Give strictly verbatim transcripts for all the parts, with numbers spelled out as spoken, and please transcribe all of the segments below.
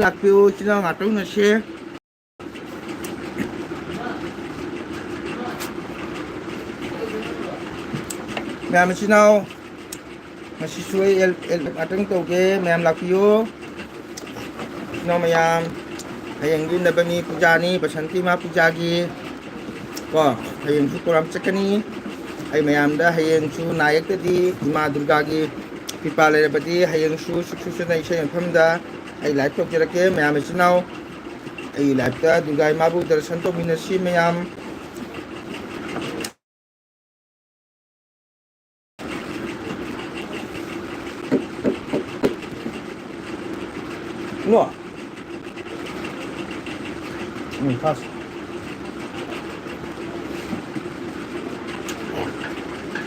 ꯂꯥꯛꯄꯤꯌꯨ, ꯏꯆꯤꯟ ꯏꯅꯥꯎ ꯉꯥꯛꯇ ꯎꯅꯁꯦ꯫ ꯃꯌꯥꯝ ꯏꯆꯤꯟ ꯏꯅꯥꯎ, ꯉꯁꯤꯁꯨ ꯑꯩ ꯑꯦꯜ-, ꯑꯦꯜ-, ꯉꯥꯛꯇꯪ ꯇꯧꯒꯦ, ꯃꯌꯥꯝ ꯂꯥꯛꯄꯤꯌꯨ꯫ ꯏꯆꯤꯟ ꯏꯅꯥꯎ ꯃꯌꯥꯝ, ꯍꯌꯦꯡꯗꯤ ꯅꯕꯃꯤ ꯄꯨꯖꯥꯅꯤ, ꯕꯁꯟꯇꯤ ꯃꯥ ꯄꯨꯖꯥꯒꯤ꯫ ꯀꯣ, ꯍꯌꯦꯡꯁꯨ ꯄ꯭ꯔꯣꯒ꯭ꯔꯥꯝ ꯆꯠꯀꯅꯤ꯫ ꯑꯩ ꯃꯌꯥꯝꯗ ꯍꯌꯦꯡꯁꯨ ꯅꯥꯌꯦꯛꯇꯗꯤ ꯏꯃꯥ ꯗꯨꯔꯒꯥꯒꯤ ꯀ꯭ꯔꯤꯄꯥ ꯂꯩꯔꯕꯗꯤ ꯍꯌꯦꯡꯁꯨ ꯁꯨꯛꯁꯨꯁꯅ ꯏꯁꯩ ꯃꯐꯝꯗ ꯑꯩ ꯂꯥꯏꯚ ꯇꯧꯖꯔꯛꯀꯦ꯫ ꯃꯌꯥꯝ ꯏꯆꯤꯟ ꯏꯅꯥꯎ, ꯑꯩ ꯂꯥꯏꯚꯇ ꯗꯨꯔꯒꯥ ꯏꯃꯥꯕꯨ ꯗꯔꯁꯟ ꯇꯧꯃꯤꯟꯅꯁꯤ ꯃꯌꯥꯝ꯫ ꯅꯣ꯫ ꯎꯝ, ꯐꯥꯁ꯫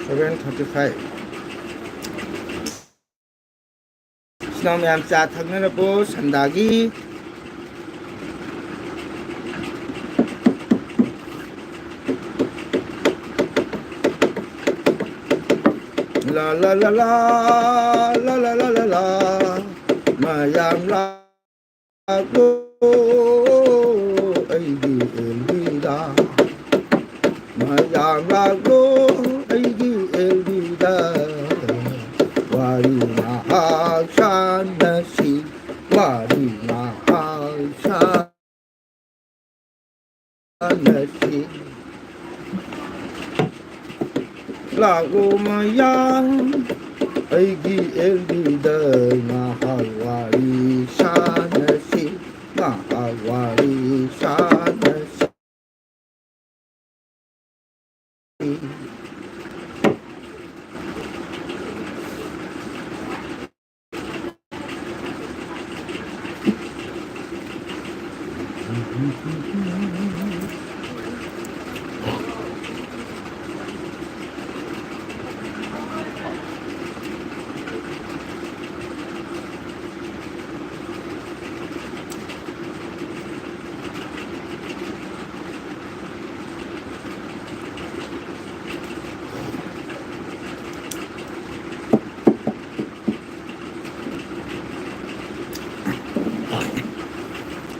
Seven thirty five꯫ ꯏꯆꯤꯟ ꯏꯅꯥꯎ ꯃꯌꯥꯝ ꯆꯥ ꯊꯛꯅꯔꯕꯣ? ꯁꯟꯗꯥꯒꯤ꯫ ꯂꯥ, ꯂꯥ, ꯂꯥ, ꯂꯥ, ꯂꯥ, ꯂꯥ, ꯂꯥ, ꯂꯥ, ꯂꯥ꯫ ꯃꯌꯥꯝ ꯂꯥꯛꯂꯣ ꯑꯩꯒꯤ ꯑꯦꯜꯕꯤꯗ꯫ ꯃꯌꯥꯝ ꯂꯥꯛꯂꯣ ꯑꯩꯒꯤ ꯑꯦꯜꯕꯤꯗ꯫ ꯋꯥꯔꯤ ꯉꯥꯏꯍꯥꯛ ꯁꯥꯟꯅꯁꯤ꯫ ꯋꯥꯔꯤ ꯉꯥꯏꯍꯥꯛ ꯁꯥꯟꯅꯁꯤ꯫ ꯂꯥꯛꯂꯣ ꯃꯌꯥꯝ ꯑꯩꯒꯤ ꯑꯦꯜꯕꯤꯗ ꯉꯥꯏꯍꯥꯛ ꯋꯥꯔꯤ ꯁꯥꯟꯅꯁꯤ, ꯉꯥꯏꯍꯥꯛ ꯋꯥꯔꯤ ꯁꯥꯟꯅꯁꯤ꯫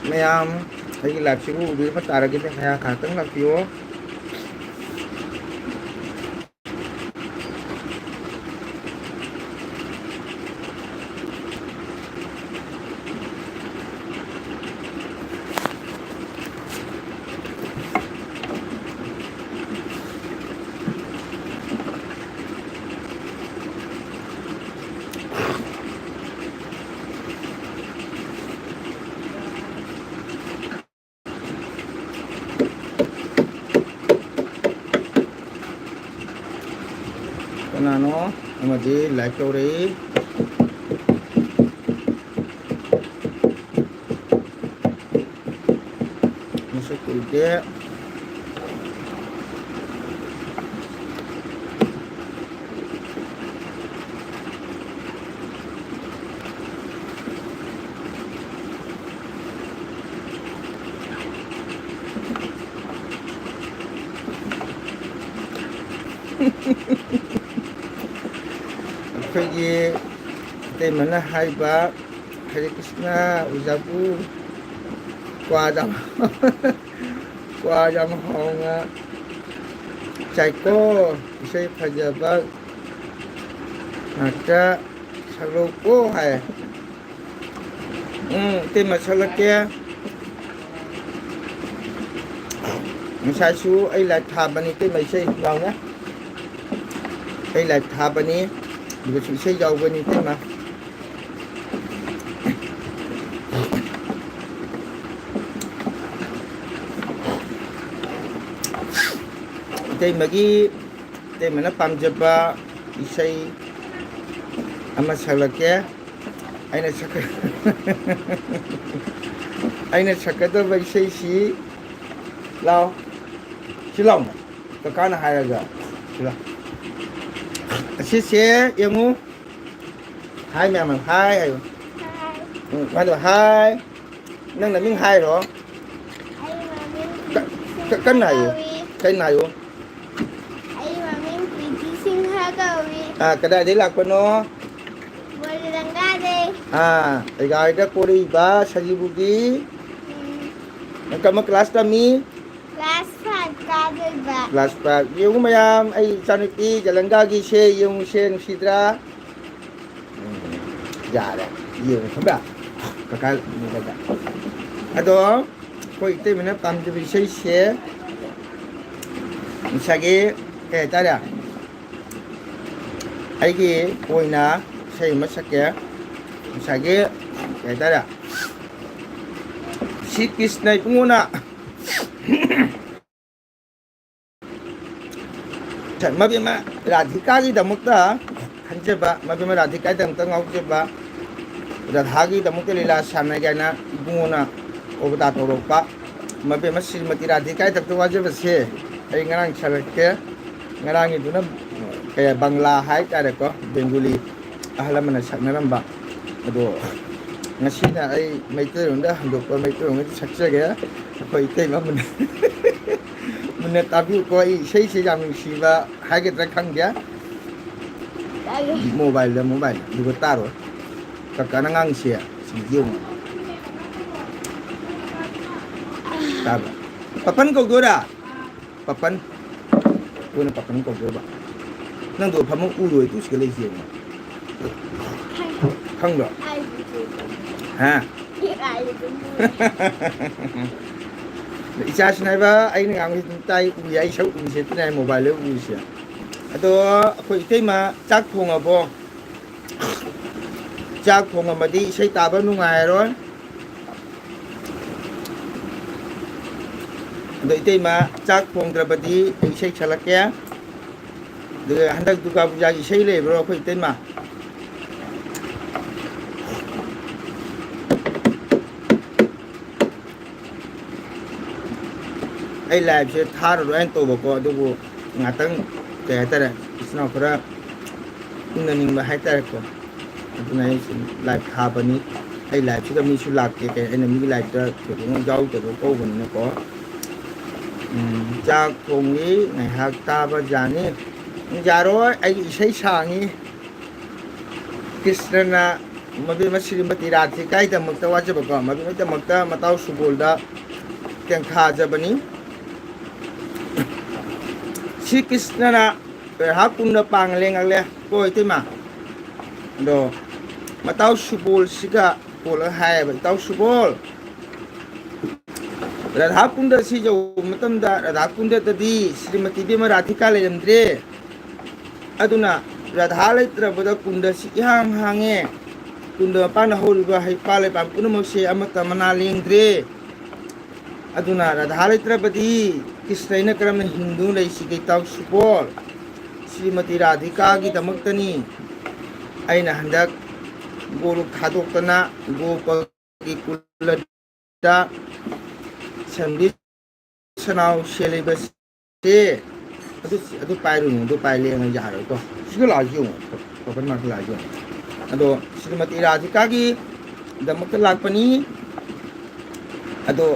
ꯃꯌꯥꯝ ꯑꯩꯒꯤ ꯂꯥꯏꯐꯁꯤꯕꯨ ꯎꯕꯤꯔꯕ ꯇꯥꯔꯒꯗꯤ ꯃꯌꯥꯝ ꯉꯥꯏꯍꯥꯛꯇꯪ ꯂꯥꯛꯄꯤꯌꯣ꯫ ꯀꯅꯥꯅꯣ ꯑꯃꯗꯤ ꯂꯥꯏꯛ ꯇꯧꯔꯛꯏ? ꯃꯁꯛ ꯎꯗꯦ꯫ ꯑꯩꯈꯣꯏꯒꯤ ꯏꯇꯩꯃꯅ ꯍꯥꯏꯕ, "ꯍꯔꯦ ꯀ꯭ꯔꯤꯁꯅ, ꯑꯣꯖꯥꯕꯨ ꯀ꯭ꯋꯥ ꯌꯥꯝ, ꯀ꯭ꯋꯥ ꯌꯥꯝ ꯍꯥꯎꯅ ꯆꯥꯏꯀꯣ, ꯏꯁꯩ ꯐꯖꯕ ꯉꯥꯛꯇ ꯁꯛꯂꯛꯎꯀꯣ" ꯍꯥꯏ꯫ ꯎꯝ, ꯏꯇꯩꯃ ꯁꯛꯂꯛꯀꯦ꯫ ꯉꯁꯥꯏꯁꯨ ꯑꯩ ꯂꯥꯏꯞ ꯊꯥꯕꯅꯤ ꯏꯇꯩꯃ, ꯏꯁꯩ ꯌꯥꯎꯅ꯫ ꯑꯩ ꯂꯥꯏꯞ ꯊꯥꯕꯅꯤ, ꯑꯗꯨꯒꯁꯨ ꯏꯁꯩ ꯌꯥꯎꯕꯅꯤ ꯏꯇꯩꯃ꯫ ꯏꯇꯩꯃꯒꯤ, ꯏꯇꯩꯃꯅ ꯄꯥꯝꯖꯕ ꯏꯁꯩ ꯑꯃ ꯁꯛꯂꯛꯀꯦ꯫ ꯑꯩꯅ ꯁꯛꯀ-, ꯑꯩꯅ ꯁꯛꯀꯗꯕ ꯏꯁꯩꯁꯤ, ꯂꯥꯎ, ꯁꯤ ꯂꯥꯎꯅ, ꯀꯀꯥꯅ ꯍꯥꯏꯔꯒ, ꯁꯤ ꯂꯥꯎ꯫ ꯑꯁꯤꯁꯦ ꯌꯦꯡꯉꯨ, ꯍꯥꯏ ꯃꯌꯥꯝ ꯑꯃ, ꯍꯥꯏ ꯍꯥꯏꯌꯨ꯫ ꯍꯥꯏ꯫ ꯎꯝ, ꯃꯥꯗꯣ, ꯍꯥꯏ꯫ ꯅꯪ ꯅꯃꯤꯡ ꯍꯥꯏꯔꯣ꯫ ꯑꯩ ꯃꯃꯤꯡ ꯀ-, ꯄ꯭ꯔꯤꯇꯤ ꯀ-, ꯁꯤꯡꯍ ꯀꯟꯅ ꯍꯥꯏꯌꯨ꯫ ꯀꯧꯏ꯫ ꯀꯟꯅ ꯍꯥꯏꯌꯨ꯫ ꯑꯩ ꯃꯃꯤꯡ ꯄ꯭ꯔꯤꯇꯤ ꯁꯤꯡꯍ ꯀꯧꯏ꯫ ꯑꯥ, ꯀꯗꯥꯏꯗꯩ ꯂꯥꯛꯄꯅꯣ? ꯕꯣꯔꯤꯂꯪꯒꯥꯗꯩ꯫ ꯑꯥ, ꯑꯩꯒꯥꯏꯗ ꯀꯣꯔꯤꯕ ꯁꯖꯤꯕꯨꯒꯤ ꯅꯪ ꯀꯔꯝꯕ class ꯇꯝꯃꯤ? Class five ꯀꯥꯗꯣꯏꯕ꯫ Class five꯫ ꯌꯦꯡꯉꯨ ꯃꯌꯥꯝ, ꯑꯩ ꯏꯆꯥꯅꯨꯄꯤ ꯖꯂꯪꯒꯥꯒꯤꯁꯦ ꯌꯦꯡꯉꯨꯁꯦ, ꯅꯨꯡꯁꯤꯗ꯭ꯔꯥ? ꯎꯝ, ꯌꯥꯔꯦ꯫ ꯌꯦꯡꯉꯨ, ꯈꯪꯕ꯭ꯔꯥ? ꯀꯀꯥ ꯌꯦꯡꯉꯨ꯫ ꯑꯗꯣ ꯑꯩꯈꯣꯏ ꯏꯇꯩꯃꯅ ꯄꯥꯝꯖꯕ ꯏꯁꯩꯁꯦ ꯉꯁꯥꯏꯒꯤ ꯀꯩ ꯍꯥꯏꯇꯥꯔꯦ, ꯑꯩꯒꯤ ꯑꯣꯏꯅ ꯏꯁꯩ ꯑꯃ ꯁꯛꯀꯦ꯫ ꯉꯁꯥꯏꯒꯤ ꯀꯩ ꯍꯥꯏꯇꯥꯔꯦ, ꯁꯤ ꯀ꯭ꯔꯤꯁꯅ ꯏꯕꯨꯡꯉꯣꯅ ꯃꯕꯦꯝꯃ ꯔꯥꯙꯤꯀꯥꯒꯤꯗꯃꯛꯇ ꯈꯟꯖꯕ, ꯃꯕꯦꯝꯃ ꯔꯥꯙꯤꯀꯥꯒꯤꯗꯃꯛꯇ ꯉꯥꯎꯖꯕ, ꯔꯥꯙꯥꯒꯤꯗꯃꯛꯇ ꯂꯤꯂꯥ ꯁꯥꯟꯅꯒꯦ ꯍꯥꯏꯅ ꯏꯕꯨꯡꯉꯣꯅ ꯀꯣꯜꯀꯇꯥ ꯇꯧꯔꯛꯄ꯫ ꯃꯕꯦꯝꯃ ꯁ꯭ꯔꯤꯃꯇꯤ ꯔꯥꯙꯤꯀꯥꯒꯤꯗꯃꯛꯇ ꯋꯥꯖꯕꯁꯦ ꯑꯩ ꯉꯔꯥꯡ ꯁꯥꯔꯛꯀꯦ꯫ ꯉꯔꯥꯡꯒꯤꯗꯨꯅ ꯀꯌꯥ ꯕꯪꯂꯥ ꯍꯥꯏꯇꯥꯔꯦꯀꯣ, ꯕꯦꯡꯒꯨꯂꯤ ꯑꯍꯜ ꯑꯃꯅ ꯁꯛꯅꯔꯝꯕ꯫ ꯑꯗꯣ ꯉꯁꯤꯅ ꯑꯩ ꯃꯩꯇꯩꯂꯣꯟꯗ ꯍꯟꯗꯣꯛꯄ, ꯃꯩꯇꯩꯂꯣꯟꯗ ꯁꯛꯆꯒꯦ꯫ ꯑꯩꯈꯣꯏ ꯏꯇꯩꯃ ꯃꯨꯟꯅ, ꯃꯨꯟꯅ ꯇꯥꯕꯤꯌꯨꯀꯣ꯫ ꯑꯩ ꯏꯁꯩꯁꯦ ꯌꯥꯝ ꯅꯨꯡꯁꯤꯕ ꯍꯥꯏꯒꯗ꯭ꯔꯥ ꯈꯪꯗꯦ꯫ ꯇꯥꯒꯦ꯫ Mobile ꯗ, mobile ꯗ꯫ ꯑꯗꯨꯒ ꯇꯥꯔꯣꯏ꯫ ꯀꯀꯥꯅ ꯉꯥꯡꯉꯤꯁꯦ ꯁꯤ ꯌꯦꯡꯉꯣ꯫ ꯇꯥꯕ꯭ꯔꯥ? ꯄꯥꯄꯟ ꯀꯧꯗꯣꯏꯔꯥ? ꯄꯥꯄꯟ꯫ ꯀꯣꯟꯅ ꯄꯥꯄꯟ ꯀꯧꯗꯣꯏꯕ꯫ ꯅꯪꯗꯣ ꯐꯃꯨꯡ ꯎꯔꯣꯏ ꯇꯨ ꯁꯤꯒ ꯂꯩꯁꯤ ꯌꯦꯡꯉꯣ꯫ ꯈꯪꯕ꯭ꯔꯣ? ꯍꯥ? ꯏꯆꯥꯁꯤꯅ ꯍꯥꯏꯕ, ꯑꯩꯅ ꯉꯥꯡꯕꯁꯤ ꯑꯗꯨꯝ ꯇꯥꯏ, ꯎꯏ, ꯑꯩ ꯁꯛ ꯎꯏꯁꯦ ꯑꯗꯨꯅ mobile ꯗ ꯎꯏꯁꯦ꯫ ꯑꯗꯣ ꯑꯩꯈꯣꯏ ꯏꯇꯩꯃ ꯆꯥꯛ ꯊꯣꯡꯉꯕꯣ? ꯆꯥꯛ ꯊꯣꯡꯉꯝꯃꯗꯤ ꯏꯁꯩ ꯇꯥꯕ ꯅꯨꯡꯉꯥꯏꯔꯔꯣꯏ꯫ ꯑꯗꯣ ꯏꯇꯩꯃ ꯆꯥꯛ ꯊꯣꯡꯗ꯭ꯔꯕꯗꯤ ꯑꯩ ꯏꯁꯩ ꯁꯛꯂꯛꯀꯦ꯫ ꯑꯗꯨꯒ ꯍꯟꯗꯛ ꯗꯨꯔꯒꯥ ꯄꯨꯖꯥꯒꯤ ꯏꯁꯩ ꯂꯩꯕ꯭ꯔꯣ ꯑꯩꯈꯣꯏ ꯏꯇꯩꯃ? ꯑꯩ live ꯁꯦ ꯊꯥꯔꯔꯣꯏ ꯍꯥꯏꯅ ꯇꯧꯕꯀꯣ, ꯑꯗꯨꯕꯨ ꯉꯥꯛꯇꯪ ꯀꯩ ꯍꯥꯏꯇꯥꯔꯦ, ꯏꯆꯤꯟ ꯏꯅꯥꯎ ꯈꯔ ꯎꯅꯅꯤꯡꯕ ꯍꯥꯏꯇꯥꯔꯦꯀꯣ, ꯑꯗꯨꯅ ꯑꯩ ꯁꯨꯝ live ꯊꯥꯕꯅꯤ꯫ ꯑꯩ live ꯁꯤꯗ ꯃꯤꯁꯨ ꯂꯥꯛꯇꯦ, ꯀꯩ ꯑꯩꯅ ꯃꯤꯒꯤ live ꯇ ꯊꯣꯏꯗꯣꯛꯅ ꯌꯥꯎꯗꯕ ꯀꯧꯕꯅꯤꯅꯀꯣ꯫ ꯎꯝ, ꯆꯥꯛ ꯊꯣꯡꯉꯤ, ꯉꯥꯏꯍꯥꯛ ꯇꯥꯕ ꯌꯥꯅꯤ꯫ ꯌꯥꯔꯣꯏ, ꯑꯩꯒꯤ ꯏꯁꯩ ꯁꯥꯡꯉꯤ꯫ ꯀ꯭ꯔꯤꯁꯅꯅ ꯃꯕꯦꯝꯃ ꯁ꯭ꯔꯤꯃꯇꯤ ꯔꯥꯙꯤꯀꯥꯒꯤꯗꯃꯛꯇ ꯋꯥꯖꯕꯀꯣ, ꯃꯕꯦꯝꯃꯒꯤꯗꯃꯛꯇ ꯃꯇꯥꯎ ꯁꯨꯕꯣꯜꯗ ꯇꯦꯡꯊꯥꯖꯕꯅꯤ꯫ ꯁ꯭ꯔꯤ ꯀ꯭ꯔꯤꯁꯅꯅ ꯔꯥꯙꯥ ꯀꯨꯟꯗ ꯄꯥꯡ ꯂꯦꯡꯉꯛꯂꯦ ꯀꯣ ꯏꯇꯩꯃ꯫ ꯑꯗꯣ ꯃꯇꯥꯎ ꯁꯨꯕꯣꯜꯁꯤꯒ ꯀꯣꯜꯂꯒ ꯍꯥꯏꯌꯦꯕ, "ꯏꯇꯥꯎ ꯁꯨꯕꯣꯜ, ꯔꯥꯙꯥ ꯀꯨꯟꯗ ꯁꯤ ꯌꯧꯕ ꯃꯇꯝꯗ ꯔꯥꯙꯥ ꯀꯨꯟꯗꯗꯗꯤ ꯁ꯭ꯔꯤꯃꯇꯤ ꯏꯕꯦꯝꯃ ꯔꯥꯙꯤꯀꯥ ꯂꯩꯔꯝꯗ꯭ꯔꯦ꯫ ꯑꯗꯨꯅ ꯔꯥꯙꯥ ꯂꯩꯇ꯭ꯔꯕꯗ ꯀꯨꯟꯗꯁꯤ ꯏꯍꯥꯡ ꯍꯥꯡꯉꯦ꯫ ꯀꯨꯟꯗ ꯃꯄꯥꯟꯗ ꯍꯧꯔꯤꯕ ꯍꯩ ꯄꯥꯜ ꯂꯩꯄꯥꯜ ꯄꯨꯝꯅꯃꯛꯁꯦ ꯑꯃꯠꯇ ꯃꯅꯥ ꯂꯦꯡꯗ꯭ꯔꯦ꯫ ꯑꯗꯨꯅ ꯔꯥꯙꯥ ꯂꯩꯇ꯭ꯔꯕꯗꯤ ꯀ꯭ꯔꯤꯁꯅ ꯑꯩꯅ ꯀꯔꯝꯅ ꯍꯤꯡꯗꯨꯅ ꯂꯩꯁꯤꯒꯦ ꯏꯇꯥꯎ ꯁꯨꯕꯣꯜ? ꯁ꯭ꯔꯤꯃꯇꯤ ꯔꯥꯙꯤꯀꯥꯒꯤꯗꯃꯛꯇꯅꯤ ꯑꯩꯅ ꯍꯟꯗꯛ ꯒꯣꯂꯨꯛ ꯊꯥꯗꯣꯛꯇꯅ ꯒꯣꯄꯒꯤ ꯀꯨꯂꯗ ꯁꯟꯕꯤ ꯁꯅꯥꯎ ꯁꯦꯜꯂꯤꯕꯁꯦ꯫ ꯑꯗꯨ, ꯑꯗꯨ ꯄꯥꯏꯔꯨꯅꯨ, ꯑꯗꯨ ꯄꯥꯏ ꯂꯦꯡꯉ ꯌꯥꯔꯣꯏꯀꯣ꯫ ꯁꯤꯒ ꯂꯥꯛꯑꯁꯤ ꯌꯦꯡꯉꯣ, ꯀꯣꯄꯟ ꯃꯥꯔꯛ ꯂꯥꯛꯑꯁꯤ ꯌꯦꯡꯉꯣ꯫ ꯑꯗꯣ ꯁ꯭ꯔꯤꯃꯇꯤ ꯔꯥꯙꯤꯀꯥꯒꯤꯗꯃꯛꯇ ꯂꯥꯛꯄꯅꯤ꯫ ꯑꯗꯣ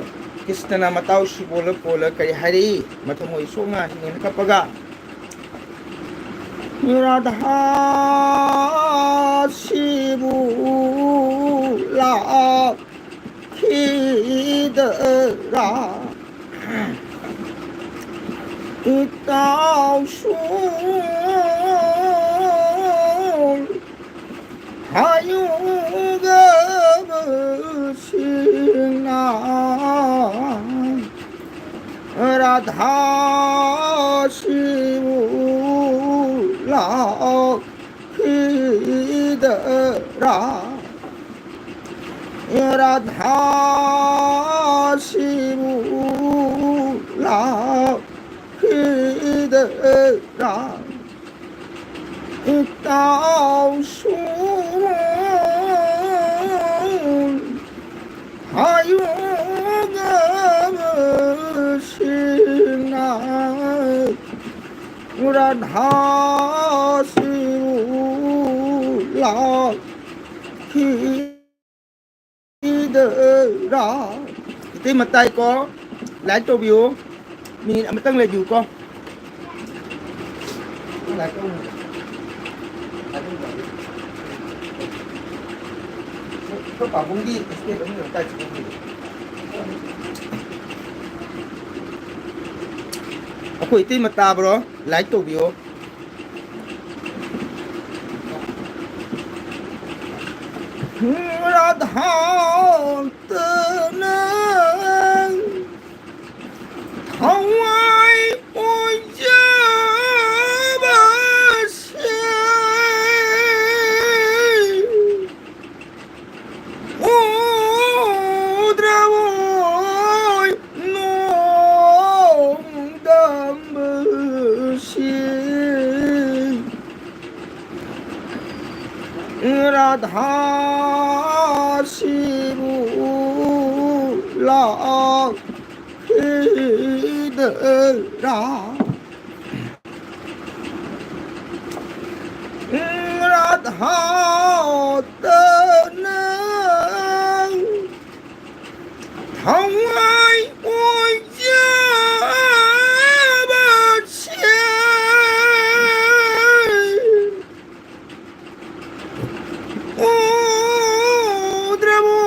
ꯀ꯭ꯔꯤꯁꯅꯅ ꯃꯇꯥꯎ ꯁꯨꯕꯣꯜꯂ ꯀꯣꯜꯂ ꯀꯔꯤ ꯍꯥꯏꯔꯛꯏ? ꯃꯊꯃꯣꯏ ꯁꯣꯛꯅ ꯍꯤꯡꯅ ꯀꯞꯄꯒ, "ꯔꯥꯙꯥ ꯁꯤꯕꯨ ꯂꯥꯛꯈꯤꯗꯔꯥ? ꯏꯇꯥꯎ ꯁꯨꯕꯣꯜ ꯍꯥꯏꯌꯨꯒꯕꯁꯤꯅ ꯔꯥꯙꯥ ꯁꯤꯕꯨ ꯂꯥꯛꯈꯤꯗꯔꯥ? ꯔꯥꯙꯥ ꯁꯤꯕꯨ ꯂꯥꯛꯈꯤꯗꯔꯥ? ꯏꯇꯥꯎ ꯁꯨꯕꯣꯜ ꯍꯥꯏꯌꯨꯒꯕꯁꯤꯅ ꯔꯥꯙꯥ ꯁꯤꯕꯨ ꯂꯥꯛꯈꯤꯗꯔꯥ?" ꯏꯇꯩ ꯃꯇꯥꯏꯀꯣ, ꯂꯥꯏꯛ ꯇꯧꯕꯤꯌꯨ, ꯃꯤꯅꯤꯠ ꯑꯃꯇꯪ ꯂꯩꯕꯤꯌꯨꯀꯣ꯫ ꯑꯩꯈꯣꯏ ꯄꯥꯕꯨꯡꯒꯤ ꯁ꯭ꯇꯦꯞ ꯑꯅꯤ ꯂꯩꯔꯝ ꯇꯥꯏ ꯆꯠꯄꯒꯤ꯫ ꯑꯩꯈꯣꯏ ꯏꯇꯩꯃ ꯇꯥꯕ꯭ꯔꯣ? Like ꯇꯧꯕꯤꯌꯣ꯫ ꯔꯥꯙꯥ ꯇꯅ ꯊꯋꯥꯏ ꯑꯣꯏꯖꯕꯁꯦ ꯎꯗ꯭ꯔꯕꯣꯏ ꯅꯣꯡꯗꯝꯕꯁꯤ꯫ ꯔꯥꯙꯥꯁꯤꯕꯨ ꯂꯥꯛꯈꯤꯗ꯭ꯔꯥ? ꯔꯥꯙꯥꯇꯅ ꯊꯋꯥꯏ ꯑꯣꯏꯖꯕꯁꯦ ꯎꯗ꯭ꯔꯕꯣ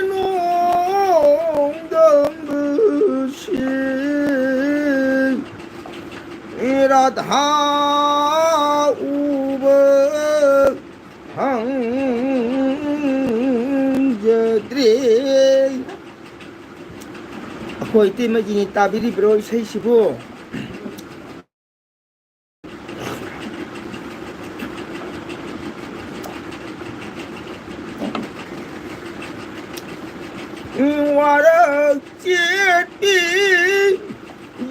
ꯅꯣꯡꯗꯝꯕꯁꯦ? ꯔꯥꯙꯥ ꯎꯕ ꯐꯪꯖꯗ꯭ꯔꯦ꯫ ꯑꯩꯈꯣꯏ ꯏꯇꯩꯃꯒꯤꯅꯤ, ꯇꯥꯕꯤꯔꯤꯕ꯭ꯔꯣ ꯏꯁꯩꯁꯤꯕꯨ? ꯋꯥꯔꯛ ꯆꯦꯠꯄꯤ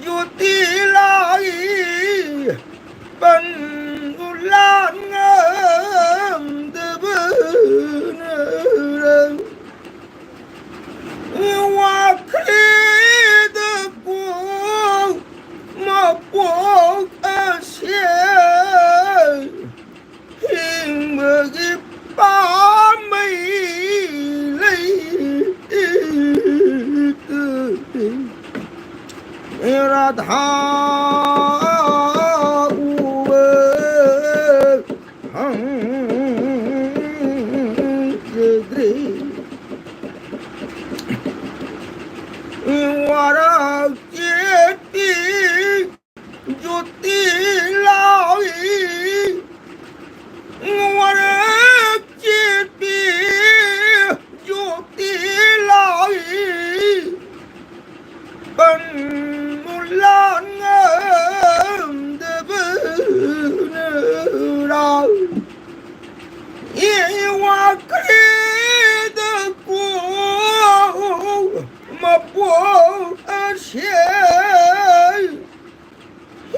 ꯌꯨꯇꯤ ꯂꯥꯏ ꯄꯟꯗꯨ ꯂꯥꯟ ꯉꯝꯗꯕꯅ ꯋꯥꯈ꯭ꯔꯦꯗꯀꯣ ꯃꯄꯣꯛ ꯑꯁꯦ ꯍꯤꯡꯕꯒꯤ ꯄꯥꯝꯕꯩ ꯂꯩꯇꯦ꯫ ꯔꯥꯙꯥ ꯎꯕ ꯐꯪꯖꯗ꯭ꯔꯦ꯫ ꯋꯥꯔꯛ ꯆꯦꯠꯄꯤ ꯄꯟꯕꯨ ꯂꯥꯟ ꯉꯝꯗꯕꯅ ꯔꯥꯎ ꯏ ꯋꯥꯈꯜꯗ ꯀꯣ ꯃꯄꯣꯛ ꯑꯁꯤ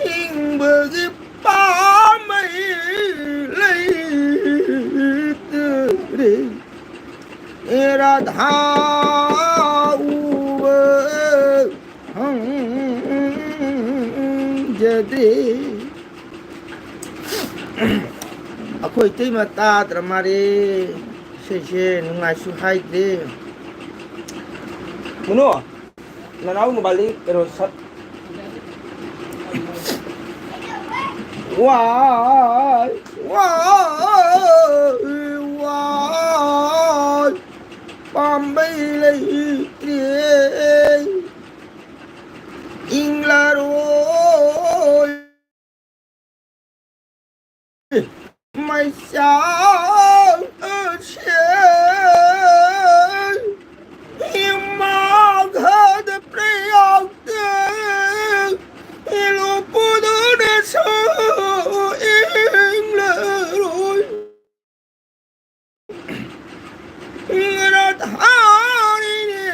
ꯍꯤꯡꯕꯒꯤ ꯄꯥꯝꯕꯩ ꯂꯩꯇ꯭ꯔꯦ꯫ ꯔꯥꯙꯥ ꯎꯕ ꯐꯪꯖꯗ꯭ꯔꯦ꯫ ꯑꯩꯈꯣꯏ ꯏꯇꯩꯃ ꯇꯥꯗ꯭ꯔ ꯃꯥꯜꯂꯦ꯫ ꯏꯁꯩꯁꯦ ꯅꯨꯡꯉꯥꯏꯁꯨ ꯍꯥꯏꯗ꯭ꯔꯦ꯫ ꯃꯨꯅꯣ, ꯅꯅꯥꯎ ꯅꯨꯄꯥꯂꯤ ꯀꯩꯅꯣ ꯁꯠ꯫ ꯋꯥꯏ, ꯋꯥꯏ, ꯋꯥꯏ, ꯄꯥꯝꯕꯩ ꯂꯩꯇ꯭ꯔꯦ꯫ ꯏꯪꯂꯔꯣꯏ꯫ ꯃꯩꯁꯥꯁꯦ ꯏꯃꯥꯒꯗ ꯄ꯭ꯔꯌꯥꯒꯇ ꯏꯂꯨꯄꯨꯗꯨꯅꯁꯨ ꯏꯪꯂꯔꯣꯏ꯫ ꯔꯥꯙꯥꯔꯤꯅꯦ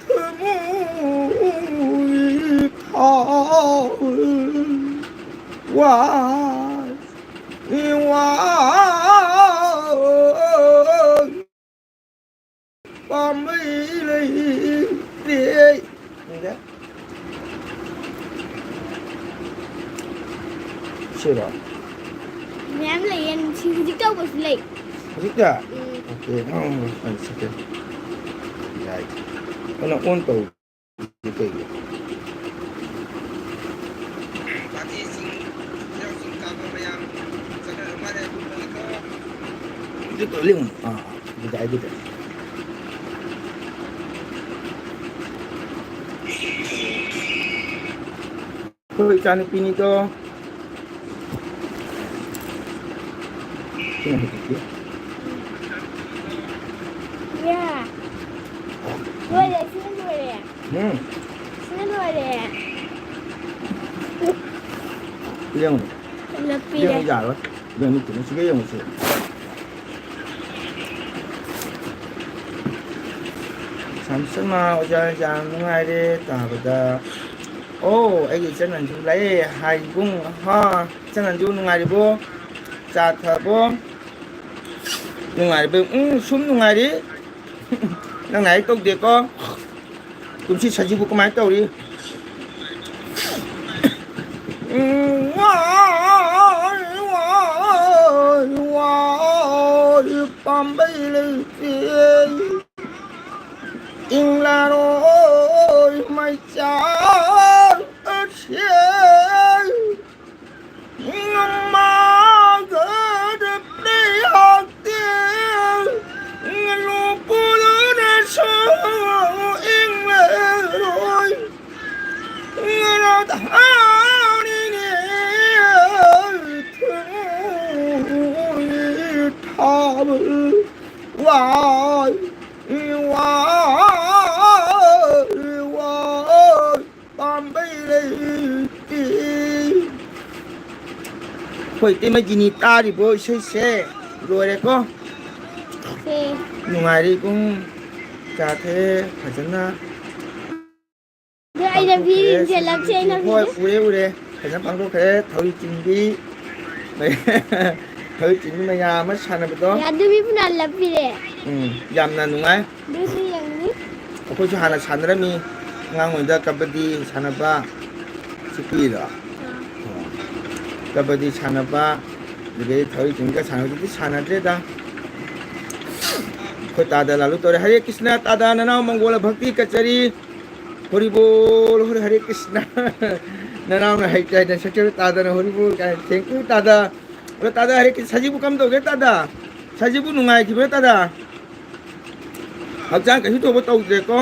ꯊꯃꯣꯏ ꯊꯥꯎ ꯋꯥ ꯏꯋꯥ ꯄꯥꯝꯕꯩ ꯂꯩꯇ꯭ꯔꯦ꯫ ꯁꯤꯔꯣ? ꯃꯌꯥꯝ ꯂꯩꯌꯦ, ꯅꯨꯡꯁꯤ ꯍꯧꯖꯤꯛ ꯇꯧꯕꯁꯨ ꯂꯩ꯫ ꯍꯧꯖꯤꯛꯇ? ꯎꯝ꯫ Okay, ꯎꯝ, one second. ꯌꯥꯏ꯫ ꯑꯩꯅ on ꯇꯧ꯫ ꯀꯩꯒꯤ? ꯑꯗꯨꯗꯣ ꯂꯦꯡꯉꯨ꯫ ꯑꯥ, ꯑꯗꯨꯗ, ꯑꯗꯨꯗ꯫ ꯑꯩꯈꯣꯏ ꯏꯆꯥꯅꯨꯄꯤꯅꯤꯗꯣ꯫ ꯁꯤꯅ ꯍꯧꯖꯤꯛꯀꯤ꯫ ꯌꯥ꯫ ꯎꯝ꯫ ꯁꯤꯅ ꯂꯣꯏꯔꯦ꯫ ꯌꯦꯡꯉꯨ꯫ ꯄꯨꯂꯞ ꯄꯤꯔꯦ꯫ ꯌꯦꯡꯉꯨ ꯌꯥꯔꯣꯏ꯫ ꯌꯦꯡꯉꯨ ꯁꯤꯒ ꯌꯦꯡꯉꯨꯁꯦ꯫ ꯁꯥꯝꯁꯅ ꯑꯣꯖꯥ ꯌꯥꯝ ꯅꯨꯡꯉꯥꯏꯔꯦ ꯇꯥꯕꯗ꯫ ꯑꯣ, ꯑꯩꯒꯤ ꯏꯆꯟ ꯑꯟꯖꯨ ꯂꯥꯛꯑꯦ꯫ ꯍꯥꯏ ꯏꯕꯨꯡ꯫ ꯍꯥ, ꯏꯆꯟ ꯑꯟꯖꯨ ꯅꯨꯡꯉꯥꯏꯔꯤꯕꯣ? ꯆꯥ ꯊꯛꯑꯕꯣ? ꯅꯨꯡꯉꯥꯏꯔꯤꯕꯣ? ꯎꯝ, ꯁꯨꯝ ꯅꯨꯡꯉꯥꯏꯔꯤ꯫ ꯅꯪ ꯂꯥꯏꯔꯤꯛ ꯇꯧꯗꯦꯀꯣ? ꯀꯨꯝꯁꯤ ꯁꯖꯤꯕꯨ ꯀꯃꯥꯏꯅ ꯇꯧꯔꯤ? ꯄꯥꯝꯕꯩ ꯂꯩꯇꯦ꯫ ꯏꯪꯂꯥꯔꯣꯏ ꯃꯩꯆꯥꯛ ꯑꯁꯤ꯫ ꯉꯝꯃꯥꯒꯗ ꯄꯤꯍꯥꯛꯇꯦ, ꯉꯂꯨ ꯄꯨꯔꯨꯅꯁꯨ ꯏꯪꯂꯔꯣꯏ, ꯉꯔꯥꯠ ꯍꯥꯔꯤꯅꯦ ꯊꯨꯏ ꯊꯥꯕ ꯋꯥꯏ, ꯋꯥꯏ, ꯋꯥꯏ꯫ ꯄꯥꯝꯕꯩ ꯂꯩꯇꯦ꯫ ꯑꯩꯈꯣꯏ ꯏꯇꯩꯃ ꯖꯤꯅꯤ ꯇꯥꯔꯤꯕꯣ ꯏꯁꯩꯁꯦ? ꯂꯣꯏꯔꯦꯀꯣ꯫ ꯁꯦ꯫ ꯅꯨꯡꯉꯥꯏꯔꯤ ꯏꯕꯨꯡ꯫ ꯆꯥ ꯊꯛꯑꯦ ꯐꯖꯅ꯫ ꯑꯗꯣ ꯑꯩꯅ ꯄꯥꯡꯊꯣꯛꯈ꯭ꯔꯦ ꯚꯤꯗꯤꯑꯣ ꯁꯤꯜꯂꯛꯁꯦ ꯑꯩꯅ ꯁꯤꯁꯤꯡꯁꯦ꯫ ꯍꯣꯏ, ꯚꯤꯗꯤꯑꯣ ꯎꯔꯦ, ꯎꯔꯦ꯫ ꯐꯖꯅ ꯄꯥꯡꯊꯣꯛꯈ꯭ꯔꯦ꯫ ꯊꯧꯔꯤ ꯆꯤꯡꯕꯤ꯫ ꯊꯧꯔꯤ ꯆꯤꯡꯕꯤ ꯃꯌꯥꯝ ꯑꯃ ꯁꯥꯟꯅꯕꯗꯣ꯫ ꯌꯥꯗꯨꯕꯤ ꯄꯨꯅꯥ ꯂꯞꯄꯤꯔꯦ꯫ ꯎꯝ, ꯌꯥꯝꯅ ꯅꯨꯡꯉꯥꯏ꯫ ꯑꯗꯨꯁꯨ ꯌꯦꯡꯅꯤ꯫ ꯑꯩꯈꯣꯏꯁꯨ ꯍꯥꯟꯅ ꯁꯥꯟꯅꯔꯝꯃꯤ꯫ ꯑꯉꯥꯡ ꯑꯣꯏꯗ ꯀꯕꯗꯤ ꯁꯥꯟꯅꯕ꯫ ꯁꯤ ꯄꯤꯔꯤꯔꯣ? ꯑꯥ꯫ ꯑꯣ꯫ ꯀꯕꯗꯤ ꯁꯥꯟꯅꯕ, ꯑꯗꯨꯗꯒꯤ ꯊꯧꯔꯤ ꯆꯤꯡꯕꯤꯒ ꯁꯥꯟꯅꯕ꯫ ꯍꯧꯖꯤꯛꯇꯤ ꯁꯥꯟꯅꯗ꯭ꯔꯦꯗ꯫ ꯑꯩꯈꯣꯏ ꯇꯥꯗ ꯂꯥꯂꯨ ꯇꯧꯔꯦ꯫ ꯍꯔꯦ ꯀ꯭ꯔꯤꯁꯅ, ꯇꯥꯗ ꯅꯅꯥꯎ ꯃꯪꯒꯣꯂ ꯚꯛꯇꯤ ꯀꯆꯔꯤ꯫ ꯍꯣꯔꯤꯕꯣꯜ, ꯍꯣꯔꯤ ꯍꯔꯦ ꯀ꯭ꯔꯤꯁꯅ꯫ ꯅꯅꯥꯎꯅ ꯍꯩꯇꯦ ꯍꯥꯏꯅ ꯁꯛꯆꯜ ꯇꯥꯗꯅ ꯍꯣꯔꯤꯕꯣꯜ ꯀꯥꯏꯅ꯫ Thank you ꯇꯥꯗ꯫ ꯑꯗꯣ ꯇꯥꯗ ꯍꯔꯦ ꯀ꯭ꯔꯤꯁꯅ꯫ ꯁꯖꯤꯕꯨ ꯀꯝꯗꯧꯒꯦ ꯇꯥꯗ? ꯁꯖꯤꯕꯨ ꯅꯨꯡꯉꯥꯏꯈꯤꯕ꯭ꯔꯣ ꯇꯥꯗ? ꯍꯛꯆꯥꯡ ꯀꯩꯁꯨ ꯇꯧꯕ ꯇꯧꯗ꯭ꯔꯦꯀꯣ?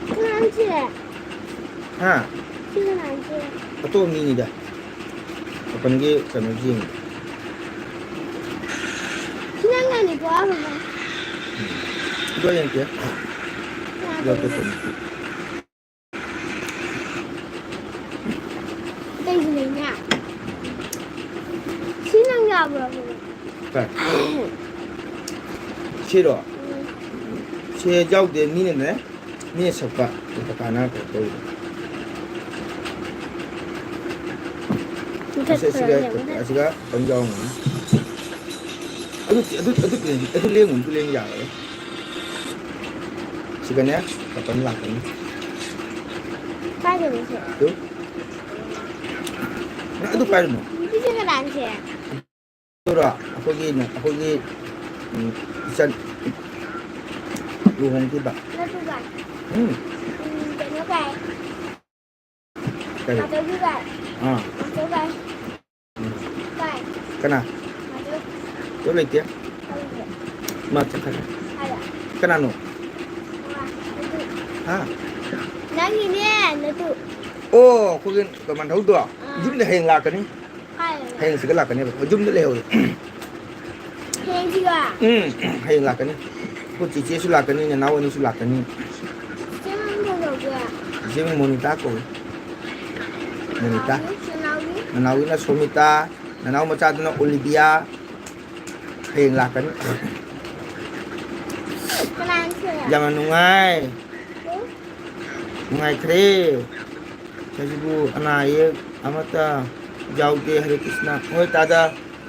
ꯀꯅꯥꯅ ꯁꯤꯔꯦ? ꯍꯥ? ꯁꯤ ꯀꯅꯥꯅ ꯁꯤꯔꯦ? ꯑꯇꯣꯝꯕꯤꯅꯤꯗ꯫ ꯃꯥꯄꯟꯒꯤ ꯀꯩꯅꯣ ꯌꯦꯡꯉꯤ꯫ ꯁꯤ ꯅꯪꯅꯅꯤꯀꯣ, ꯑꯃꯃꯝ꯫ ꯑꯗꯣ ꯌꯦꯡꯒꯦ꯫ ꯌꯥꯗꯕꯅꯦ꯫ ꯌꯥꯗꯦ꯫ ꯑꯇꯩꯁꯨ ꯂꯩꯅꯦ꯫ ꯁꯤ ꯅꯪ ꯌꯥꯕ꯭ꯔꯣ, ꯑꯗꯨꯗꯤ? ꯀꯥꯏ? ꯁꯤꯔꯣ? ꯎꯝ꯫ ꯁꯤ ꯌꯥꯎꯗꯦ, ꯃꯤꯅꯅꯦ꯫ ꯃꯤꯅ ꯁꯛꯄ ꯀꯀꯥꯅ ꯀꯩꯅꯣ ꯇꯧꯔꯤꯕ꯫ ꯑꯁꯤ, ꯑꯁꯤꯒ, ꯃꯨꯊꯠꯈ꯭ꯔꯣꯅꯦ, ꯃꯨꯊꯠ-꯫ ꯑꯁꯤꯒ ꯑꯗꯨꯝ ꯌꯥꯎꯔꯝꯒꯅꯤ꯫ ꯑꯗꯨ, ꯑꯗꯨ, ꯑꯗꯨ, ꯑꯗꯨ ꯂꯦꯡ-, ꯑꯗꯨ ꯂꯦꯡ ꯌꯥꯔꯣꯏ꯫ ꯁꯤꯒꯅꯦ, ꯀꯄꯟ ꯂꯥꯛꯀꯅꯤ꯫ ꯀꯥꯏꯗꯅꯣ ꯁꯦ? ꯑꯗꯨ? ꯅꯪ ꯑꯗꯨ ꯄꯥꯏꯔꯨꯅꯨ꯫ ꯅꯨꯄꯤꯁꯦ ꯀꯅꯥꯅꯣ ꯁꯦ? ꯑꯗꯨꯔꯣ? ꯑꯩꯈꯣꯏꯒꯤ, ꯑꯩꯈꯣꯏꯒꯤ, ꯎꯝ, ꯏꯆꯟ ꯂꯨꯍꯣꯡꯈꯤꯕ꯫ ꯅꯠꯇꯨꯒ? ꯎꯝ꯫ ꯎꯝ, ꯀꯩꯅꯣ ꯀꯥꯏ꯫ ꯀꯔꯤ? ꯃꯥꯆꯧꯕꯤ ꯀꯥꯏ꯫ ꯑꯥ꯫ ꯃꯥꯆꯧ ꯀꯥꯏ꯫ ꯎꯝ꯫ ꯀꯥꯏ꯫ ꯀꯅꯥ? ꯃꯥꯆꯧ꯫ ꯃꯥꯆꯧ ꯂꯩꯇꯦ꯫ ꯈꯪꯗꯦ꯫ ꯃꯥ ꯆꯠꯈ꯭ꯔꯦ꯫ ꯀꯥꯏꯗ? ꯀꯅꯥꯅꯣ? ꯑꯥ, ꯑꯗꯨ꯫ ꯍꯥ? ꯅꯪꯒꯤꯅꯦ, ꯅꯇꯨ꯫ ꯑꯣ, ꯑꯩꯈꯣꯏꯒꯤ ꯃꯥꯟꯙꯧꯗꯣ? ꯑꯥ꯫ ꯌꯨꯝꯗ ꯍꯌꯦꯡ ꯂꯥꯛꯀꯅꯤ꯫ ꯀꯥꯏꯗꯅꯣ? ꯍꯌꯦꯡ ꯁꯤꯗ ꯂꯥꯛꯀꯅꯦꯕ꯫ ꯌꯨꯝꯗ ꯂꯩꯍꯧꯋꯦ꯫ ꯍꯌꯦꯡꯁꯤꯒ? ꯎꯝ, ꯍꯌꯦꯡ ꯂꯥꯛꯀꯅꯤ꯫ ꯑꯩꯈꯣꯏ ꯆꯦꯆꯦꯁꯨ ꯂꯥꯛꯀꯅꯤ, ꯅꯅꯥꯎ ꯑꯅꯤꯁꯨ ꯂꯥꯛꯀꯅꯤ꯫ ꯆꯦ ꯃꯃꯤꯡ ꯀꯩ ꯀꯧꯒꯦ? ꯆꯦ ꯃꯃꯤꯡ ꯃꯣꯅꯤꯇꯥ ꯀꯧꯏ꯫ ꯃꯣꯅꯤꯇꯥ꯫ ꯅꯅꯥꯎꯒꯤ? ꯅꯅꯥꯎꯒꯤ? ꯅꯅꯥꯎꯒꯤꯅ ꯁꯣꯃꯤꯇꯥ, ꯅꯅꯥꯎ ꯃꯆꯥꯗꯨꯅ ꯑꯣꯂꯤꯕꯤꯌꯥ꯫ ꯍꯌꯦꯡ ꯂꯥꯛꯀꯅꯤ꯫ ꯀꯅꯥꯅ ꯁꯦꯝꯃꯦ? ꯌꯥꯝꯅ ꯅꯨꯡꯉꯥꯏ꯫ ꯎꯝ? ꯅꯨꯡꯉꯥꯏꯈ꯭ꯔꯦ꯫ ꯍꯧꯖꯤꯛꯄꯨ ꯑꯅꯥ ꯑꯌꯦꯛ ꯑꯃꯠꯇ ꯌꯥꯎꯗꯦ꯫ ꯍꯔꯦ ꯀ꯭ꯔꯤꯁꯅ꯫ ꯍꯣꯏ ꯇꯥꯗ,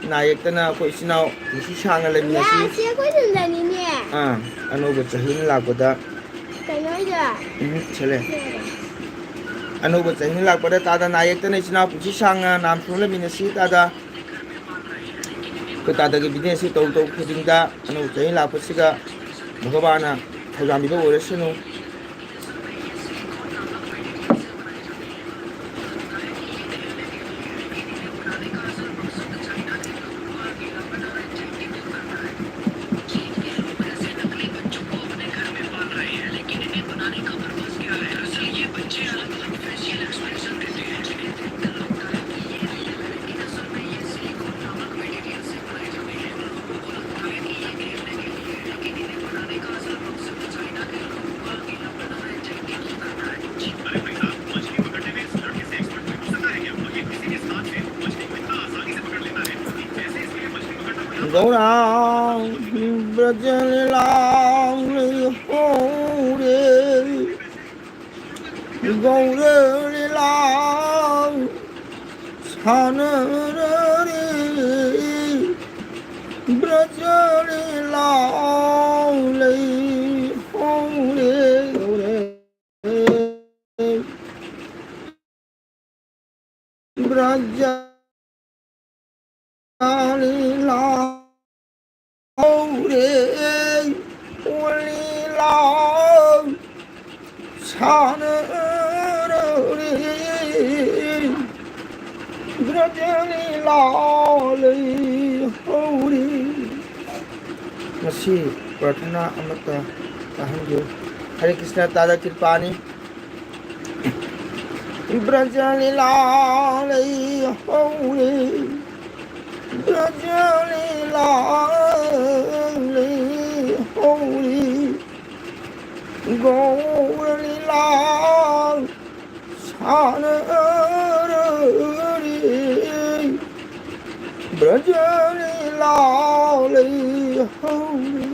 ꯑꯅꯥ ꯑꯌꯦꯛꯇꯅ ꯑꯩꯈꯣꯏ ꯏꯆꯤꯟ ꯏꯅꯥꯎ ꯄꯨꯟꯁꯤ ꯁꯥꯡꯅ ꯂꯩꯃꯤꯟꯅꯁꯤ꯫ ꯌꯥ, ꯁꯤ ꯑꯩꯈꯣꯏ ꯌꯨꯝꯗꯅꯤꯅꯦ꯫ ꯑꯥ, ꯑꯅꯧꯕ ꯆꯍꯤ ꯑꯃ ꯂꯥꯛꯄꯗ꯫ ꯀꯩꯅꯣ ꯍꯥꯏꯁꯦ? ꯎꯝ, ꯁꯦꯂꯦ꯫ ꯁꯦꯂꯦ꯫ ꯑꯅꯧꯕ ꯆꯍꯤ ꯑꯃ ꯂꯥꯛꯄꯗ ꯇꯥꯗ ꯑꯅꯥ ꯑꯌꯦꯛꯇꯅ ꯏꯆꯤꯟ ꯏꯅꯥꯎ ꯄꯨꯟꯁꯤ ꯁꯥꯡꯅ ꯅꯥꯝ ꯁꯣꯟꯅ ꯂꯩꯃꯤꯟꯅꯁꯤ ꯇꯥꯗ꯫ ꯑꯩꯈꯣꯏ ꯇꯥꯗꯒꯤ business ꯁꯤ ꯇꯧ ꯇꯧ ꯈꯨꯗꯤꯡꯗ ꯑꯅꯧꯕ ꯆꯍꯤ ꯂꯥꯛꯄꯁꯤꯒ ꯚꯒꯕꯥꯟꯅ ꯊꯧꯖꯥꯟꯕꯤꯕ ꯑꯣꯏꯔꯁꯅꯨ꯫ ꯒꯧꯔ ꯕ꯭ꯔꯖ ꯂꯤꯂꯥ ꯂꯩꯍꯧꯔꯦ꯫ ꯒꯧꯔ ꯂꯤꯂꯥ ꯁꯥꯟꯅꯔꯔꯦ꯫ ꯕ꯭ꯔꯖ ꯂꯤꯂꯥ ꯂꯩꯍꯧꯔꯦ꯫ ꯕ꯭ꯔꯖ ꯂꯤꯂꯥ ꯍꯧꯔꯦ꯫ ꯂꯤꯂꯥ ꯁꯥꯟꯅꯔꯦ꯫ ꯕ꯭ꯔꯖ ꯂꯤꯂꯥ ꯂꯩꯍꯧꯔꯦ꯫ ꯉꯁꯤ ꯄ꯭ꯔꯥꯔꯊꯅꯥ ꯑꯃꯠꯇ ꯇꯥꯍꯟꯕꯤꯌꯨ꯫ ꯍꯔꯦ ꯀ꯭ꯔꯤꯁꯅ ꯇꯥꯗ ꯀ꯭ꯔꯤꯄꯥꯅꯤ꯫ ꯕ꯭ꯔꯖ ꯂꯤꯂꯥ ꯂꯩꯍꯧꯔꯦ꯫ ꯕ꯭ꯔꯖ ꯂꯤꯂꯥ ꯂꯩꯍꯧꯔꯦ꯫ ꯒꯧꯔ ꯂꯤꯂꯥ ꯁꯥꯟꯅꯔꯦ꯫ ꯕ꯭ꯔꯖ ꯂꯤꯂꯥ ꯂꯩꯍꯧꯔꯦ꯫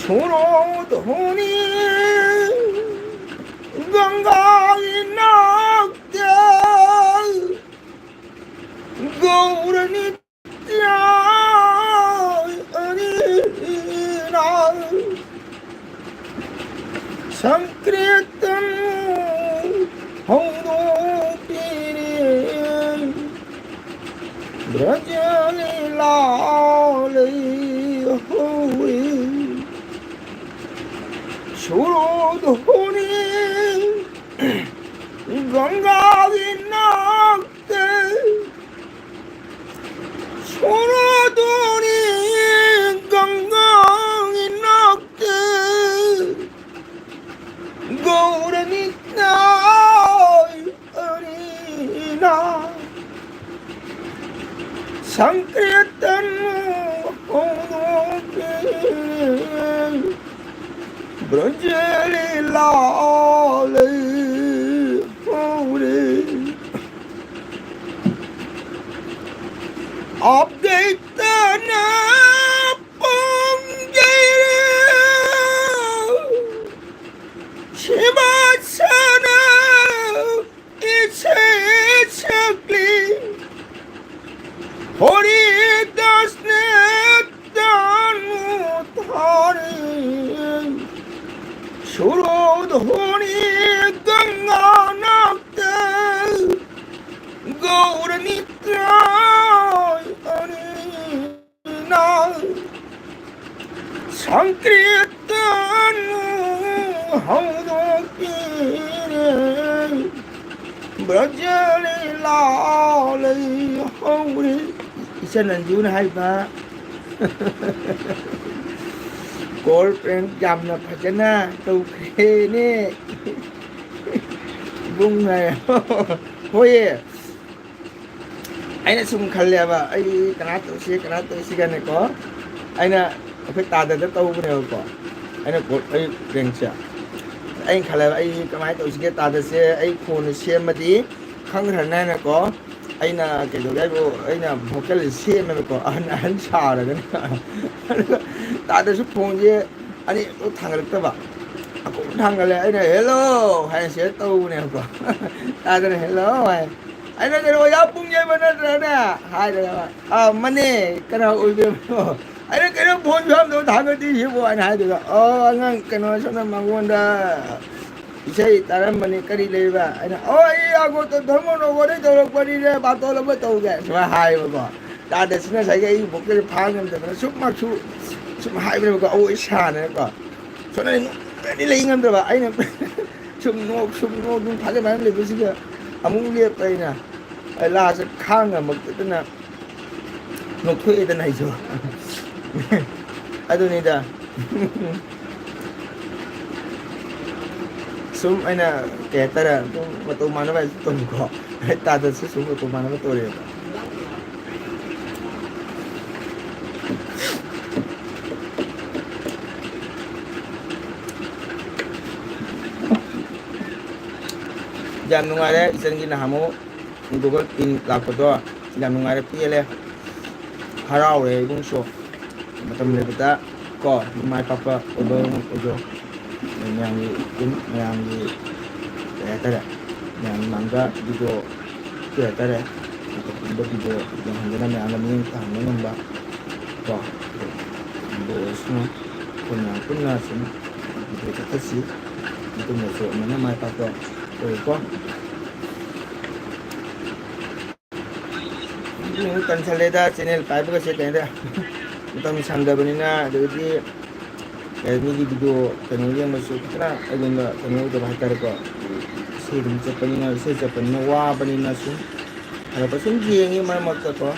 ꯁꯨꯔꯣ ꯙꯣꯅꯤ ꯒꯪꯒꯥꯒꯤ ꯅꯥꯛꯇ ꯒꯧꯔ ꯅꯤꯇ꯭ꯌ ꯑꯅꯤꯅ ꯁꯪꯀ꯭ꯔꯤꯇꯟ ꯍꯧꯗꯣꯛꯄꯤꯔꯦ꯫ ꯕ꯭ꯔꯖ ꯂꯤꯂꯥ ꯂꯩꯍꯧꯔꯦ꯫ ꯁꯨꯔꯣ ꯙꯣꯅꯤ ꯒꯪꯒꯥꯒꯤ ꯅꯥꯛꯇ ꯁꯨꯔꯣ ꯙꯣꯅꯤ ꯒꯪꯒꯥꯒꯤ ꯅꯥꯛꯇ ꯒꯧꯔ ꯅꯤꯇ꯭ꯌ ꯑꯅꯤꯅ ꯁꯪꯀ꯭ꯔꯤꯇꯟ ꯍꯧꯗꯣꯛꯄꯤꯔꯦ꯫ ꯕ꯭ꯔꯖ ꯂꯤꯂꯥ ꯂꯩꯍꯧꯔꯦ꯫ ꯑꯞꯗꯦꯠꯇꯅ ꯄꯣꯡꯖꯩꯔꯦ꯫ ꯁꯤꯕꯥꯁꯅ ꯏꯁꯩ ꯁꯛꯂꯤ꯫ ꯍꯣꯔꯤ ꯗꯥꯁꯅ ꯇꯥꯅꯨ ꯊꯥꯔꯤ꯫ ꯁꯨꯔꯣ ꯙꯣꯅꯤ ꯒꯪꯒꯥ ꯅꯥꯛꯇ ꯒꯧꯔ ꯅꯤꯇ꯭ꯔꯥꯏ ꯑꯅꯤꯅ ꯁꯪꯀ꯭ꯔꯤꯇꯟ ꯍꯧꯗꯣꯛꯄꯤꯔꯦ꯫ ꯕ꯭ꯔꯖ ꯂꯤꯂꯥ ꯂꯩꯍꯧꯔꯦ꯫ ꯏꯆꯟ ꯅꯟꯖꯨꯅ ꯍꯥꯏꯕ꯫ ꯀꯣꯜ ꯄ꯭ꯔꯦꯡ ꯌꯥꯝꯅ ꯐꯖꯅ ꯇꯧꯈ꯭ꯔꯦꯅꯦ꯫ ꯏꯕꯨꯡ ꯍꯥꯏ꯫ ꯍꯣꯏꯌꯦ꯫ ꯑꯩꯅ ꯁꯨꯝ ꯈꯜꯂꯦꯕ, ꯑꯩ ꯀꯅꯥ ꯇꯧꯁꯤ, ꯀꯅꯥ ꯇꯧꯁꯤ ꯀꯥꯏꯅꯀꯣ꯫ ꯑꯩꯅ ꯑꯩꯈꯣꯏ ꯇꯥꯗꯗ ꯇꯧꯕꯅꯦꯕꯀꯣ꯫ ꯑꯩꯅ ꯀꯣꯜ, ꯑꯩ ꯄ꯭ꯔꯦꯡꯁꯦ꯫ ꯑꯩꯅ ꯈꯜꯂꯦꯕ, ꯑꯩ ꯀꯃꯥꯏꯅ ꯇꯧꯁꯤꯒꯦ, ꯇꯥꯗꯁꯦ ꯑꯩ ꯐꯣꯟꯗ ꯁꯦꯝꯃꯗꯤ ꯈꯪꯈ꯭ꯔꯅꯤ ꯍꯥꯏꯅꯀꯣ꯫ ꯑꯩꯅ ꯀꯩꯗꯧꯒꯦ ꯍꯥꯏꯕꯨ, ꯑꯩꯅ ꯚꯣꯀꯦꯜꯁꯦ ꯁꯦꯝꯃꯦꯕꯀꯣ, ꯑꯍꯟ, ꯑꯍꯟ ꯁꯥꯔꯒꯅꯦ꯫ ꯑꯗꯨꯒ ꯇꯥꯗꯁꯨ ꯐꯣꯟꯁꯦ ꯑꯅꯤ ꯊꯥꯡꯒꯠꯂꯛꯇꯕ꯫ ꯑꯀꯨꯝ ꯊꯥꯡꯒꯠꯂꯦ꯫ ꯑꯩꯅ "ꯍꯦꯜꯂꯣ" ꯍꯥꯏꯅ ꯁꯤꯗ ꯇꯧꯕꯅꯦꯕꯀꯣ꯫ ꯇꯥꯗꯅ "ꯍꯦꯜꯂꯣ" ꯍꯥꯏ꯫ ꯑꯩꯅ "ꯀꯩꯅꯣ, ꯑꯣꯖꯥ ꯄꯨꯡ ꯌꯩꯕ ꯅꯠꯇ꯭ꯔꯅꯦ?" ꯍꯥꯏꯔꯒ "ꯑꯥ, ꯃꯥꯅꯦ, ꯀꯅꯥ ꯑꯣꯏꯕꯤꯔꯕꯅꯣ?" ꯑꯩꯅ "ꯀꯩꯅꯣ, ꯐꯣꯟꯁꯨ ꯌꯥꯝꯗꯕ ꯊꯥꯡꯒꯠꯂꯤꯁꯤꯕꯣ?" ꯍꯥꯏꯅ ꯍꯥꯏꯗꯨꯗ, "ꯑꯣ, ꯑꯉꯥꯡ ꯀꯩꯅꯣ, ꯁꯣꯝꯗ ꯃꯉꯣꯟꯗ ꯏꯁꯩ ꯇꯥꯔꯝꯕꯅꯤ, ꯀꯔꯤ ꯂꯩꯕ?" ꯑꯩꯅ "ꯑꯣ, ꯑꯩ ꯑꯒꯣꯇ ꯙꯔꯃ ꯅꯒꯔꯗꯩ ꯇꯧꯔꯛꯄꯅꯤꯅꯦ, ꯕꯥꯇꯣꯜ ꯑꯃ ꯇꯧꯒꯦ", ꯁꯨꯃꯥꯏꯅ ꯍꯥꯏꯌꯦꯕꯀꯣ꯫ ꯇꯥꯗꯁꯤꯅ ꯉꯁꯥꯏꯒꯤ ꯑꯩꯒꯤ ꯚꯣꯀꯦꯜꯁꯦ ꯐꯥ ꯉꯝꯗꯗꯅ ꯁꯨꯝ ꯃꯥꯁꯨ ꯁꯨꯝ ꯍꯥꯏꯕꯅꯦꯕꯀꯣ, ꯑꯋꯣꯏ ꯁꯥꯅꯦꯀꯣ꯫ ꯁꯣꯝꯗꯗꯤ ꯅꯣꯛꯅꯤꯡꯕꯅꯗꯤ ꯂꯩ ꯉꯝꯗꯕ꯫ ꯑꯩꯅ ꯁꯨꯝ ꯅꯣꯛ, ꯁꯨꯝ ꯅꯣꯛ, ꯑꯗꯨꯝ ꯐꯥꯖꯤꯟ ꯐꯥꯖꯤꯟ ꯂꯩꯕꯁꯤꯗ ꯑꯃꯨꯛ ꯂꯦꯞꯄ ꯑꯩꯅ꯫ ꯑꯩ ꯂꯥꯁꯇ ꯈꯥꯡ ꯉꯝꯃꯛꯇꯗꯅ ꯅꯣꯛꯊꯣꯛꯑꯦꯗꯅ ꯑꯩꯁꯨ꯫ ꯑꯗꯨꯅꯤꯗ꯫ ꯁꯨꯝ ꯑꯩꯅ ꯀꯩ ꯍꯥꯏꯇꯥꯔꯦ, ꯑꯗꯨꯝ ꯃꯇꯧ ꯃꯥꯟꯅꯕ ꯍꯥꯏꯁꯨ ꯇꯧꯏꯀꯣ꯫ ꯇꯥꯗꯁꯨ ꯁꯨꯝ ꯃꯇꯧ ꯃꯥꯟꯅꯕ ꯇꯧꯔꯛꯑꯦꯕ꯫ ꯌꯥꯝ ꯅꯨꯡꯉꯥꯏꯔꯦ ꯏꯆꯟꯒꯤ ꯅꯍꯥꯟꯃꯨꯛ Google Pin ꯂꯥꯛꯄꯗꯣ꯫ ꯌꯥꯝ ꯅꯨꯡꯉꯥꯏꯔꯦ, ꯄꯦꯜꯂꯦ꯫ ꯍꯔꯥꯎꯔꯦ ꯏꯕꯨꯡꯁꯨ꯫ ꯃꯇꯝ ꯂꯩꯕꯗ ꯀꯣ, ꯃꯥꯏ ꯄꯥꯛꯄ ꯑꯣꯏꯕ ꯑꯣꯏꯖꯧ꯫ ꯃꯌꯥꯝꯒꯤ ꯑꯗꯨꯝ, ꯃꯌꯥꯝꯒꯤ ꯀꯩ ꯍꯥꯏꯇꯥꯔꯦ, ꯃꯌꯥꯝꯒꯤ ꯃꯥꯡꯗ ꯚꯤꯗꯤꯑꯣ, ꯀꯩ ꯍꯥꯏꯇꯥꯔꯦ, ꯑꯐꯕ ꯚꯤꯗꯤꯑꯣ ꯌꯦꯡꯍꯟꯗꯅ ꯃꯌꯥꯝꯅ ꯃꯤꯠꯌꯦꯡ ꯇꯥꯍꯟꯕ ꯉꯝꯕ ꯀꯣ, ꯑꯗꯨ ꯑꯣꯏꯔꯁꯅꯨ꯫ ꯑꯩꯈꯣꯏ ꯃꯌꯥꯝ ꯄꯨꯟꯅ ꯁꯨꯝ ꯚꯤꯗꯤꯑꯣ ꯆꯠꯊꯁꯤ꯫ ꯃꯇꯨꯡꯗꯁꯨ ꯑꯗꯨꯃꯥꯏꯅ ꯃꯥꯏ ꯄꯥꯛꯄ ꯑꯣꯏꯌꯨꯀꯣ꯫ ꯃꯤꯅ ꯇꯟꯁꯜꯂꯦꯗ, ꯆꯦꯅꯦꯜ ꯄꯥꯏꯕꯒꯁꯦ ꯀꯩꯅꯣꯗ ꯃꯇꯝ ꯁꯪꯗꯕꯅꯤꯅ, ꯑꯗꯒꯤꯗꯤ ꯀꯩ, ꯃꯤꯒꯤ ꯚꯤꯗꯤꯑꯣ ꯀꯩꯅꯣ ꯌꯦꯡꯕꯁꯨ ꯈꯤꯇꯪ ꯑꯩꯉꯣꯟꯗ ꯀꯩꯅꯣ ꯑꯣꯏꯗꯕ ꯍꯥꯏꯇꯥꯔꯦꯀꯣ꯫ ꯏꯁꯩ ꯑꯗꯨꯝ ꯆꯠꯄꯅꯤꯅ, ꯏꯁꯩ ꯆꯠꯄꯅꯤꯅ ꯋꯥꯕꯅꯤꯅ ꯁꯨꯝ ꯍꯜꯂꯛꯄ ꯁꯨꯝ ꯌꯦꯡꯉꯤ ꯃꯔꯛ ꯃꯔꯛꯇꯀꯣ꯫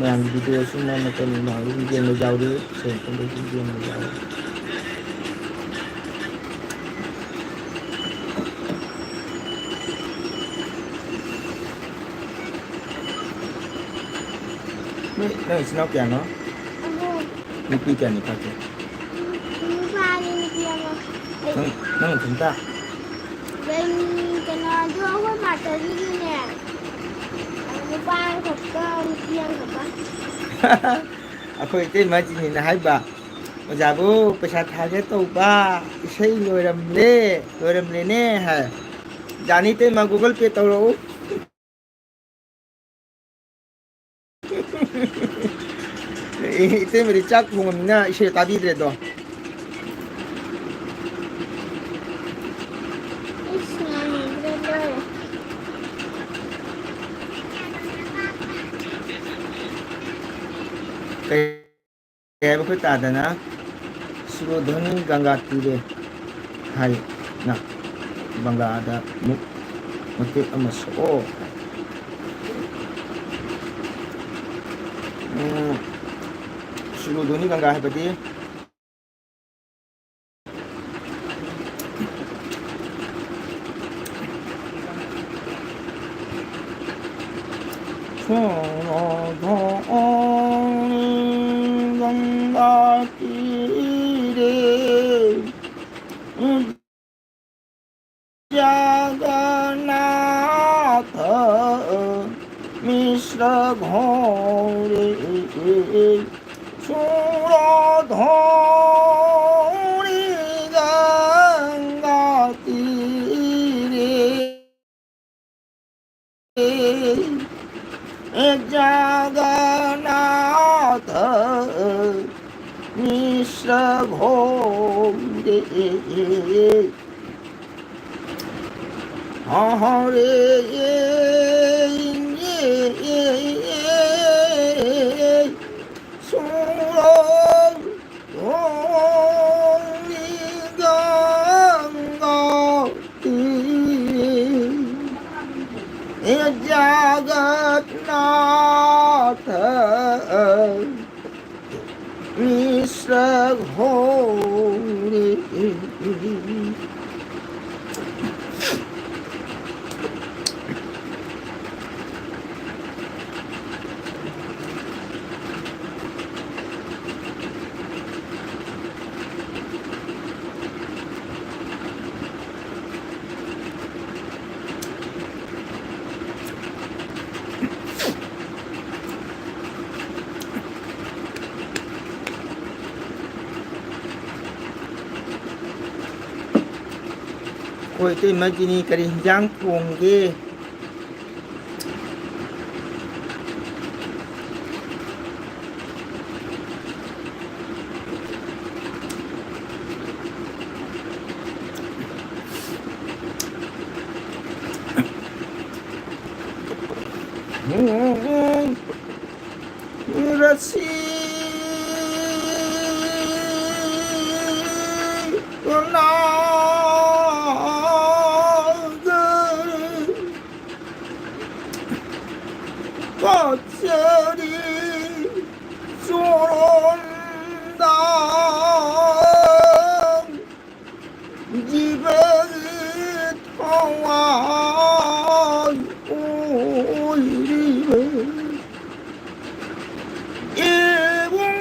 ꯃꯌꯥꯝꯒꯤ ꯚꯤꯗꯤꯑꯣ ꯁꯨꯝ ꯃꯔꯛ ꯃꯔꯛꯇ ꯅꯨꯡꯗꯥꯡꯗ ꯑꯗꯨꯝ ꯌꯦꯡꯕ ꯌꯥꯎꯔꯤ, ꯏꯁꯩ ꯃꯐꯝꯗ ꯑꯗꯨꯝ ꯌꯦꯡꯕ ꯌꯥꯎꯔꯤ꯫ ꯅꯣꯏ, ꯅꯣꯏ ꯏꯆꯤꯟ ꯏꯅꯥꯎ ꯀꯌꯥꯅꯣ? ꯑꯍꯨꯝ꯫ ꯅꯨꯄꯤ ꯀꯌꯥ, ꯅꯨꯄꯥ ꯀꯌꯥ? ꯅꯨꯄꯥ ꯑꯅꯤ, ꯅꯨꯄꯤ ꯑꯃ꯫ ꯅꯪ, ꯅꯪ ꯅꯊꯟꯇ? ꯂꯩ, ꯀꯩꯅꯣ, ꯑꯗꯨ ꯑꯩꯈꯣꯏ ꯃꯥꯁꯇꯔꯒꯤꯗꯤꯅꯦ, ꯅꯨꯄꯥ ꯑꯃꯈꯛꯀ ꯅꯨꯄꯤ ꯑꯃꯈꯛꯀ꯫ ꯑꯩꯈꯣꯏ ꯏꯇꯩꯃ ꯖꯤꯅꯤꯅ ꯍꯥꯏꯕ, "ꯑꯣꯖꯥꯕꯨ ꯄꯩꯁꯥ ꯊꯥꯒꯦ ꯇꯧꯕ, ꯏꯁꯩ ꯂꯣꯏꯔꯝꯂꯦ, ꯂꯣꯏꯔꯝꯂꯦꯅꯦ" ꯍꯥꯏ꯫ ꯖꯥꯅꯤ ꯏꯇꯩꯃ, Google Pay ꯇꯧꯔꯛꯎ꯫ ꯏꯇꯩꯃꯗꯤ ꯆꯥꯛ ꯊꯣꯡꯉꯝꯅꯤꯅ ꯏꯁꯩ ꯇꯥꯕꯤꯗ꯭ꯔꯦꯗꯣ꯫ ꯏꯁ, ꯉꯥꯏꯗ꯭ꯔꯦ, ꯂꯣꯏꯔꯦ꯫ ꯀꯩ ꯀꯩ ꯍꯥꯏꯕ? ꯑꯩꯈꯣꯏ ꯇꯥꯗꯅ ꯁꯨꯔꯣꯙꯣꯅꯤ ꯒꯪꯒꯥ ꯇꯤꯔꯦ ꯍꯥꯏꯅ ꯕꯪꯒ꯭ꯂꯥꯗ ꯑꯃꯨꯛ ꯃꯇꯦꯛ ꯑꯃ ꯁꯛꯑꯣ꯫ ꯎꯝ, ꯁꯨꯔꯣꯙꯣꯅꯤ ꯒꯪꯒꯥ ꯍꯥꯏꯕꯗꯤ ꯁꯨꯔꯣꯙꯣꯅꯤ ꯒꯪꯒꯥ ꯇꯤꯔꯦ ꯖꯒꯟꯅꯥꯊ ꯃꯤꯁ꯭ꯔ ꯘꯣꯔꯦ जगन्नाथ मिश्र घोरे। हरे सुर गंगा जगन्नाथ मिश्र घोरे। ꯑꯩꯈꯣꯏ ꯏꯇꯩꯃꯒꯤꯅꯤ, ꯀꯔꯤ ꯍꯤꯟꯖꯥꯡ ꯊꯣꯡꯒꯦ? रसी नागर कचरी चोरंदा जीवन थवाई उइरिबे। एवं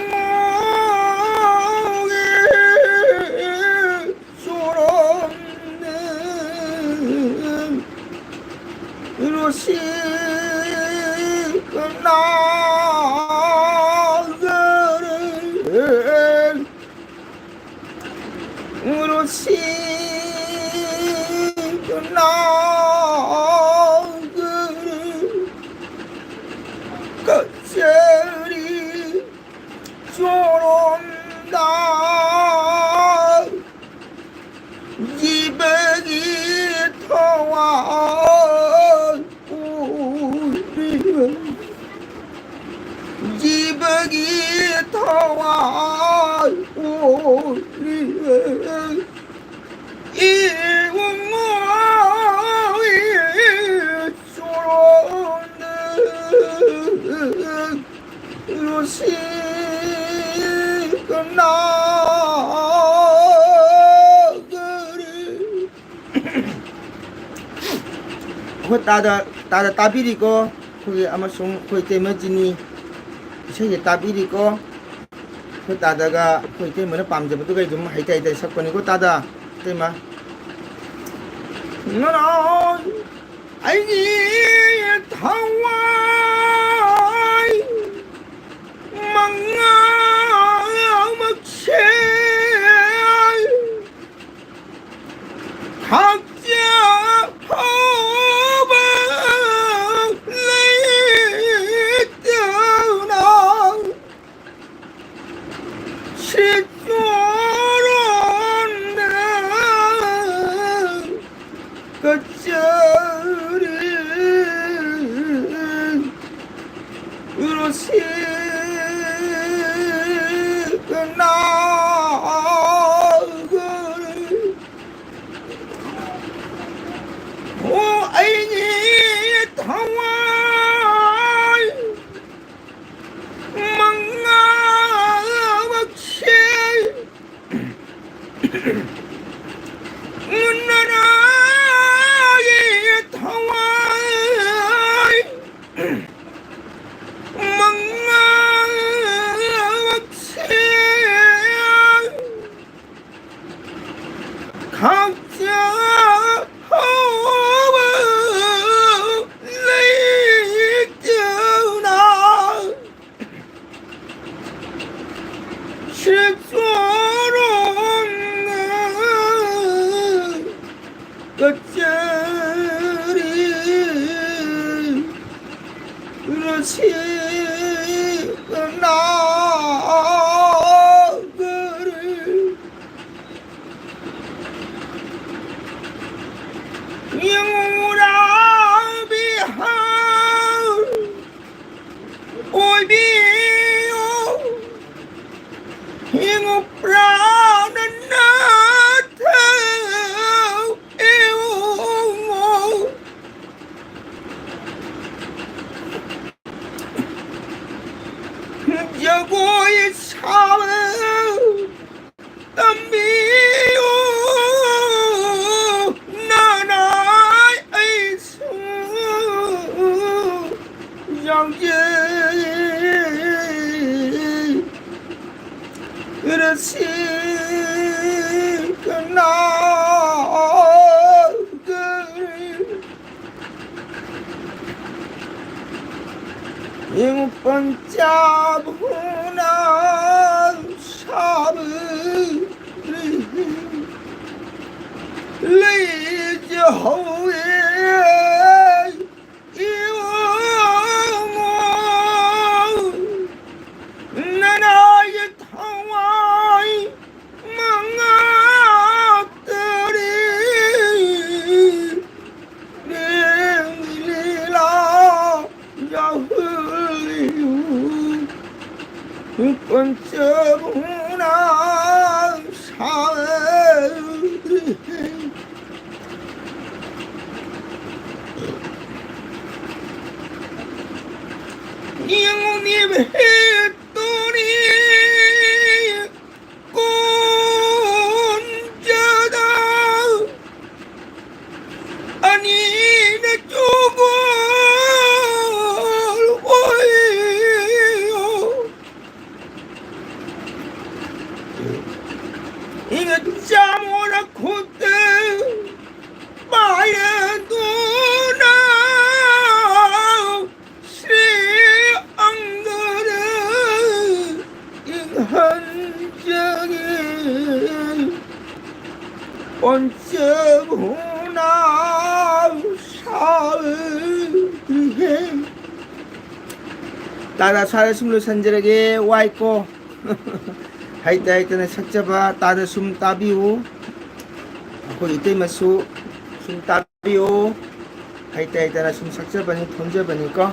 चोरंदे रसिक नागर रसिक नागर ꯑꯩꯈꯣꯏ ꯇꯥꯗ, ꯇꯥꯗ ꯇꯥꯕꯤꯔꯤꯀꯣ? ꯑꯩꯈꯣꯏꯒꯤ ꯑꯃꯁꯨꯡ ꯑꯩꯈꯣꯏ ꯏꯇꯩꯃ ꯖꯤꯅꯤ ꯏꯁꯩꯁꯦ ꯇꯥꯕꯤꯔꯤꯀꯣ? ꯑꯩꯈꯣꯏ ꯇꯥꯗꯒ ꯑꯩꯈꯣꯏ ꯏꯇꯩꯃꯅ ꯄꯥꯝꯖꯕꯗꯨꯒ ꯑꯗꯨꯝ ꯍꯩꯇ ꯍꯩꯇ ꯁꯛꯄꯅꯤꯀꯣ ꯇꯥꯗ, ꯏꯇꯩꯃ꯫ ꯉꯔꯥꯡ ꯑꯩꯒꯤ ꯊꯋꯥꯏ ꯃꯉꯥꯃꯛꯁꯦ ꯈꯥꯛꯆ ꯍꯧꯕ ꯂꯩꯇꯅ ꯁꯤꯠꯇꯣꯔꯣꯝꯗ ꯀꯆꯔꯤ ꯔꯣꯁꯤ ꯀꯅꯥꯒꯔꯤ꯫ ꯑꯣ ꯑꯩꯒꯤ ꯊꯋꯥꯏ ꯃꯉꯥꯃꯛꯁꯦ ꯅꯅꯥꯒꯤ ꯊꯋꯥꯏ ꯃꯉꯥꯃꯛꯁꯦ ꯈꯥꯛꯆ ꯍꯧꯕ ꯂꯩꯇꯅ ꯁꯤꯠꯇꯣꯔꯣꯝꯗ ꯀꯆꯔꯤ ꯔꯣꯁꯤ ꯀꯅꯥꯒꯔꯤ꯫ ꯌꯦꯡꯉꯨꯔꯥ ꯕꯤꯍꯥꯔ ꯑꯣꯏꯕꯤꯌꯨ, ꯌꯦꯡꯉꯨ ꯄ꯭ꯔꯥꯅ ꯅꯥꯊꯧ ꯏꯕꯨꯡꯉꯣ꯫ ꯖꯒꯣꯏ ꯁꯥꯕ ꯇꯝꯕꯤꯌꯨ ꯅꯅꯥꯏ ꯑꯩꯁꯨ ꯌꯦꯡꯉꯨ ꯄꯟꯆꯥꯕꯨꯅ ꯁꯥꯕ ꯂꯩꯖꯍꯧꯋꯦ꯫ ꯏꯕꯨꯡꯉꯣ, ꯅꯅꯥꯏ ꯊꯋꯥꯏ ꯃꯉꯥ ꯇꯔꯦ ꯂꯤꯂꯥ ꯌꯥꯎꯍꯜꯂꯤꯌꯨ꯫ ꯄꯟꯆꯕꯨꯅ ꯁꯥꯔꯤ꯫ ꯌꯦꯡꯉꯨꯅꯦ ꯚꯦꯇꯣꯔꯤ ꯀꯣꯟꯖꯗ ꯑꯅꯤꯅ ꯆꯨꯒꯣꯜ ꯑꯣꯏꯌꯣ꯫ ꯏꯆꯥꯃꯣꯅ ꯈꯨꯠꯇ ꯄꯥꯏꯔꯗꯨꯅ ꯁ꯭ꯔꯤ ꯑꯪꯒꯗ ꯏꯪꯍꯟꯖꯒꯦ꯫ ꯄꯟꯆꯕꯨꯅ ꯁꯥꯎꯗ꯭ꯔꯤꯉꯩ꯫ ꯇꯥꯗ ꯁ꯭ꯋꯥꯏꯗ ꯁꯨꯝ ꯂꯣꯏꯁꯤꯟꯖꯔꯒꯦ꯫ ꯋꯥꯏꯀꯣ꯫ ꯍꯩꯇ ꯍꯩꯇꯅ ꯁꯛꯆꯕ ꯇꯥꯗ ꯁꯨꯝ ꯇꯥꯕꯤꯌꯨ꯫ ꯑꯩꯈꯣꯏ ꯏꯇꯩꯃꯁꯨ ꯁꯨꯝ ꯇꯥꯕꯤꯌꯨ꯫ ꯍꯩꯇ ꯍꯩꯇꯅ ꯁꯨꯝ ꯁꯛꯆꯕꯅꯤ, ꯊꯣꯟꯖꯕꯅꯤꯀꯣ꯫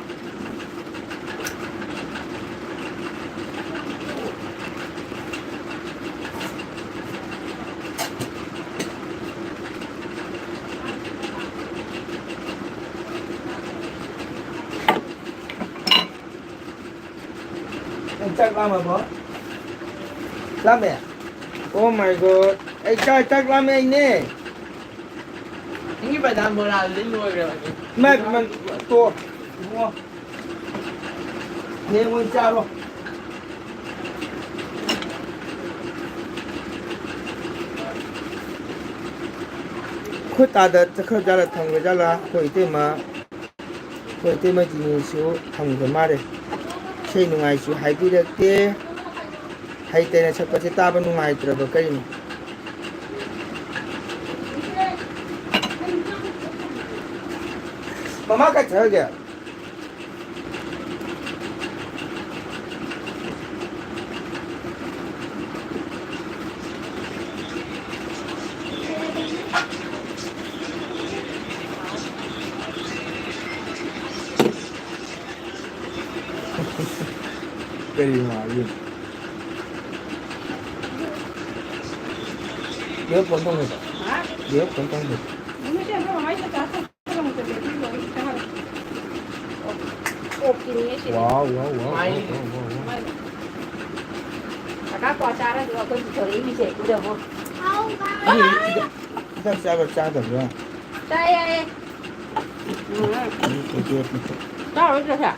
ꯅꯪ ꯆꯥꯛ ꯂꯥꯝꯃꯕꯣ? ꯂꯥꯝꯃꯦ? Oh my God. ꯑꯩ ꯆꯥꯛ, ꯆꯥꯛ ꯂꯥꯝꯃꯦ ꯑꯩꯅꯦ꯫ ꯅꯪꯒꯤ ꯕꯗꯥꯝ ꯕꯣꯔꯥꯗꯨꯗꯤ ꯂꯣꯏꯈ꯭ꯔꯕꯅꯤ꯫ ꯏꯃꯥ, ꯏꯃꯥ, ꯇꯣꯛꯑꯣ꯫ ꯏꯕꯨꯡꯉꯣ꯫ ꯍꯌꯦꯡ ꯑꯣꯏꯅ ꯆꯥꯔꯣ꯫ ꯑꯩꯈꯣꯏ ꯇꯥꯗ ꯆꯠꯈ꯭ꯔ ꯖꯥꯠꯂꯥ, ꯊꯝꯈ꯭ꯔ ꯖꯥꯠꯂꯥ? ꯑꯩꯈꯣꯏ ꯏꯇꯩꯃ, ꯑꯩꯈꯣꯏ ꯏꯇꯩꯃ ꯖꯤꯅꯤꯁꯨ ꯊꯝꯈ꯭ꯔ ꯃꯥꯜꯂꯦ꯫ ꯏꯁꯩ ꯅꯨꯡꯉꯥꯏꯁꯨ ꯍꯥꯏꯕꯤꯔꯛꯇꯦ꯫ ꯍꯩꯇꯅ ꯁꯛꯄꯁꯦ ꯇꯥꯕ ꯅꯨꯡꯉꯥꯏꯇ꯭ꯔꯕ ꯀꯔꯤꯅꯣ? ꯃꯃꯥ ꯀꯥꯏ ꯆꯠꯈ꯭ꯔꯒꯦ? ꯀꯔꯤ ꯅꯨꯡꯉꯥꯏꯔꯤꯅꯣ? ꯕꯦꯝ ꯐꯣꯟ ꯇꯧꯅꯦꯕ꯫ ꯍꯥ? ꯕꯦꯝ ꯐꯣꯟ ꯇꯧꯅꯦꯕ꯫ ꯅꯨꯃꯤꯠꯁꯦ ꯑꯩꯈꯣꯏ ꯃꯃꯥꯏꯁꯦ ꯆꯥ ꯊꯛꯄ ꯉꯝꯗꯕꯤ ꯑꯗꯨ ꯂꯣꯏ ꯆꯥꯔꯦ꯫ ꯑꯣꯛꯀꯤꯅꯦ ꯁꯤꯗꯤ꯫ ꯋꯥꯎ, ꯋꯥꯎ, ꯋꯥꯎ, ꯋꯥꯎ, ꯃꯥꯏꯅꯦ꯫ ꯋꯥꯎ, ꯋꯥꯎ꯫ ꯀꯀꯥ ꯀ꯭ꯋꯥ ꯆꯥꯔꯁꯨ ꯑꯩꯈꯣꯏ ꯄꯨꯊꯣꯔꯛꯏ ꯃꯤꯁꯦ ꯎꯗꯕꯣ꯫ ꯍꯤꯗꯥꯛ ꯆꯥꯕ꯭ꯔꯥ ꯆꯥꯗꯕ꯭ꯔꯥ? ꯆꯥꯏ, ꯌꯥꯏꯌꯦ꯫ ꯎꯝ꯫ ꯎꯝ, ꯎꯝ, ꯎꯝ꯫ ꯆꯥꯔꯣꯏꯗ꯭ꯔꯣ ꯁꯦ?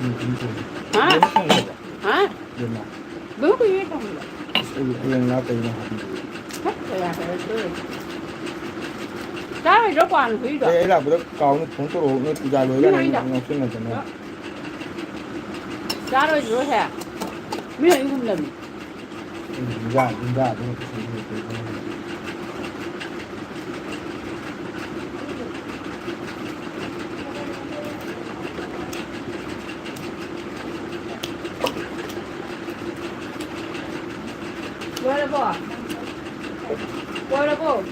ꯎꯝ, ꯎꯝ, ꯎꯝ꯫ ꯍꯥ? ꯌꯦꯔꯨꯝ ꯊꯣꯡꯕꯗꯣ꯫ ꯍꯥ? ꯌꯦꯔꯨꯝ꯫ ꯕꯦꯝꯃ ꯀꯩꯅꯣ ꯊꯣꯡꯕꯗꯣ? ꯑꯁ, ꯑꯩ ꯍꯌꯦꯡ ꯂꯥꯛ ꯀꯩꯅꯣ ꯍꯥꯏꯕꯤꯌꯨ꯫ ꯍꯦꯛ ꯀꯌꯥ ꯀꯌꯥ ꯇꯧꯔꯦ꯫ ꯆꯥꯔꯣꯏꯗ꯭ꯔꯣ ꯀ꯭ꯋꯥ ꯅꯨꯄꯤꯗꯣ? ꯑꯩ, ꯑꯩ ꯂꯥꯛꯄꯗ ꯀꯥꯎꯅꯤ ꯐꯣꯟ ꯇꯧꯔꯛꯑꯣ, ꯅꯣꯏ ꯄꯨꯖꯥ ꯂꯣꯏꯔꯒ ꯃꯤ ꯅꯪ ꯍꯥꯏꯗꯣ꯫ ꯉꯥꯎꯁꯤꯟꯅꯗꯅ꯫ ꯆꯥꯔꯣꯏꯗ꯭ꯔꯣ ꯁꯦ? ꯃꯤ ꯍꯥꯏꯗꯣ ꯈꯨꯝꯂꯝꯃꯤ꯫ ꯂꯣꯏꯔꯕꯣ? ꯂꯣꯏꯔꯕꯣ?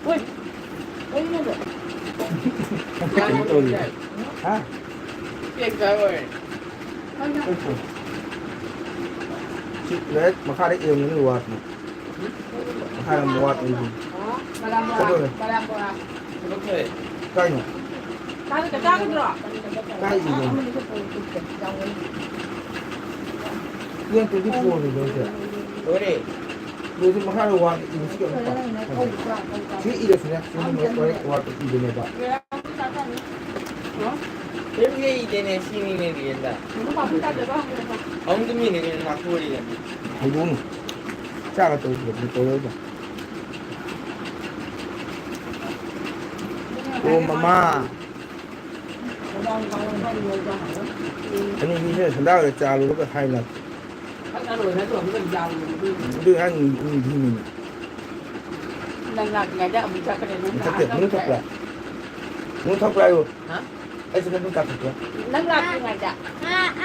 ꯍꯣꯏ꯫ ꯀꯩꯅꯣꯗꯣ? ꯀꯩꯅꯣ ꯇꯧꯔꯤ꯫ ꯍꯥ? ꯁꯤ ꯂꯩꯔꯦ, ꯃꯈꯥꯗ ꯑꯦꯝ ꯑꯅꯤ ꯋꯥꯠꯄꯅꯦ꯫ ꯃꯈꯥꯗ ꯑꯃꯨꯛ ꯋꯥꯠꯄꯅꯦ꯫ ꯕꯂꯥꯝ ꯕꯣꯔꯥ, ꯆꯠꯂꯣꯅꯦ꯫ ꯕꯂꯥꯝ ꯕꯣꯔꯥ꯫ ꯀꯥꯏꯅꯣ? ꯆꯥꯒꯗ꯭ꯔꯣ, ꯆꯥꯒꯗ꯭ꯔꯣ? ꯀꯥꯏ ꯏꯅꯣ? ꯇꯨ ꯊꯥꯎꯖꯟ ꯇ꯭ꯋꯦꯟꯇꯤ ꯐꯣꯔ ꯅꯤꯀꯣ ꯁꯦ꯫ ꯂꯣꯏꯔꯦ꯫ ꯃꯈꯥꯗ ꯋꯥꯟ ꯏꯟꯁꯤ ꯀꯩꯅꯣ ꯇꯧ꯫ ꯁꯤ ꯏꯔꯁꯨꯅꯦ, ꯁꯤ ꯅꯪꯅ ꯀꯣꯔꯦꯛ ꯋꯥꯔꯗ ꯏꯗꯣꯏꯅꯦꯕ꯫ ꯀꯔꯤꯝ ꯍꯦꯛ ꯏꯗꯦꯅꯦ, ꯁꯤꯅꯤꯅꯦ ꯔꯤꯌꯦꯜꯗ꯫ ꯑꯃꯨꯛ ꯇꯨꯃꯤꯟꯅ ꯀꯩꯅꯣ ꯅꯥꯈꯣꯔꯤꯌꯦ꯫ ꯍꯧꯗꯣꯡꯅꯤ꯫ ꯆꯥꯒ ꯇꯧꯗ꯭ꯔꯕꯅꯤ, ꯇꯧꯔꯣꯏꯗ꯫ ꯑꯣ, ꯃꯃꯥ꯫ ꯑꯅꯤ ꯃꯤꯁꯤꯅ ꯁꯟꯗꯥꯒ ꯆꯥ ꯂꯣꯜꯂꯒ ꯍꯥꯏ ꯂꯥꯛ꯫ ꯑꯗꯨ ꯍꯥꯏ ꯅꯨꯡ-, ꯅꯨꯡꯊꯤꯟꯅꯤꯅꯦ꯫ ꯅꯪ ꯂꯥꯛꯇ꯭ꯔꯤꯉꯩꯗ ꯑꯃꯨꯛ ꯆꯠꯈ꯭ꯔꯦ, ꯅꯪ ꯃꯊꯛꯇ ꯂꯥꯛꯑꯒ ꯅꯨꯡ ꯊꯛꯄ꯭ꯔꯥ? ꯅꯨꯡ ꯊꯛꯄ꯭ꯔꯥ ꯍꯥꯏꯌꯨ꯫ ꯍꯥ? ꯑꯩꯁꯨ ꯅꯪ ꯀꯥꯊꯣꯛꯄ꯭ꯔꯥ? ꯅꯪ ꯂꯥꯛꯇ꯭ꯔꯤꯉꯩꯗ꯫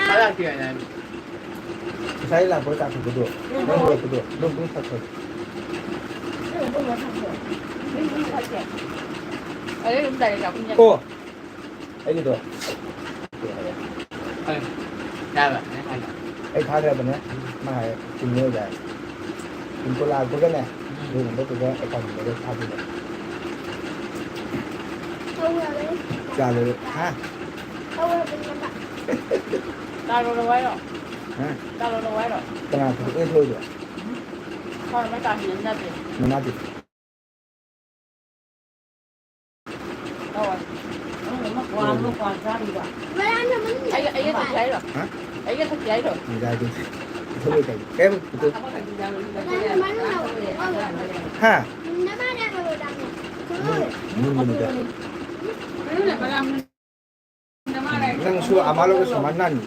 ꯃꯥ ꯂꯥꯛꯇ꯭ꯔꯤꯉꯩꯗ ꯍꯥꯏꯕ꯫ ꯉꯁꯥꯏ ꯂꯥꯛꯄꯗ ꯀꯥꯊꯣꯛꯄꯗꯣ, ꯅꯪ ꯄꯨꯔꯛꯄꯗꯣ, ꯅꯪ ꯅꯨꯡ ꯊꯛꯄ꯭ꯔꯥ? ꯅꯪ ꯅꯨꯡ ꯊꯛꯀꯦ꯫ ꯑꯗꯩ ꯑꯗꯨꯝ ꯗꯥꯏꯔꯦꯛ ꯂꯥꯛꯄ ꯑꯣ! ꯑꯩꯒꯤꯗꯣ꯫ ꯑꯩ ꯊꯥꯈ꯭ꯔꯕꯅꯦ꯫ ꯃꯥ ꯍꯥꯏ ꯆꯨꯝꯃꯤ ꯑꯣꯏꯖꯥꯠꯅꯤ꯫ ꯄꯤꯟꯇꯣ ꯂꯥꯛꯄꯒꯅꯦ, ꯑꯗꯨꯒꯨꯝꯕꯗꯨꯗ ꯑꯦꯀꯥꯎꯟꯗꯨꯗ ꯊꯥꯗꯣꯏꯕ꯫ ꯆꯥ ꯂꯣꯏꯔꯦ꯫ ꯍꯥ? ꯆꯥ ꯂꯣꯏꯔꯕꯣ ꯍꯥꯏꯔꯣ? ꯍꯥ? ꯆꯥ ꯂꯣꯏꯔꯕꯣ ꯍꯥꯏꯔꯣ? ꯀꯅꯥ ꯊꯕꯛ ꯂꯣꯏ ꯊꯣꯛꯏꯗꯣ? ꯍꯣꯏ, ꯃꯣꯏ ꯆꯥ ꯍꯩꯅꯕꯤ ꯅꯠꯇꯦ꯫ ꯃꯃꯥꯗꯤ? ꯑꯩꯒ, ꯑꯩꯒ ꯊꯛꯀꯦ ꯍꯥꯏꯔꯣ? ꯍꯥ? ꯑꯩꯒ ꯊꯛꯀꯦ ꯍꯥꯏꯔꯣ? ꯌꯥꯏ, ꯑꯗꯨꯝ ꯊꯛꯑꯣ꯫ ꯀꯩꯝ ꯄꯨꯊꯣꯛ-, ꯍꯥ? ꯃꯨꯟꯕꯅꯤꯗ꯫ ꯅꯪꯁꯨ ꯑꯃ ꯂꯧꯔꯁꯨ ꯃꯥꯟꯅꯅꯤ꯫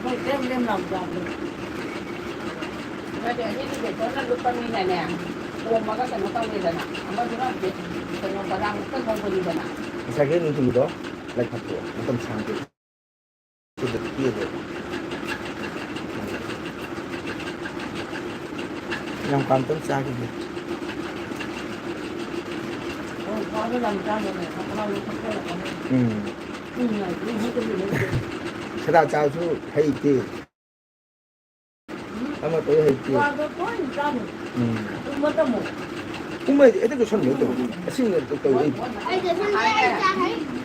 ꯃꯣꯏ ꯀ꯭ꯔꯦꯝ ꯀ꯭ꯔꯦꯝ ꯂꯥꯎꯕ ꯌꯥꯎꯕꯅꯦ꯫ ꯅꯠꯇꯦ, ꯑꯁꯤꯗꯤ ꯕꯦꯁꯣꯟꯅ ꯂꯨꯞꯄꯅꯤꯅꯅꯦ, ꯄꯣꯝꯃꯒ ꯀꯩꯅꯣ ꯇꯧꯔꯦꯗꯅ, ꯑꯃꯗꯨꯅ ꯕꯦ-, ꯀꯩꯅꯣ, ꯕꯗꯥꯝ ꯈꯛꯇ ꯉꯧꯕꯅꯤꯗꯅ꯫ ꯉꯁꯥꯏꯒꯤ ꯅꯨꯡꯊꯤꯜꯒꯤꯗꯣ ꯂꯩꯈꯠꯄꯗꯣ ꯃꯇꯝ ꯁꯥꯡꯗꯦ꯫ ꯌꯥꯝ ꯀꯥꯝꯇꯅ ꯆꯥꯈꯤꯒꯦ꯫ ꯎꯝ꯫ ꯁꯗꯥ ꯆꯥꯕꯁꯨ ꯍꯩꯇꯦ꯫ ꯑꯃ ꯇꯧ ꯍꯩꯇꯦ꯫ ꯎꯝ꯫ ꯎꯝ ꯍꯥꯏꯗꯤ ꯍꯦꯛꯇ ꯆꯨꯁꯟꯕ ꯅꯠꯇꯕ꯫ ꯑꯁꯤꯅ ꯇꯧ-, ꯇꯧ-, ꯑꯩ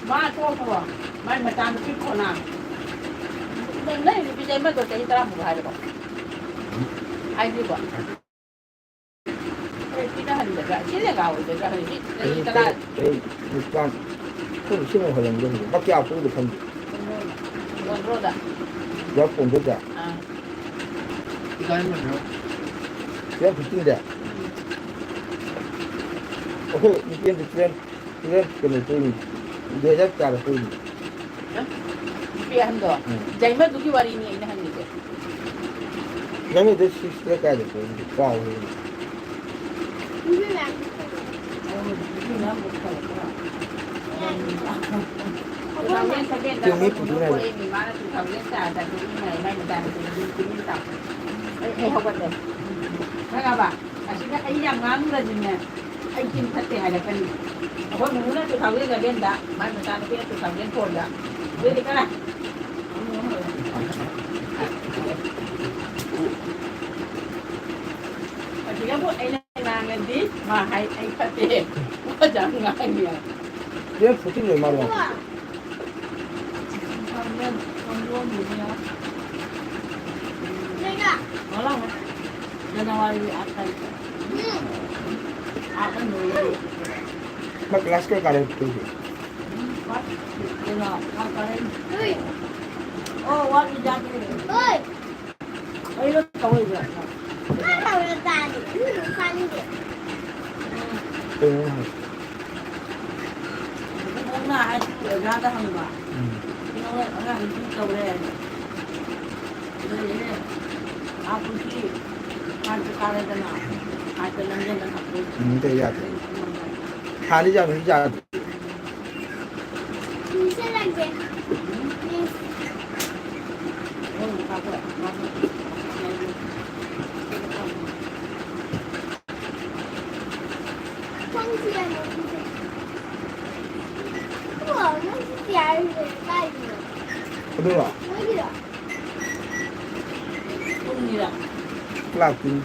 ꯃꯥ ꯇꯣꯛꯈ꯭ꯔꯣ꯫ ꯃꯥꯏ ꯃꯆꯥꯅꯨꯄꯤ ꯈꯣꯅꯥ꯫ ꯅꯪ ꯅꯨꯄꯤꯁꯦ ꯑꯃꯗꯣ ꯆꯍꯤ ꯇꯔꯥꯃꯨꯛ ꯍꯥꯏꯔꯕꯣ? ꯍꯥꯏꯗ꯭ꯔꯤꯕꯣ? ꯑꯩꯈꯣꯏ ꯄꯤꯛꯅ ꯍꯟꯒꯗ꯭ꯔꯥ? ꯁꯤ ꯂꯦꯡꯒꯥ ꯑꯣꯏꯒꯗ꯭ꯔꯥ? ꯍꯧꯖꯤꯛ ꯆꯍꯤ ꯆꯍꯤ ꯇꯔꯥ꯫ ꯇꯔꯦꯠ, ꯆꯍꯤ ꯅꯤꯄꯥꯟ꯫ ꯑꯩꯈꯣꯏ ꯁꯤ ꯑꯃꯨꯛ ꯍꯜꯂꯝꯒꯗꯕꯅꯤ꯫ ꯂꯨꯄꯥ ꯀꯌꯥ ꯄꯨꯔꯤꯗ ꯈꯪꯗꯦ꯫ ꯌꯣꯟꯕ꯭ꯔꯣꯗ? ꯌꯥꯝ ꯄꯣꯟꯖꯗ꯭ꯔꯥ? ꯑꯥ꯫ ꯇꯨ ꯊꯥꯎꯖꯟ ꯐꯤꯐꯇꯤꯟꯗ? ꯎꯝ꯫ ꯑꯩꯈꯣꯏ ꯅꯨꯄꯤ ꯑꯃ ꯇꯨ ꯊꯥꯎꯖꯟ, ꯇꯨ ꯊꯥꯎꯖꯟ ꯀꯩꯅꯣ ꯄꯣꯛꯏꯅꯤ꯫ ꯗꯨ ꯍꯖꯥꯔ ꯀꯌꯥꯗ ꯄꯣꯛꯏꯅꯤ? ꯅꯨꯄꯤ ꯑꯍꯟꯗꯣ? ꯎꯝ꯫ ꯌꯥꯏꯃꯗꯨꯒꯤ ꯋꯥꯔꯤꯅꯤ ꯑꯩꯅ ꯍꯪꯉꯤꯁꯦ꯫ ꯌꯥꯏꯃꯗꯨ ꯁꯤꯛꯁꯇ ꯀꯌꯥꯗ ꯄꯣꯛꯏꯅꯤ? ꯀꯥꯎꯔꯦ꯫ ꯇꯨ ꯊꯥꯎꯖꯟ ꯁꯚꯦꯟꯗ ꯆꯨꯝꯃꯤ, ꯄꯨꯊꯣꯛꯅꯕ꯫ ꯄꯣꯛꯏꯅꯤ, ꯃꯥꯅ ꯇꯨ ꯊꯥꯎꯖꯟ ꯀꯌꯥꯗ ꯄꯣꯛꯏꯅꯤ ꯍꯥꯏ, ꯃꯥꯏ ꯃꯆꯥꯅꯨꯄꯤꯗꯨ ꯇꯨꯝꯃꯤ ꯇꯥꯎ꯫ ꯑꯩ, ꯑꯩ ꯍꯧꯒꯠꯂꯦ꯫ ꯈꯪꯉꯕ? ꯑꯁꯤꯗ ꯑꯩ ꯌꯥꯝ ꯉꯥꯡꯈ꯭ꯔꯗꯤꯅꯦ, ꯑꯩ ꯆꯤꯟ ꯐꯠꯇꯦ ꯍꯥꯏꯔꯛꯀꯅꯤ꯫ ꯑꯩꯈꯣꯏ ꯃꯨꯅꯨꯅ ꯇꯨ ꯊꯥꯎꯖꯟ ꯏꯂꯦꯚꯦꯟꯗ, ꯃꯥꯏ ꯃꯆꯥꯅꯨꯄꯤꯅ ꯇꯨ ꯊꯥꯎꯖꯟ ꯐꯣꯔꯗ꯫ ꯑꯗꯨꯗꯤ ꯀꯅꯥ? ꯑꯁꯤꯗꯕꯨ ꯑꯩꯅ ꯉꯥꯡꯉꯗꯤ ꯃꯥ ꯍꯥꯏ ꯑꯩ ꯐꯠꯇꯦ꯫ ꯃꯥ ꯌꯥꯝ ꯉꯥꯡꯉꯤ꯫ ꯇꯨꯌꯦꯜꯐ ꯐꯣꯔꯇꯤꯟ ꯂꯣꯏ ꯃꯥꯜꯂꯣ꯫ ꯖꯅꯋꯥꯔꯤ ꯑꯥ ꯇꯥꯔꯤꯛ꯫ ꯃꯥ ꯀ꯭ꯂꯥꯁ ꯀꯌꯥ ꯀꯥꯔꯦ ꯇꯧꯒꯦ? ꯀꯩꯅꯣ, ꯀꯩꯅꯣ, ꯑꯣ, ꯋꯥꯠꯂꯤ ꯖꯥꯠꯅꯤ꯫ ꯑꯩꯅ ꯇꯧꯔꯤꯕ꯫ ꯀꯩꯅꯣ ꯍꯥꯏ꯫ ꯏꯕꯣꯛꯅ ꯍꯥꯏ, ꯑꯣꯖꯥꯗ ꯍꯪꯕ꯫ ꯎꯝ꯫ ꯏꯕꯣꯛꯅ ꯑꯉꯥꯡ ꯅꯨꯄꯤ ꯇꯧꯔꯦ꯫ ꯑꯗꯨꯗꯒꯤꯅꯦ, ꯑꯥ ꯄꯨꯟꯁꯤ ꯐꯥꯏꯚꯇ ꯀꯥꯔꯦꯗꯅ, ꯐꯥꯏꯚꯇ ꯂꯝꯖꯦꯜꯗ ꯇꯝꯗꯣꯏꯅꯦ꯫ ꯎꯝ, ꯑꯗꯨ ꯌꯥꯗꯦ꯫ ꯍꯥꯟꯅ ꯌꯥꯝ ꯌꯥꯗꯦ꯫ ꯑꯗꯨꯔꯣ? ꯂꯥꯛꯇꯣꯏꯅꯤ꯫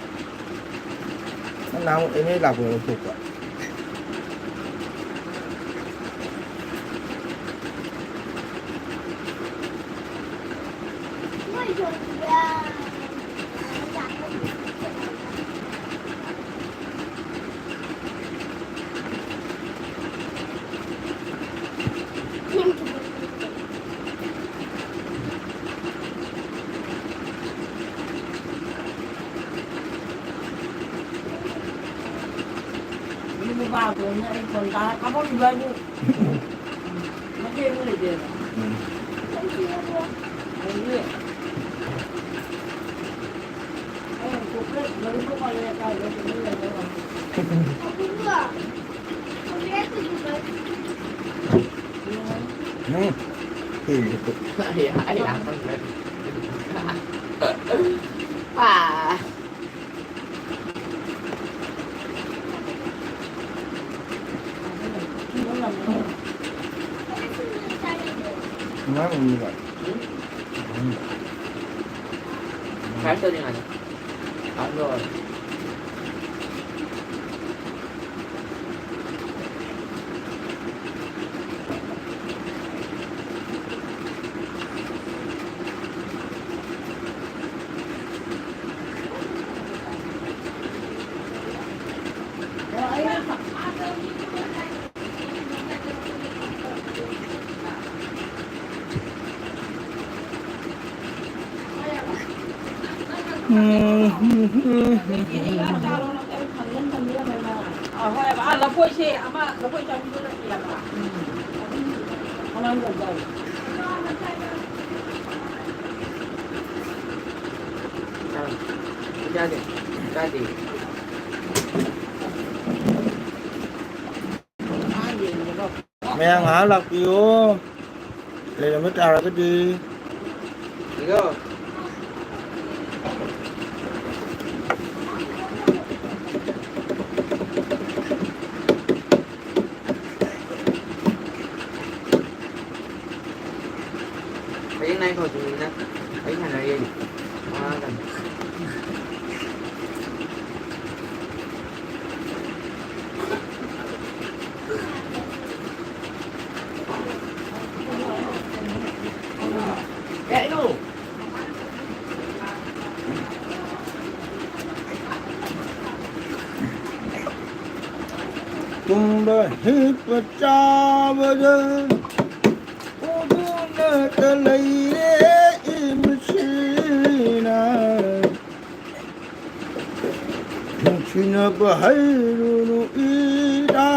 ꯅꯪ ꯅꯍꯥꯟꯃꯨꯛ ꯑꯦꯝ ꯑꯦ ꯂꯥꯛꯄꯗ ꯂꯧꯊꯣꯛꯄ꯫ ꯅꯨꯄꯥꯗꯨꯅ ꯑꯩ ꯐꯣꯟ ꯇꯥꯔ ꯀꯥꯞꯄꯛꯈꯤꯕ ꯍꯥꯏꯕꯨ꯫ ꯃꯆꯦ ꯑꯃ ꯂꯩꯖꯩꯕ꯫ ꯎꯝ꯫ ꯑꯗꯒꯤ ꯑꯩꯅ ꯆꯣꯀ꯭ꯂꯦꯠ ꯂꯣꯂꯤꯄꯣꯞ ꯀꯥꯏꯗ ꯂꯩꯔꯒ ꯎꯝ꯫ ꯑꯥ꯫ ꯉꯥ ꯎꯅꯤꯡꯕ꯫ ꯎꯝ꯫ ꯐ꯭ꯔꯥꯏ ꯇꯧꯅꯤꯡꯉꯥꯏꯅꯤ꯫ ꯐ꯭ꯔꯥꯏ ꯇꯧꯔꯦ꯫ ꯑ, ꯍꯣꯏ, ꯑꯥ, ꯂꯐꯣꯏꯁꯦ ꯑꯃ, ꯂꯐꯣꯏ ꯆꯥꯕꯤꯗꯨꯅ ꯄꯤꯔꯛꯄ꯫ ꯎꯝ꯫ ꯑꯉꯥꯡ ꯌꯥꯝ ꯆꯥꯎꯋꯤ꯫ ꯑꯥ, ꯆꯥꯗꯦ, ꯆꯥꯗꯦ꯫ ꯃꯌꯥꯝ ꯉꯥꯏꯍꯥꯛ ꯂꯥꯛꯄꯤꯌꯨ, ꯂꯩꯔꯝꯕ ꯇꯥꯔꯒꯗꯤ꯫ ꯍꯜꯂꯣ꯫ ꯍꯌꯦꯡ ꯅꯥꯏ ꯐꯥꯎ ꯇꯨꯃꯤꯟꯅ ꯋꯥꯔꯤ ꯁꯥꯟꯅꯔ ꯌꯦꯡꯉꯤ꯫ ꯋꯥꯒꯅꯨ꯫ ꯇꯨꯝꯕ ꯍꯤꯞꯄ ꯆꯥꯕꯗ ꯎꯗꯨꯅꯇ ꯂꯩꯔꯦ ꯏꯃꯁꯤꯅ꯫ ꯅꯨꯡꯁꯤꯅꯕ ꯍꯩꯔꯨꯅꯨ ꯏꯇꯥ,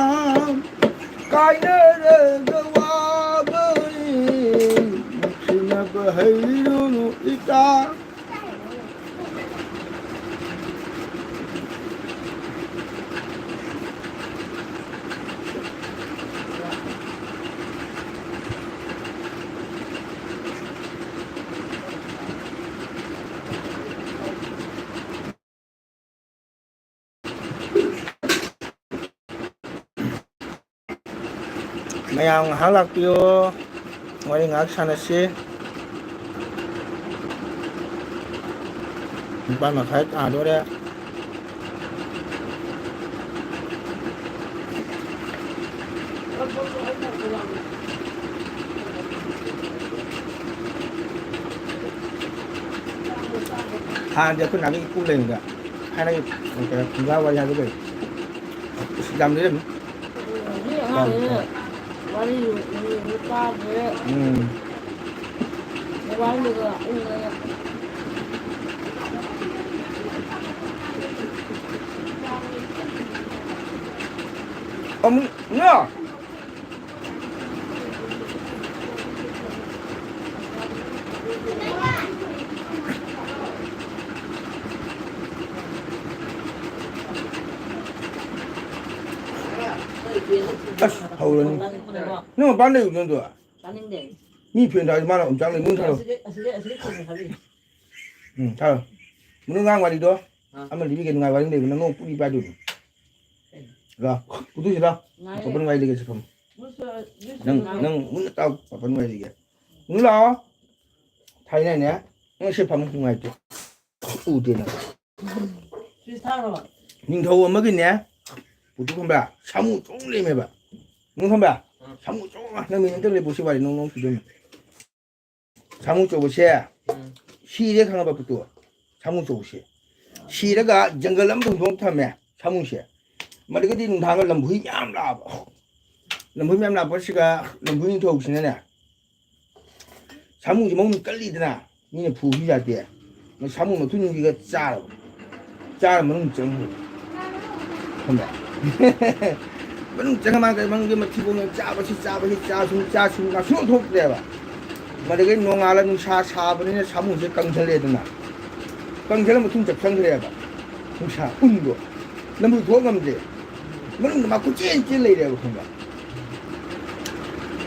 ꯀꯥꯏꯅꯔꯒ ꯋꯥꯕꯅꯤ꯫ ꯅꯨꯡꯁꯤꯅꯕ ꯍꯩꯔꯨꯅꯨ ꯏꯇꯥ꯫ ꯃꯌꯥꯝ ꯉꯥꯏꯍꯥꯛ ꯂꯥꯛꯄꯤꯌꯣ, ꯋꯥꯔꯤ ꯉꯥꯏꯍꯥꯛ ꯁꯥꯟꯅꯁꯤ꯫ ꯅꯤꯄꯥꯜ ꯃꯈꯥꯏ ꯇꯥꯗꯣꯔꯦ꯫ ꯍꯥꯟꯅꯗꯤ ꯑꯩꯈꯣꯏ ꯅꯥꯒꯤ ꯏꯄꯨ ꯂꯩꯕꯗ ꯊꯥꯏꯅꯒꯤ ꯐꯨꯡꯒꯥ ꯋꯥꯔꯤ ꯍꯥꯏꯕ ꯀꯩ? ꯑꯁ, ꯌꯥꯝ ꯂꯩꯔꯝꯃꯤ꯫ ꯍꯧꯖꯤꯛ ꯑꯉꯥꯡꯁꯤꯅ ꯋꯥꯔꯤ ꯇꯥꯗ꯭ꯔꯦ꯫ ꯎꯝ꯫ ꯃꯣꯕꯥꯏꯜꯗꯒ ꯎꯪꯉꯒ꯫ ꯑꯃꯨꯛ ꯉꯥ꯫ ꯑꯁ, ꯍꯧꯔꯅꯤ꯫ ꯅꯪ ꯃꯄꯥꯟ ꯂꯩꯔꯨꯅꯣ ꯑꯗꯨ꯫ ꯆꯥꯅꯤꯡꯗꯦ꯫ ꯃꯤ ꯐꯦꯟ ꯊꯥꯔꯗꯤ ꯃꯥꯅ ꯑꯣꯝꯆꯥꯛꯅꯩ꯫ ꯃꯨꯟ ꯊꯥꯔꯣ꯫ ꯑꯁꯤꯗꯤ, ꯑꯁꯤꯗꯤ, ꯑꯁꯤꯗꯤ ꯊꯣꯡꯉꯦ ꯈꯜꯂꯤ꯫ ꯎꯝ, ꯊꯥꯔꯣ꯫ ꯃꯅꯨꯡ ꯉꯥꯡ ꯋꯥꯔꯤꯗꯣ ꯑꯥ꯫ ꯑꯃ ꯂꯤꯕꯤꯒꯦ, ꯅꯨꯡꯉꯥꯏ ꯋꯥꯔꯤ ꯑꯃ ꯂꯩꯕ, ꯅꯪ ꯅꯣꯡ ꯄꯨꯔꯤ ꯄꯥꯏꯗꯣꯏꯅꯤ꯫ ꯀꯩꯅꯣ? ꯂꯥ, ꯄꯨꯊꯣꯛꯁꯤ ꯂꯥ꯫ ꯉꯥꯏꯔꯦ꯫ ꯑꯄꯟ ꯋꯥꯔꯤ ꯂꯤꯒꯦꯁꯦ ꯐꯝ꯫ ꯕꯨꯁ-, ꯕꯨꯁ-, ꯅꯪ, ꯉꯥꯏꯔꯦ꯫ ꯅꯪ ꯃꯨꯟꯅ ꯇꯥꯎ, ꯑꯄꯟ ꯋꯥꯔꯤ ꯂꯤꯒꯦ꯫ ꯃꯨꯟꯅ ꯂꯥꯛꯑꯣ꯫ ꯊꯥꯏꯅꯅꯦ, ꯅꯪ ꯁꯤ ꯐꯝ ꯅꯨꯡꯉꯥꯏꯇꯦ꯫ ꯎꯗꯦ ꯅꯪ꯫ ꯁ꯭ꯋꯤꯆ ꯊꯥꯈ꯭ꯔꯕ? ꯅꯤꯡꯊꯧ ꯑꯃꯒꯤꯅꯦ, ꯄꯨꯊꯣꯛ ꯈꯪꯕ꯭ꯔꯥ? ꯁꯥꯃꯨ ꯆꯣꯡ ꯂꯩꯔꯝꯃꯦꯕ꯫ ꯅꯪ ꯈꯪꯕ꯭ꯔꯥ? ꯎꯝ꯫ ꯁꯥꯃꯨ ꯆꯣꯡ, ꯅꯪ ꯃꯤꯅꯤꯠ ꯑꯝꯇ ꯂꯩꯄꯣ ꯁꯤ ꯋꯥꯔꯤ ꯅꯣꯡ ꯅꯣꯡ ꯆꯨꯗꯣꯏꯅꯦ꯫ ꯁꯥꯃꯨ ꯑꯆꯧꯕꯁꯦ ꯎꯝ꯫ ꯁꯤꯔꯦ ꯈꯪꯉꯕ ꯄꯨꯠꯇꯨ? ꯁꯥꯃꯨ ꯑꯆꯧꯕꯁꯦ꯫ ꯁꯤꯔꯒ ꯖꯪꯒꯜ ꯑꯃꯗ ꯍꯨꯟꯗꯣꯛ ꯊꯝꯃꯦ ꯁꯥꯃꯨꯁꯦ꯫ ꯃꯗꯨꯒꯗꯤ ꯅꯨꯡꯗꯥꯡꯗ ꯂꯝꯍꯨꯏ ꯃꯌꯥꯝ ꯂꯥꯛꯑꯕ꯫ ꯂꯝꯍꯨꯏ ꯃꯌꯥꯝ ꯂꯥꯛꯄꯁꯤꯒ ꯂꯝꯍꯨꯏ ꯅꯤꯡꯊꯧꯁꯤꯅꯅꯦ, ꯁꯥꯃꯨꯁꯦ ꯃꯉꯨꯟ ꯀꯜꯂꯤꯗꯅ, ꯃꯤꯅ ꯐꯨꯕꯁꯨ ꯌꯥꯗꯦ꯫ ꯃꯣꯏ ꯁꯥꯃꯨ ꯃꯊꯨꯟꯁꯤꯒ ꯆꯥꯔꯕ꯫ ꯆꯥꯔ ꯃꯅꯨꯡ ꯆꯪꯈ꯭ꯔꯦ꯫ ꯈꯪꯕ꯭ꯔꯥ? ꯃꯅꯨꯡ ꯆꯪꯉ ꯃꯥ ꯀꯩ ꯃꯪꯒꯤ ꯃꯊꯤꯕꯣꯡ ꯆꯥꯕꯁꯤ, ꯆꯥꯕꯁꯤ, ꯆꯥꯁꯨ, ꯆꯥꯁꯨ, ꯉꯥꯁꯨ ꯊꯣꯛꯇ꯭ꯔꯦꯕ꯫ ꯃꯗꯨꯗꯒꯤ ꯅꯣꯡꯉꯥꯜꯂ ꯅꯨꯡꯁꯥ ꯁꯥꯕꯅꯤꯅ ꯁꯥꯃꯨꯁꯦ ꯀꯪꯁꯜꯂꯦꯗꯅ꯫ ꯀꯪꯁꯜꯂ ꯃꯊꯨꯟ ꯆꯞꯁꯟꯈ꯭ꯔꯦꯕ꯫ ꯅꯨꯡꯁꯥ ꯎꯟꯗꯣ꯫ ꯂꯝꯕꯨ ꯊꯣꯛ ꯉꯝꯗꯦ꯫ ꯃꯅꯨꯡꯗ ꯃꯥ ꯀꯣꯏꯆꯦꯟ ꯆꯦꯟ ꯂꯩꯔꯦꯕ, ꯈꯪꯕ꯭ꯔꯥ?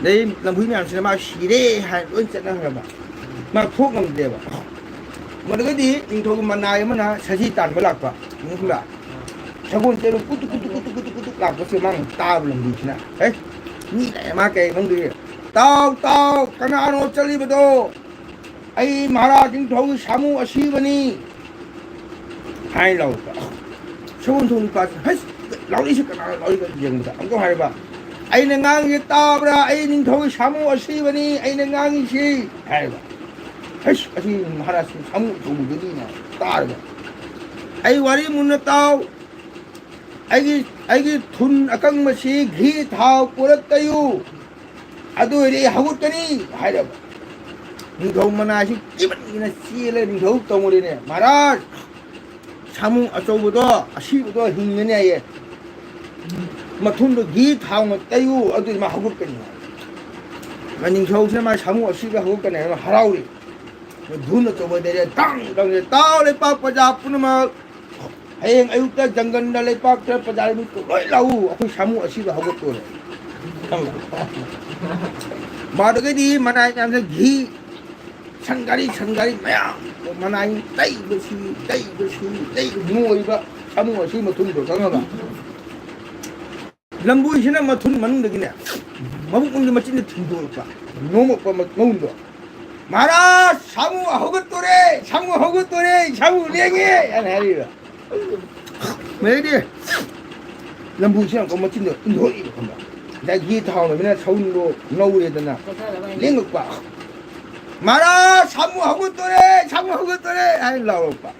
ꯑꯗꯩ ꯂꯝꯍꯨꯏ ꯃꯌꯥꯝꯁꯤꯅ ꯃꯥ ꯁꯤꯔꯦ ꯍꯥꯏꯅ ꯂꯣꯏ ꯆꯠꯅꯈ꯭ꯔꯕ꯫ ꯃꯥ ꯊꯣꯛ ꯉꯝꯗꯦꯕ꯫ ꯃꯗꯨꯒꯗꯤ ꯅꯤꯡꯊꯧꯒꯤ ꯃꯅꯥꯏ ꯑꯃꯅ ꯁꯖꯤ ꯇꯥꯟꯕ ꯂꯥꯛꯄ꯫ ꯈꯪꯕ꯭ꯔꯥ? ꯁꯒꯣꯜ ꯆꯦꯜꯂ ꯀꯨꯇꯨꯛ ꯀꯨꯇꯨꯛ ꯀꯨꯇꯨꯛ ꯀꯨꯇꯨꯛ ꯀꯨꯇꯨꯛ ꯂꯥꯛꯄꯁꯦ ꯃꯥꯅ ꯇꯥꯕ ꯂꯝꯕꯤꯁꯤꯅ꯫ "ꯑꯦ, ꯃꯤ ꯂꯥꯛꯑꯦ, ꯃꯥ ꯀꯩ ꯈꯪꯗꯣꯏꯒꯦ? ꯇꯥꯎ, ꯇꯥꯎ, ꯀꯅꯥꯅꯣ ꯆꯠꯂꯤꯕꯗꯣ?" "ꯑꯩ ꯃꯍꯥꯔꯥꯖ ꯅꯤꯡꯊꯧꯒꯤ ꯁꯥꯃꯨ ꯑꯁꯤꯕꯅꯤ" ꯍꯥꯏꯅ ꯂꯥꯎꯔꯛꯄ꯫ ꯁꯒꯣꯜ ꯊꯧꯕ ꯅꯨꯄꯥꯁꯤꯅ, "ꯍꯩꯁ, ꯂꯥꯎꯔꯛꯏꯁꯤ ꯀꯅꯥꯅꯣ?" ꯂꯥꯎꯔꯛꯏꯕ ꯌꯦꯡꯕꯗ ꯑꯃꯨꯛꯀ ꯍꯥꯏꯔꯕ, "ꯑꯩꯅ ꯉꯥꯡꯉꯤꯁꯦ ꯇꯥꯕ꯭ꯔꯥ? ꯑꯩ ꯅꯤꯡꯊꯧꯒꯤ ꯁꯥꯃꯨ ꯑꯁꯤꯕꯅꯤ ꯑꯩꯅ ꯉꯥꯡꯉꯤꯁꯤ" ꯍꯥꯏꯔꯕ꯫ "ꯍꯩꯁ, ꯑꯁꯤ ꯃꯍꯥꯔꯥꯖꯀꯤ ꯁꯥꯃꯨ ꯑꯆꯧꯕꯗꯨꯅꯤꯅ" ꯇꯥꯔꯒ, "ꯑꯩ ꯋꯥꯔꯤ ꯃꯨꯟꯅ ꯇꯥꯎ꯫ ꯑꯩꯒꯤ, ꯑꯩꯒꯤ ꯊꯨꯟ ꯑꯀꯪꯕꯁꯤ ꯘꯤ ꯊꯥꯎ ꯄꯨꯔꯛꯇꯌꯨ, ꯑꯗꯨ ꯑꯣꯏꯔꯗꯤ ꯑꯩ ꯍꯧꯒꯠꯀꯅꯤ" ꯍꯥꯏꯔꯕ꯫ ꯅꯤꯡꯊꯧ ꯃꯅꯥꯏꯁꯤ ꯀꯤꯃꯟꯒꯤꯅ ꯆꯦꯜꯂꯦ꯫ ꯅꯤꯡꯊꯧ ꯇꯧꯔꯤꯅꯦ, "ꯃꯍꯥꯔꯥꯖ, ꯁꯥꯃꯨ ꯑꯆꯧꯕꯗꯣ, ꯑꯁꯤꯕꯗꯣ ꯍꯤꯡꯒꯅꯤ ꯍꯥꯏꯌꯦ꯫ ꯃꯊꯨꯟꯗꯣ ꯘꯤ ꯊꯥꯎꯅ ꯇꯩꯌꯨ, ꯑꯗꯨꯗꯤ ꯃꯥ ꯍꯧꯒꯠꯀꯅꯤ" ꯍꯥꯏ꯫ ꯅꯤꯡꯊꯧꯁꯤꯅ ꯃꯥ ꯁꯥꯃꯨ ꯑꯁꯤꯕ ꯍꯧꯒꯠꯀꯅꯤ ꯍꯥꯏꯅ ꯍꯔꯥꯎꯔꯤ꯫ ꯙꯨꯟ ꯑꯆꯧꯕ ꯂꯩꯔꯦ, ꯗꯪ ꯗꯪ ꯂꯩꯔꯦ꯫ "ꯇꯥꯎ, ꯂꯩꯄꯥꯛ ꯄ꯭ꯔꯖꯥ ꯄꯨꯝꯅꯃꯛ, ꯍꯌꯦꯡ ꯑꯌꯨꯛꯇ ꯖꯪꯒꯜꯗ ꯂꯩꯄꯥꯛꯇ ꯄ꯭ꯔꯖꯥ ꯃꯤ ꯂꯣꯏ ꯂꯥꯛꯎ, ꯑꯩꯈꯣꯏ ꯁꯥꯃꯨ ꯑꯁꯤꯕ ꯍꯧꯒꯠꯇꯣꯔꯦ"꯫ ꯃꯗꯨꯗꯒꯤꯗꯤ ꯃꯅꯥꯏ ꯃꯌꯥꯝꯁꯦ ꯘꯤ, ꯁꯟ ꯒꯥꯔꯤ, ꯁꯟ ꯒꯥꯔꯤ ꯃꯌꯥꯝ, ꯃꯅꯥꯏ ꯇꯩꯕꯁꯤ, ꯇꯩꯕꯁꯤ, ꯇꯩꯕꯁꯤ, ꯅꯣꯏꯕ ꯁꯥꯃꯨ ꯑꯁꯤ ꯃꯊꯨꯟꯗꯣ ꯈꯪꯉꯕ? ꯂꯝꯕꯨꯏꯁꯤꯅ ꯃꯊꯨꯟ ꯃꯅꯨꯡꯗꯒꯤꯅꯦ, ꯃꯕꯨꯛ ꯃꯅꯨꯡꯗ ꯃꯆꯤꯟꯗ ꯊꯤꯟꯗꯣꯔꯛꯄ, ꯅꯣꯝꯃꯛꯄ ꯃ-, ꯃꯒꯨꯟꯗꯣ꯫ "ꯃꯍꯥꯔꯥꯖ, ꯁꯥꯃꯨ ꯍꯧꯒꯠꯇꯣꯔꯦ, ꯁꯥꯃꯨ ꯍꯧꯒꯠꯇꯣꯔꯦ, ꯁꯥꯃꯨ ꯂꯦꯡꯉꯦ" ꯍꯥꯏꯅ ꯍꯥꯏꯔꯤꯕ꯫ ꯃꯗꯩꯗꯤ ꯂꯝꯕꯨꯁꯤ ꯌꯥꯝ ꯀꯟꯅ ꯃꯆꯤꯟꯗ ꯏꯟꯊꯣꯛꯏꯕ, ꯈꯪꯕ꯭ꯔꯥ? ꯉꯁꯥꯏ ꯘꯤ ꯊꯥꯎꯅꯕꯅꯤꯅ ꯁꯎꯟꯗꯣ ꯉꯧꯔꯦꯗꯅ, ꯂꯦꯡꯉꯛꯄ꯫ "ꯃꯍꯥꯔꯥꯖ, ꯁꯥꯃꯨ ꯍꯧꯒꯠꯇꯣꯔꯦ, ꯁꯥꯃꯨ ꯍꯧꯒꯠꯇꯣꯔꯦ" ꯍꯥꯏꯅ ꯂꯥꯎꯔꯛꯄ꯫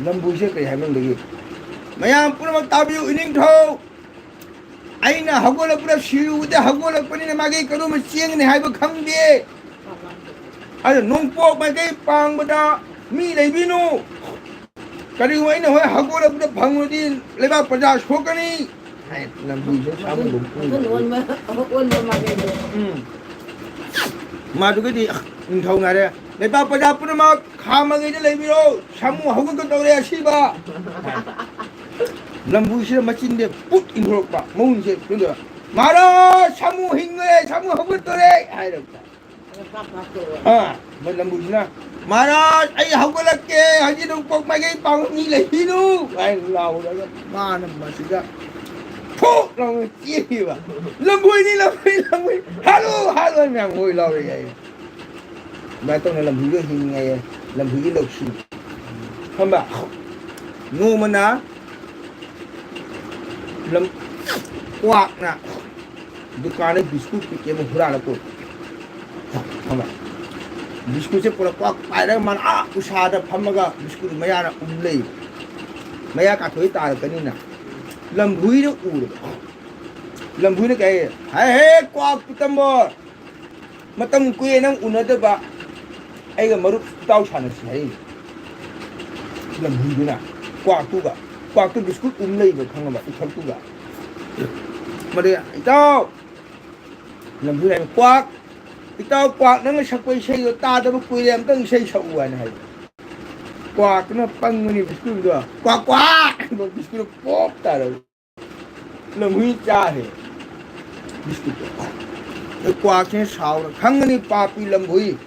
ꯂꯝꯕꯨꯁꯦ ꯀꯔꯤ ꯍꯥꯏꯃꯟꯗꯒꯤ, "ꯃꯌꯥꯝ ꯄꯨꯝꯅꯃꯛ ꯇꯥꯕꯤꯌꯨ, ꯏꯅꯤꯡꯊꯧ꯫ ꯑꯩꯅ ꯍꯧꯒꯠꯂꯛꯄꯗ ꯁꯤꯔꯨꯕꯗ ꯍꯧꯒꯠꯂꯛꯄꯅꯤꯅ ꯃꯥꯒꯤ ꯀꯩꯅꯣꯝꯃ ꯆꯦꯟꯒꯅꯤ ꯍꯥꯏꯕ ꯈꯪꯗꯦ꯫ ꯑꯗꯨ ꯅꯣꯡꯄꯣꯛ ꯃꯥꯏꯀꯩ ꯄꯥꯡꯕꯗ ꯃꯤ ꯂꯩꯕꯤꯅꯨ꯫ ꯀꯔꯤꯒꯨꯝꯕ ꯑꯩꯅ ꯍꯣꯏ ꯍꯧꯒꯠꯂꯛꯄꯗ ꯐꯪꯉꯨꯔꯗꯤ ꯂꯩꯕꯥꯛ ꯄ꯭ꯔꯖꯥ ꯁꯣꯛꯀꯅꯤ ꯍꯥꯏ꯫ ꯂꯝꯕꯤꯁꯦ ꯁꯥꯃꯨꯗꯧ ꯄꯨꯔꯒ꯫ ꯃꯊꯟ ꯑꯣꯟꯕ, ꯑꯣꯟꯕ ꯃꯥꯒꯤ꯫ ꯎꯝ꯫ ꯃꯥꯗꯨꯒꯗꯤ ꯅꯤꯡꯊꯧ ꯉꯥꯏꯔꯦ꯫ "ꯂꯩꯕꯥꯛ ꯄ꯭ꯔꯖꯥ ꯄꯨꯝꯅꯃꯛ ꯈꯥ ꯃꯉꯩꯗ ꯂꯩꯕꯤꯔꯣ, ꯁꯥꯃꯨ ꯍꯧꯒꯠꯀꯗꯧꯔꯦ ꯑꯁꯤꯕ!" ꯂꯝꯕꯨꯁꯤꯗ ꯃꯆꯤꯟꯗ ꯄꯨꯠ ꯏꯟꯊꯣꯔꯛꯄ ꯃꯍꯨꯝꯁꯦ ꯁꯣꯝꯗ, "ꯃꯍꯥꯔꯥꯖ, ꯁꯥꯃꯨ ꯍꯤꯡꯉꯦ, ꯁꯥꯃꯨ ꯍꯧꯒꯠꯇꯣꯔꯦ!" ꯍꯥꯏꯔꯛꯄ꯫ ꯑꯥ, ꯃꯣꯏ ꯂꯝꯕꯨꯁꯤꯅ, "ꯃꯍꯥꯔꯥꯖ, ꯑꯩ ꯍꯧꯒꯠꯂꯛꯀꯦ, ꯍꯧꯖꯤꯛ ꯅꯣꯡꯄꯣꯛ ꯃꯥꯏꯀꯩ ꯄꯥꯡꯕ ꯃꯤ ꯂꯩꯕꯤꯔꯨ!" ꯍꯥꯏꯅ ꯂꯥꯎꯔꯒ ꯃꯥꯅ ꯃꯁꯤꯗ ꯊꯣꯛ ꯂꯥꯎꯅ ꯆꯦꯜꯈꯤꯕ꯫ "ꯂꯝꯕꯣꯏꯅꯤ, ꯂꯝꯕꯣꯏ, ꯂꯝꯕꯣꯏ, ꯍꯥꯠꯂꯨ, ꯍꯥꯠꯂꯨ!" ꯍꯥꯏꯅ ꯃꯌꯥꯝ ꯍꯣꯏ ꯂꯥꯎꯔꯛꯑꯦ ꯍꯥꯏꯌꯦ꯫ ꯑꯗꯨꯃꯥꯏꯅ ꯇꯧꯅ ꯂꯝꯕꯨꯗꯣ ꯍꯤꯡꯉꯦ ꯍꯥꯏꯌꯦ, ꯂꯝꯕꯨꯒꯤ ꯂꯧꯁꯤꯡ꯫ ꯈꯪꯕ? ꯅꯣꯡꯃꯅ ꯂꯝ-, ꯀ꯭ꯋꯥꯛꯅ ꯗꯨꯀꯥꯟꯗ ꯕꯤꯁꯀꯨꯠ ꯄꯤꯀꯦꯠ ꯑꯃ ꯍꯨꯔꯥꯜꯂ ꯄꯨꯔꯛꯄ꯫ ꯈꯪꯕ꯭ꯔꯥ? ꯕꯤꯁꯀꯨꯠꯁꯦ ꯄꯨꯔꯛꯄ ꯄꯥꯏꯔꯒ ꯃꯥꯅ ꯑꯥ ꯎꯁꯥꯗ ꯐꯝꯃꯒ ꯕꯤꯁꯀꯨꯠ ꯃꯌꯥꯅ ꯎꯝ ꯂꯩ꯫ ꯃꯌꯥ ꯀꯥꯊꯣꯛꯏ ꯇꯥꯔꯛꯀꯅꯤꯅ꯫ ꯂꯝꯍꯨꯏꯅ ꯎꯔꯕ꯫ ꯂꯝꯍꯨꯏꯅ ꯀꯩ ꯍꯥꯏ? "ꯍꯦ, ꯀ꯭ꯋꯥꯛ ꯄꯤꯇꯝꯕꯣꯔ! ꯃꯇꯝ ꯀꯨꯏꯔꯦ ꯅꯪ ꯎꯅꯗꯕ, ꯑꯩꯒ ꯃꯔꯨꯞ ꯏꯇꯥꯎ ꯁꯥꯟꯅꯁꯤ" ꯍꯥꯏꯔꯛꯏꯅꯦ꯫ ꯂꯝꯍꯨꯏꯗꯨꯅ ꯀ꯭ꯋꯥꯛꯇꯨꯒ, ꯀ꯭ꯋꯥꯛꯇꯨ ꯕꯤꯁꯀꯨꯠ ꯎꯝ ꯂꯩꯕ ꯈꯪꯉꯕ ꯎꯊꯛꯇꯨꯒ꯫ ꯃꯗꯨ, "ꯏꯇꯥꯎ!" ꯂꯝꯍꯨꯏꯅ ꯍꯥꯏꯕ, "ꯀ꯭ꯋꯥꯛ! ꯏꯇꯥꯎ ꯀ꯭ꯋꯥꯛ, ꯅꯪꯅ ꯁꯛꯄ ꯏꯁꯩꯗꯣ ꯇꯥꯗꯕ ꯀꯨꯏꯔꯦ, ꯑꯝꯇꯪ ꯏꯁꯩ ꯁꯛꯎ" ꯍꯥꯏꯅ ꯍꯥꯏꯕ꯫ ꯀ꯭ꯋꯥꯛꯇꯨꯅ ꯄꯪꯕꯅꯤ ꯕꯤꯁꯀꯨꯠꯇꯣ, "ꯀ꯭ꯋꯥꯛ ꯀ꯭ꯋꯥꯛ" ꯍꯥꯏꯕ ꯕꯤꯁꯀꯨꯠꯇꯣ ꯄꯣꯞ ꯇꯥꯔꯕ꯫ ꯂꯝꯍꯨꯏ ꯆꯥꯔꯦ ꯕꯤꯁꯀꯨꯠꯇꯣ꯫ ꯑꯗ ꯀ꯭ꯋꯥꯛꯁꯤꯅ ꯁꯥꯎꯔ, "ꯈꯪꯒꯅꯤ ꯄꯥꯄꯤ ꯂꯝꯍꯨꯏ,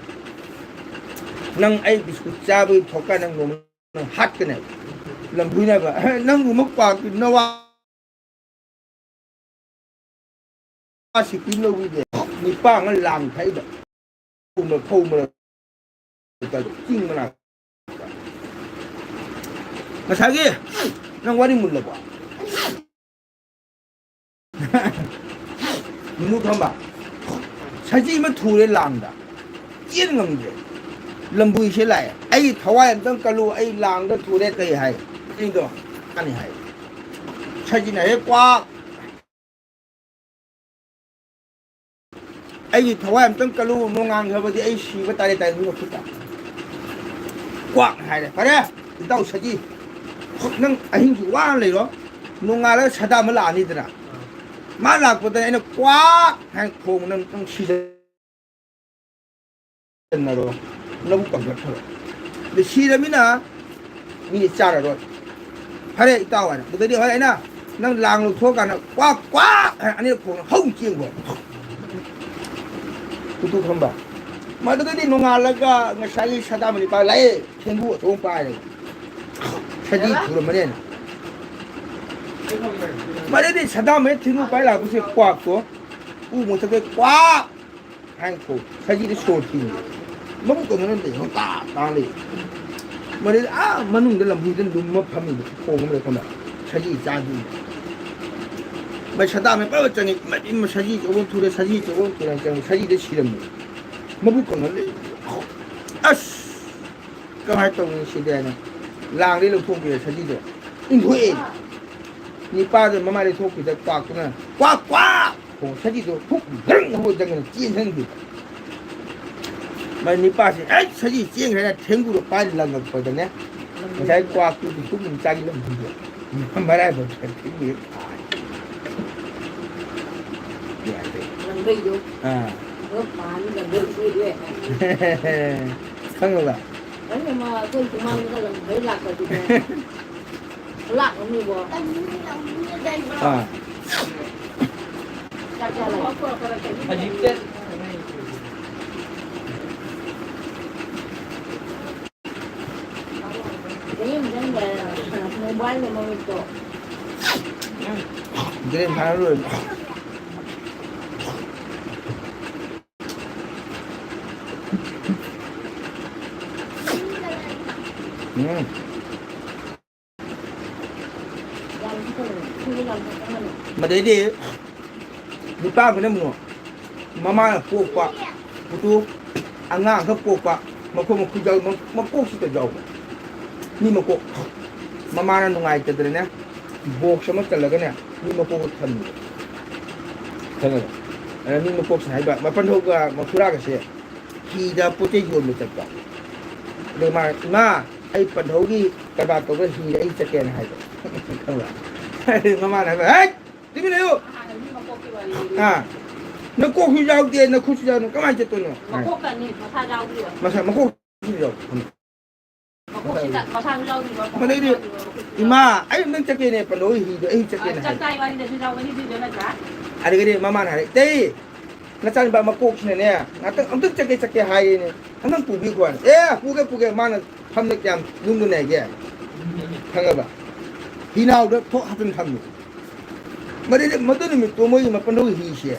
ꯅꯪ ꯑꯩ ꯕꯤꯁꯀꯨꯠ ꯆꯥꯕꯒꯤ ꯊꯣꯛꯀ ꯅꯪ ꯅꯣꯡꯃ ꯅꯪ ꯍꯥꯠꯀꯅꯦꯕ"꯫ ꯂꯝꯍꯨꯏꯅ ꯍꯥꯏꯕ, "ꯑꯍꯦ, ꯅꯪꯒꯨꯝꯕ ꯀ꯭ꯋꯥꯛꯇꯤ ꯅꯋꯥ ꯁꯤꯀꯤ ꯂꯧꯕꯤꯗꯦ꯫ ꯅꯤꯄꯥꯡꯅ ꯂꯥꯡ ꯊꯛꯏꯕ꯫ ꯐꯧ ꯃꯔꯛ-, ꯐꯧ ꯃꯔꯛꯇ ꯆꯤꯡ ꯃꯅꯥꯛꯇ꯫ ꯉꯁꯥꯏꯒꯤ ꯅꯪ ꯋꯥꯔꯤ ꯃꯨꯜꯂꯕꯣ?" ꯃꯨ ꯊꯝꯕ꯫ ꯁꯖꯤ ꯑꯃ ꯊꯨꯔꯦ ꯂꯥꯡꯗ꯫ ꯆꯦꯟ ꯉꯝꯗ꯭ꯔꯦ꯫ ꯂꯝꯕꯨꯏꯁꯦ ꯂꯥꯛꯑꯦ꯫ "ꯑꯩ ꯊꯋꯥꯏ ꯑꯝꯇꯪ ꯀꯜꯂꯨ, ꯑꯩ ꯂꯥꯡꯗ ꯊꯨꯔꯦ" ꯀꯩ ꯍꯥꯏ? ꯑꯩꯗꯣ ꯀꯅꯤ ꯍꯥꯏ꯫ ꯁꯖꯤꯅ ꯍꯦꯛ ꯀ꯭ꯋꯥꯛ꯫ "ꯑꯩꯒꯤ ꯊꯋꯥꯏ ꯑꯝꯇꯪ ꯀꯜꯂꯨ, ꯅꯣꯡꯉꯥꯟꯈ꯭ꯔꯕꯗꯤ ꯑꯩ ꯁꯤꯕ ꯇꯥꯔꯦ" ꯇꯥꯏ ꯃꯤ ꯃꯈꯨꯠꯇ꯫ ꯀ꯭ꯋꯥꯛ ꯍꯥꯏꯔꯦ, "ꯐꯔꯦ, ꯏꯇꯥꯎ ꯁꯖꯤ, ꯅꯪ ꯑꯍꯤꯡꯁꯨ ꯋꯥꯅ ꯂꯩꯔꯣ, ꯅꯣꯡꯉꯥꯜꯂꯒ ꯁꯗꯥ ꯑꯃ ꯂꯥꯛꯑꯅꯤꯗꯅ, ꯃꯥ ꯂꯥꯛꯄꯗ ꯑꯩꯅ ꯀ꯭ꯋꯥꯛ ꯍꯥꯏꯅ ꯈꯣꯡꯕ, ꯅꯪ, ꯅꯪ ꯁꯤꯖ-, ꯁꯤꯖꯤꯟꯅꯔꯣ, ꯅꯕꯨꯛ ꯀꯪꯊꯠꯈ꯭ꯔꯣ꯫ ꯑꯗꯨ ꯁꯤꯔꯃꯤꯅ ꯃꯤꯅ ꯆꯥꯔꯔꯣꯏ꯫ ꯐꯔꯦ ꯏꯇꯥꯎ ꯍꯥꯏꯅ꯫ ꯑꯗꯨꯗꯩꯗꯤ ꯍꯣꯏ ꯑꯩꯅ ꯅꯪ ꯂꯥꯡ ꯂꯧꯊꯣꯛꯑꯀꯥꯟꯗ ꯀ꯭ꯋꯥꯛ ꯀ꯭ꯋꯥꯛ ꯍꯥꯏꯅ ꯑꯅꯤꯔꯛ ꯈꯣꯡꯅ ꯍꯧ ꯆꯦꯟꯈꯣ꯫ ꯎꯇꯨ ꯈꯝꯕ꯫ ꯃꯗꯨꯗꯩꯗꯤ ꯅꯣꯡꯉꯥꯜꯂꯒ ꯉꯁꯥꯏꯒꯤ ꯁꯗꯥꯃꯅꯤ ꯄꯥꯏ ꯂꯥꯛꯑꯦ꯫ ꯊꯦꯡꯒꯨ ꯑꯆꯧꯕ ꯄꯥꯏꯔꯒ꯫ ꯁꯖꯤ ꯊꯨꯔꯝꯃꯅꯦꯅ꯫ ꯃꯗꯩꯗꯤ ꯁꯗꯥꯃꯅꯤ ꯊꯦꯡꯒꯨ ꯄꯥꯏ ꯂꯥꯛꯄꯁꯦ ꯀ꯭ꯋꯥꯛꯇꯣ꯫ ꯎ ꯃꯊꯛꯇ ꯀ꯭ꯋꯥꯛ ꯍꯥꯏꯅ ꯈꯣꯡ꯫ ꯁꯖꯤꯗꯤ ꯁꯣꯔ ꯊꯤꯡꯉꯤ꯫ ꯃꯕꯨꯛ ꯀꯪꯗꯅ ꯂꯩ, ꯇꯥ ꯇꯥ ꯂꯩ꯫ ꯃꯗꯩꯗꯤ ꯑꯥ ꯃꯅꯨꯡꯗ ꯂꯝꯕꯨꯗ ꯂꯨꯝꯃ ꯐꯝꯃꯤꯕ ꯈꯣꯡ ꯑꯃ ꯂꯩ ꯈꯪꯕ꯭ꯔꯥ? ꯁꯖꯤ ꯆꯥꯗꯣꯏꯅꯤ꯫ ꯃꯩ ꯁꯗꯥꯃꯩ ꯄꯨꯔꯥ ꯆꯪꯉꯤ꯫ ꯏꯃꯥ, ꯏꯃꯥ, ꯁꯖꯤ ꯑꯆꯧꯕ ꯑꯃ ꯊꯨꯔꯦ, ꯁꯖꯤ ꯑꯆꯧꯕ ꯑꯃ ꯊꯨꯔꯦ ꯍꯥꯏꯅ ꯆꯪꯉꯤ꯫ ꯁꯖꯤꯗ ꯁꯤꯔꯝꯃꯦ꯫ ꯃꯕꯨꯛ ꯀꯪꯅ ꯂꯩ꯫ ꯑꯁ! ꯀꯃꯥꯏꯅ ꯇꯧꯅꯤ ꯁꯤꯗꯤ ꯍꯥꯏꯅ ꯂꯥꯡꯗꯩ ꯂꯧꯊꯣꯛꯄꯤꯔꯦ ꯁꯖꯤꯗꯣ꯫ ꯏꯟꯊꯣꯛꯑꯦ꯫ ꯅꯤꯄꯥꯗꯣ ꯃꯃꯥꯏ ꯂꯩꯊꯣꯛꯈꯤꯗ ꯀ꯭ꯋꯥꯛꯇꯨꯅ ꯀ꯭ꯋꯥꯛ ꯀ꯭ꯋꯥꯛ ꯈꯣꯡ ꯁꯖꯤꯗꯣ ꯍꯨꯛ ꯙ꯭ꯔꯪ ꯍꯧꯒꯠ ꯆꯪꯉꯒ ꯆꯦꯟꯁꯤꯟꯈꯤ꯫ ꯃꯥꯏ ꯅꯤꯄꯥꯁꯦ ꯑꯩ ꯁꯖꯤ ꯆꯦꯟꯈ꯭ꯔꯦꯅ ꯊꯦꯡꯒꯨꯗ ꯄꯥꯏ ꯂꯪꯉꯛꯄꯗꯅꯦ꯫ ꯉꯁꯥꯏ ꯀ꯭ꯋꯥꯛꯇꯨꯗꯤ ꯍꯨꯛ ꯆꯥꯈꯤ ꯂꯝꯕꯤꯗꯣ꯫ ꯃꯔꯥꯏꯕꯛ ꯊꯦꯡꯒꯨ꯫ ꯌꯥꯗꯦ꯫ ꯂꯪꯕꯩꯗꯣ꯫ ꯑꯥ꯫ ꯑꯗꯣ ꯄꯥꯟ ꯂꯪꯕꯩ ꯁꯣꯏꯗꯣꯏ꯫ ꯈꯪꯉꯕ? ꯑꯩꯅ ꯃꯥ ꯑꯩꯈꯣꯏ ꯁꯨꯃꯥꯡꯗꯒ ꯂꯪꯕꯩ ꯂꯥꯛꯄꯗꯨꯅꯦ꯫ ꯂꯥꯛ ꯑꯃꯅꯤꯕꯣ꯫ ꯑꯥ꯫ ꯆꯥꯛ ꯆꯥ ꯂꯥꯛꯑꯣ꯫ ꯍꯧꯖꯤꯛꯇ ꯃꯣꯕꯥꯏꯜ ꯃꯃꯤꯠꯇꯣ꯫ ꯗ꯭ꯔꯦꯟ ꯐꯥꯔ ꯂꯣꯏꯔꯦ꯫ ꯎꯝ꯫ ꯃꯗꯩꯗꯤ ꯅꯨꯄꯥ ꯑꯃꯅ ꯑꯃꯨꯛ ꯃꯃꯥꯅ ꯄꯣꯛꯄ ꯄꯨꯇꯨ ꯑꯉꯥꯡꯈꯛ ꯄꯣꯛꯄ ꯃꯈꯣꯡ ꯃꯈꯨꯠ ꯌꯥꯎ-, ꯃ-, ꯃꯀꯣꯛꯁꯤꯗ ꯌꯥꯎꯕ ꯃꯤ ꯃꯀꯣꯛ꯫ ꯃꯃꯥꯅ ꯅꯨꯡꯉꯥꯏꯇꯗꯅꯅꯦ, ꯕꯣꯛꯁ ꯑꯃ ꯆꯜꯂꯒꯅꯦ, ꯃꯤ ꯃꯀꯣꯛꯇ ꯊꯝꯃꯤꯕ꯫ ꯈꯪꯉꯕ? ꯑꯗ ꯃꯤ ꯃꯀꯣꯛꯁꯤꯅ ꯍꯥꯏꯕ, ꯃꯄꯟꯊꯧꯒ ꯃꯈꯨꯔꯥꯒꯁꯦ ꯍꯤꯗ ꯄꯣꯠ ꯆꯩ ꯌꯣꯟꯕ ꯆꯠꯄ꯫ ꯑꯗꯨꯒ ꯃꯥ, "ꯏꯃꯥ, ꯑꯩ ꯄꯟꯊꯧꯒꯤ ꯀꯔꯕꯥꯔ ꯇꯧꯕ ꯍꯤꯗ ꯑꯩ ꯆꯠꯀꯦꯅ ꯍꯥꯏꯕ꯫ ꯈꯪꯕ꯭ꯔꯥ? ꯃꯃꯥꯅ ꯍꯥꯏꯕ, "ꯍꯦꯠ! ꯇꯨꯃꯤꯟ ꯂꯩꯌꯨ!" ꯑꯥ, ꯅꯀꯣꯛꯁꯨ ꯌꯥꯎꯗꯦ, ꯅꯈꯨꯠꯁꯨ ꯌꯥꯎꯗꯦ, ꯀꯃꯥꯏꯅ ꯆꯠꯇꯣꯏꯅꯣ? ꯃꯀꯣꯛꯇꯅꯤ, ꯃꯁꯥ ꯌꯥꯎꯗ꯭ꯔꯤꯕ꯫ ꯃꯁꯥ, ꯃꯀꯣꯛꯁꯨ ꯌꯥꯎꯗꯦ꯫ ꯃꯀꯣꯛꯁꯤꯗ ꯃꯁꯥꯁꯨ ꯌꯥꯎꯗ꯭ꯔꯤꯕ, ꯃꯀꯣꯛ ꯃꯗꯩꯗꯤ, ꯌꯥꯎꯗ꯭ꯔꯤꯕ, ꯃꯀꯣꯛꯁꯤꯗ꯫ "ꯏꯃꯥ, ꯑꯩ ꯑꯝꯇꯪ ꯆꯠꯀꯦꯅꯦ, ꯄꯟꯊꯧꯒꯤ ꯍꯤꯗꯣ ꯑꯩ ꯆꯠꯀꯦꯅ ꯑꯥ, ꯍꯥꯏ"꯫ ꯆꯥꯛ ꯆꯥꯏ ꯋꯥꯔꯤꯗꯁꯨ ꯌꯥꯎꯒꯅꯤ, ꯑꯗꯨꯏꯗꯣ ꯅꯠꯇ꯭ꯔꯥ? ꯑꯗꯒꯤꯗꯤ ꯃꯃꯥꯅ ꯍꯥꯏꯔꯦ, "ꯏꯇꯩ, ꯅꯆꯥꯅꯨꯄꯥ ꯃꯀꯣꯛꯁꯤꯅꯅꯦ, ꯉꯥꯛꯇꯪ ꯑꯝꯇꯪ ꯆꯠꯀꯦ, ꯆꯠꯀꯦ ꯍꯥꯏꯔꯦꯅꯦ, ꯑꯝꯇꯪ ꯄꯨꯕꯤꯈꯣꯅ"꯫ "ꯑꯦ, ꯄꯨꯒꯦ, ꯄꯨꯒꯦ"꯫ ꯃꯥꯅ ꯐꯝꯗ ꯀꯌꯥꯝ ꯂꯨꯝꯒꯅꯤ ꯍꯥꯏꯒꯦ? ꯈꯪꯉꯕ? ꯍꯤꯅꯥꯎꯗ ꯊꯣꯛ ꯍꯥꯞꯆꯤꯟ ꯊꯝꯃꯤ꯫ ꯃꯗꯨꯗꯤ, ꯃꯗꯨ ꯅꯨꯃꯤꯠꯇꯣ ꯃꯣꯏꯒꯤ ꯃꯄꯟꯗꯧꯒꯤ ꯍꯤꯁꯦ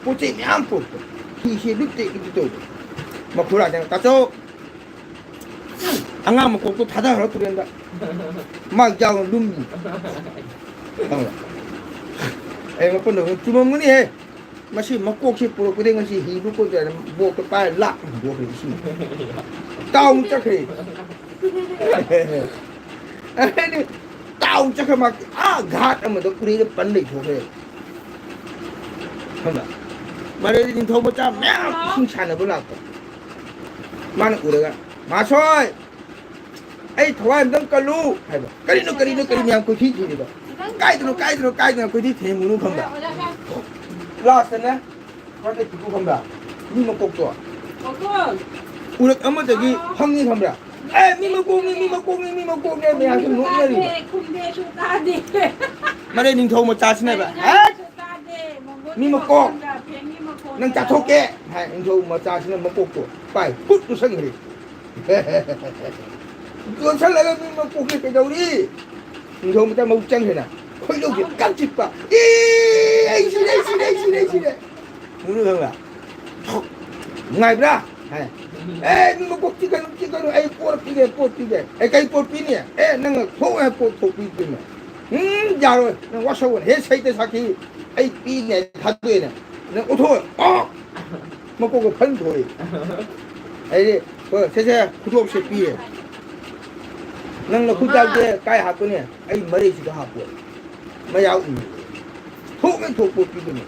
ꯄꯣꯠ ꯆꯩ ꯃꯌꯥꯝ ꯄꯨꯔꯛꯄ꯫ ꯍꯤꯁꯦ ꯂꯨꯞꯇꯦ, ꯂꯨꯞꯇꯦ ꯇꯧꯕ꯫ ꯃꯈꯨꯔꯥꯁꯤꯅ, "ꯇꯥꯆꯧ, ꯑꯉꯥꯡ ꯃꯀꯣꯛꯇꯣ ꯊꯥꯗꯈ꯭ꯔꯣ ꯇꯨꯔꯦꯟꯗ꯫ ꯃꯥ ꯌꯥꯎꯅ ꯂꯨꯝꯃꯤ"꯫ ꯈꯪꯉꯕ? ꯑꯩ ꯃꯄꯟꯗꯧ ꯆꯨꯝꯃꯝꯒꯅꯤꯍꯦ꯫ ꯃꯁꯤ ꯃꯀꯣꯛꯁꯤ ꯄꯨꯔꯛꯄꯗꯒꯤ ꯉꯁꯤ ꯍꯤꯗꯨ ꯀꯣꯟ ꯇꯧꯔꯦ, ꯕꯣꯠꯇꯣ ꯄꯥꯏꯔ ꯂꯥꯛ ꯍꯟꯗꯣꯛꯈ꯭ꯔꯦ ꯏꯁꯤꯡ꯫ ꯇꯥꯎ ꯆꯠꯈ꯭ꯔꯦ꯫ ꯑꯗꯩꯗꯤ ꯇꯥꯎ ꯆꯠꯈ꯭ꯔ ꯃꯥ ꯑꯥ ꯘꯥꯠ ꯑꯃꯗ ꯎꯔꯩꯗ ꯄꯟ ꯂꯩꯊꯣꯛꯈ꯭ꯔꯦ꯫ ꯈꯪꯕ꯭ꯔꯥ? ꯃꯗꯩꯗꯤ ꯅꯤꯡꯊꯧ ꯃꯆꯥ ꯃꯌꯥꯝ ꯏꯁꯤꯡ ꯁꯥꯟꯅꯕ ꯂꯥꯛꯄ꯫ ꯃꯥꯅ ꯎꯔꯒ, "ꯃꯥꯁꯣꯏ, ꯑꯩ ꯊꯋꯥꯏ ꯑꯝꯇꯪ ꯀꯜꯂꯨ" ꯍꯥꯏꯕ꯫ "ꯀꯔꯤꯅꯣ, ꯀꯔꯤꯅꯣ, ꯀꯔꯤ ꯃꯌꯥꯝ ꯀꯣꯏꯊꯤ ꯊꯤꯔꯤꯗꯣ? ꯀꯥꯏꯗꯅꯣ, ꯀꯥꯏꯗꯅꯣ, ꯀꯥꯏꯗꯅꯣ ꯀꯣꯏꯊꯤ ꯊꯤꯔꯝꯒꯅꯨ" ꯈꯪꯕ꯭ꯔꯥ? ꯂꯥꯁꯇꯅꯦ, ꯈꯪꯕ꯭ꯔꯥ? ꯃꯤ ꯃꯀꯣꯛꯇꯣ ꯎꯔꯛ ꯑꯃꯗꯒꯤ ꯐꯪꯉꯤ ꯈꯪꯕ꯭ꯔꯥ? "ꯑꯦ, ꯃꯤ ꯃꯀꯣꯛꯅꯤ, ꯃꯤ ꯃꯀꯣꯛꯅꯤ, ꯃꯤ ꯃꯀꯣꯛꯅꯤ" ꯃꯌꯥꯝꯁꯦ ꯅꯣꯛꯅꯔꯤꯕ꯫ ꯃꯔꯩ ꯅꯤꯡꯊꯧ ꯃꯆꯥꯁꯤꯅꯦꯕ꯫ "ꯍꯦꯠ! ꯃꯤ ꯃꯀꯣꯛ! ꯅꯪ ꯆꯥꯊꯣꯛꯀꯦ!" ꯍꯥꯏ ꯅꯤꯡꯊꯧ ꯃꯆꯥꯁꯤꯅ ꯃꯀꯣꯛꯇꯣ ꯄꯥꯏ ꯄꯨꯠ ꯄꯨꯁꯟꯈ꯭ꯔꯦ꯫ ꯌꯣꯟꯁꯜꯂꯒ ꯃꯤ ꯃꯀꯣꯛꯁꯦ ꯀꯩꯗꯧꯔꯤ? ꯅꯤꯡꯊꯧ ꯃꯆꯥ ꯃꯕꯨꯛ ꯆꯪꯈ꯭ꯔꯦꯅ꯫ ꯈꯣꯏꯗꯧꯁꯦ ꯀꯛ ꯆꯤꯛꯄ꯫ "ꯑꯦ, ꯑꯩ ꯁꯤꯔꯦ, ꯑꯩ ꯁꯤꯔꯦ, ꯑꯩ ꯁꯤꯔꯦ, ꯑꯩ ꯁꯤꯔꯦ!" ꯅꯨꯡꯉꯥꯏꯕ꯭ꯔꯥ? ꯍꯥꯏ꯫ "ꯑꯦ, ꯃꯤ ꯃꯀꯣꯛ ꯆꯤꯛꯀꯅꯨ, ꯆꯤꯛꯀꯅꯨ, ꯑꯩ ꯄꯣꯠ ꯄꯤꯒꯦ, ꯄꯣꯠ ꯄꯤꯒꯦ"꯫ "ꯑꯦ, ꯀꯩ ꯄꯣꯠ ꯄꯤꯅꯤ?" "ꯑꯦ, ꯅꯪꯅ ꯊꯣꯛꯑꯣ ꯍꯥꯏ ꯄꯣꯠ ꯊꯣꯛ ꯄꯤꯗꯣꯏꯅꯦ"꯫ "ꯎꯝ, ꯌꯥꯔꯣꯏ, ꯅꯪ ꯋꯥꯁꯧꯒꯅꯤ꯫ ꯍꯦ, ꯁꯩꯇ ꯁꯥꯈꯤ, ꯑꯩ ꯄꯤꯅꯤ ꯍꯥꯏ ꯊꯥꯗꯣꯛꯑꯦꯅꯦ꯫ ꯅꯪ ꯎꯠꯊꯣꯛꯑꯣ"꯫ ꯑꯣ! ꯃꯀꯣꯛꯀ ꯐꯟ ꯊꯣꯛꯏ꯫ ꯑꯩꯗꯤ, "ꯍꯣꯏ, ꯁꯦ, ꯁꯦ, ꯈꯨꯗꯣꯞꯁꯦ ꯄꯤꯌꯦ꯫ ꯅꯪ ꯅꯈꯨꯠ ꯌꯥꯎꯗꯦ, ꯀꯥꯏ ꯍꯥꯞꯀꯅꯤ?" "ꯑꯩ ꯃꯔꯩꯁꯤꯗ ꯍꯥꯞꯄꯣ꯫ ꯃꯌꯥ ꯎꯏ"꯫ ꯊꯣꯛꯅ ꯊꯣꯛꯄ ꯄꯤꯕꯅꯤ꯫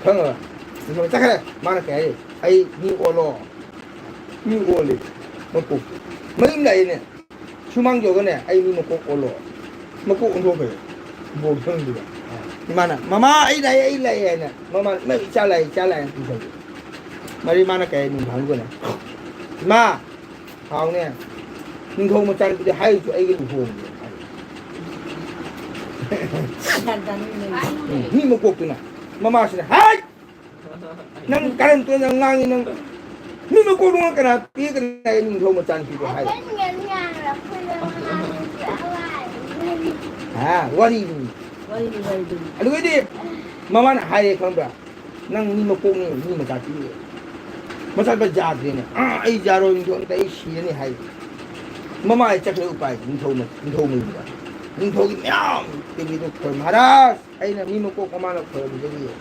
ꯈꯪꯉꯕ? ꯑꯗꯨꯒ ꯆꯠꯈ꯭ꯔꯦ꯫ ꯃꯥꯅ ꯀꯩ ꯍꯥꯏ? "ꯑꯩ ꯃꯤ ꯑꯣꯜꯂꯣ"꯫ ꯃꯤ ꯑꯣꯜꯂꯦ꯫ ꯃꯀꯣꯛ꯫ ꯃꯌꯨꯝ ꯂꯥꯛꯏꯅꯦ꯫ ꯁꯨꯃꯥꯡ ꯌꯧꯔꯒꯅꯦ, ꯑꯩ ꯃꯤ ꯃꯀꯣꯛ ꯑꯣꯜꯂꯣ꯫ ꯃꯀꯣꯛ ꯑꯣꯟꯊꯣꯛꯈ꯭ꯔꯦ꯫ ꯕꯣꯜ ꯈꯪꯗꯦꯕ꯫ ꯏꯃꯥꯅ, "ꯃꯃꯥ, ꯑꯩ ꯂꯥꯛꯑꯦ, ꯑꯩ ꯂꯥꯛꯑꯦ" ꯍꯥꯏꯅ, ꯃꯃꯥꯅ, "ꯏꯃꯥ, ꯏꯆꯥ ꯂꯥꯛꯑꯦ, ꯏꯆꯥ ꯂꯥꯛꯑꯦ" ꯍꯥꯏꯅ ꯄꯨꯊꯣꯛꯈ꯭ꯔꯦ꯫ ꯃꯔꯤ ꯃꯥꯅ ꯀꯩ ꯍꯥꯏ ꯅꯨꯡꯗꯥꯡꯗꯨꯗꯅꯦ, "ꯏꯃꯥ, ꯍꯥꯎꯅꯦ, ꯅꯤꯡꯊꯧ ꯃꯆꯥꯅꯨꯄꯤꯗ ꯍꯥꯏꯔꯨꯆꯣ ꯑꯩꯒ ꯂꯨꯍꯣꯡꯒꯦ" ꯍꯥꯏ꯫ ꯎꯝ, ꯃꯤ ꯃꯀꯣꯛꯇꯨꯅ꯫ ꯃꯃꯥꯁꯤꯅ, "ꯍꯥꯏ! ꯅꯪ ꯀꯔꯝ ꯇꯧꯅ ꯉꯥꯡꯉꯤ ꯅꯪ? ꯃꯤ ꯃꯀꯣꯛ ꯅꯉꯣꯟꯗ ꯀꯅꯥ ꯄꯤꯒꯅꯤ ꯅꯤꯡꯊꯧ ꯃꯆꯥꯅꯨꯄꯤꯗꯣ?" ꯍꯥꯏ꯫ ꯍꯥ, ꯋꯥꯔꯤꯗꯨꯅꯤ꯫ ꯋꯥꯔꯤꯅꯤ, ꯋꯥꯔꯤꯗꯨꯅꯤ꯫ ꯑꯗꯨꯒꯗꯤ ꯃꯃꯥꯅ ꯍꯥꯏꯔꯦ ꯈꯪꯕ꯭ꯔꯥ? "ꯅꯪ ꯃꯤ ꯃꯀꯣꯛꯅꯤ, ꯃꯤ ꯃꯆꯥ ꯄꯤꯔꯦ꯫ ꯃꯆꯥ ꯌꯥꯗ꯭ꯔꯦꯅꯦ꯫ ꯑꯥ, ꯑꯩ ꯌꯥꯔꯣꯏ, ꯅꯤꯡꯊꯧ ꯑꯝꯇ ꯑꯩ ꯁꯤꯔꯅꯤ" ꯍꯥꯏ꯫ ꯃꯃꯥ ꯆꯠꯈ꯭ꯔꯦ ꯎꯄꯥꯏ, ꯅꯤꯡꯊꯧ ꯃ-, ꯅꯤꯡꯊꯧ ꯃꯌꯨꯝꯗ꯫ ꯅꯤꯡꯊꯧꯒꯤ ꯃꯌꯥꯝ ꯇꯤꯚꯤꯗꯣ ꯈꯣꯏ, "ꯃꯍꯥꯔꯥꯖ, ꯑꯩꯅ ꯃꯤ ꯃꯀꯣꯛ ꯃꯃꯥꯅ ꯈꯣꯏꯔꯝꯖꯔꯤꯌꯦ"꯫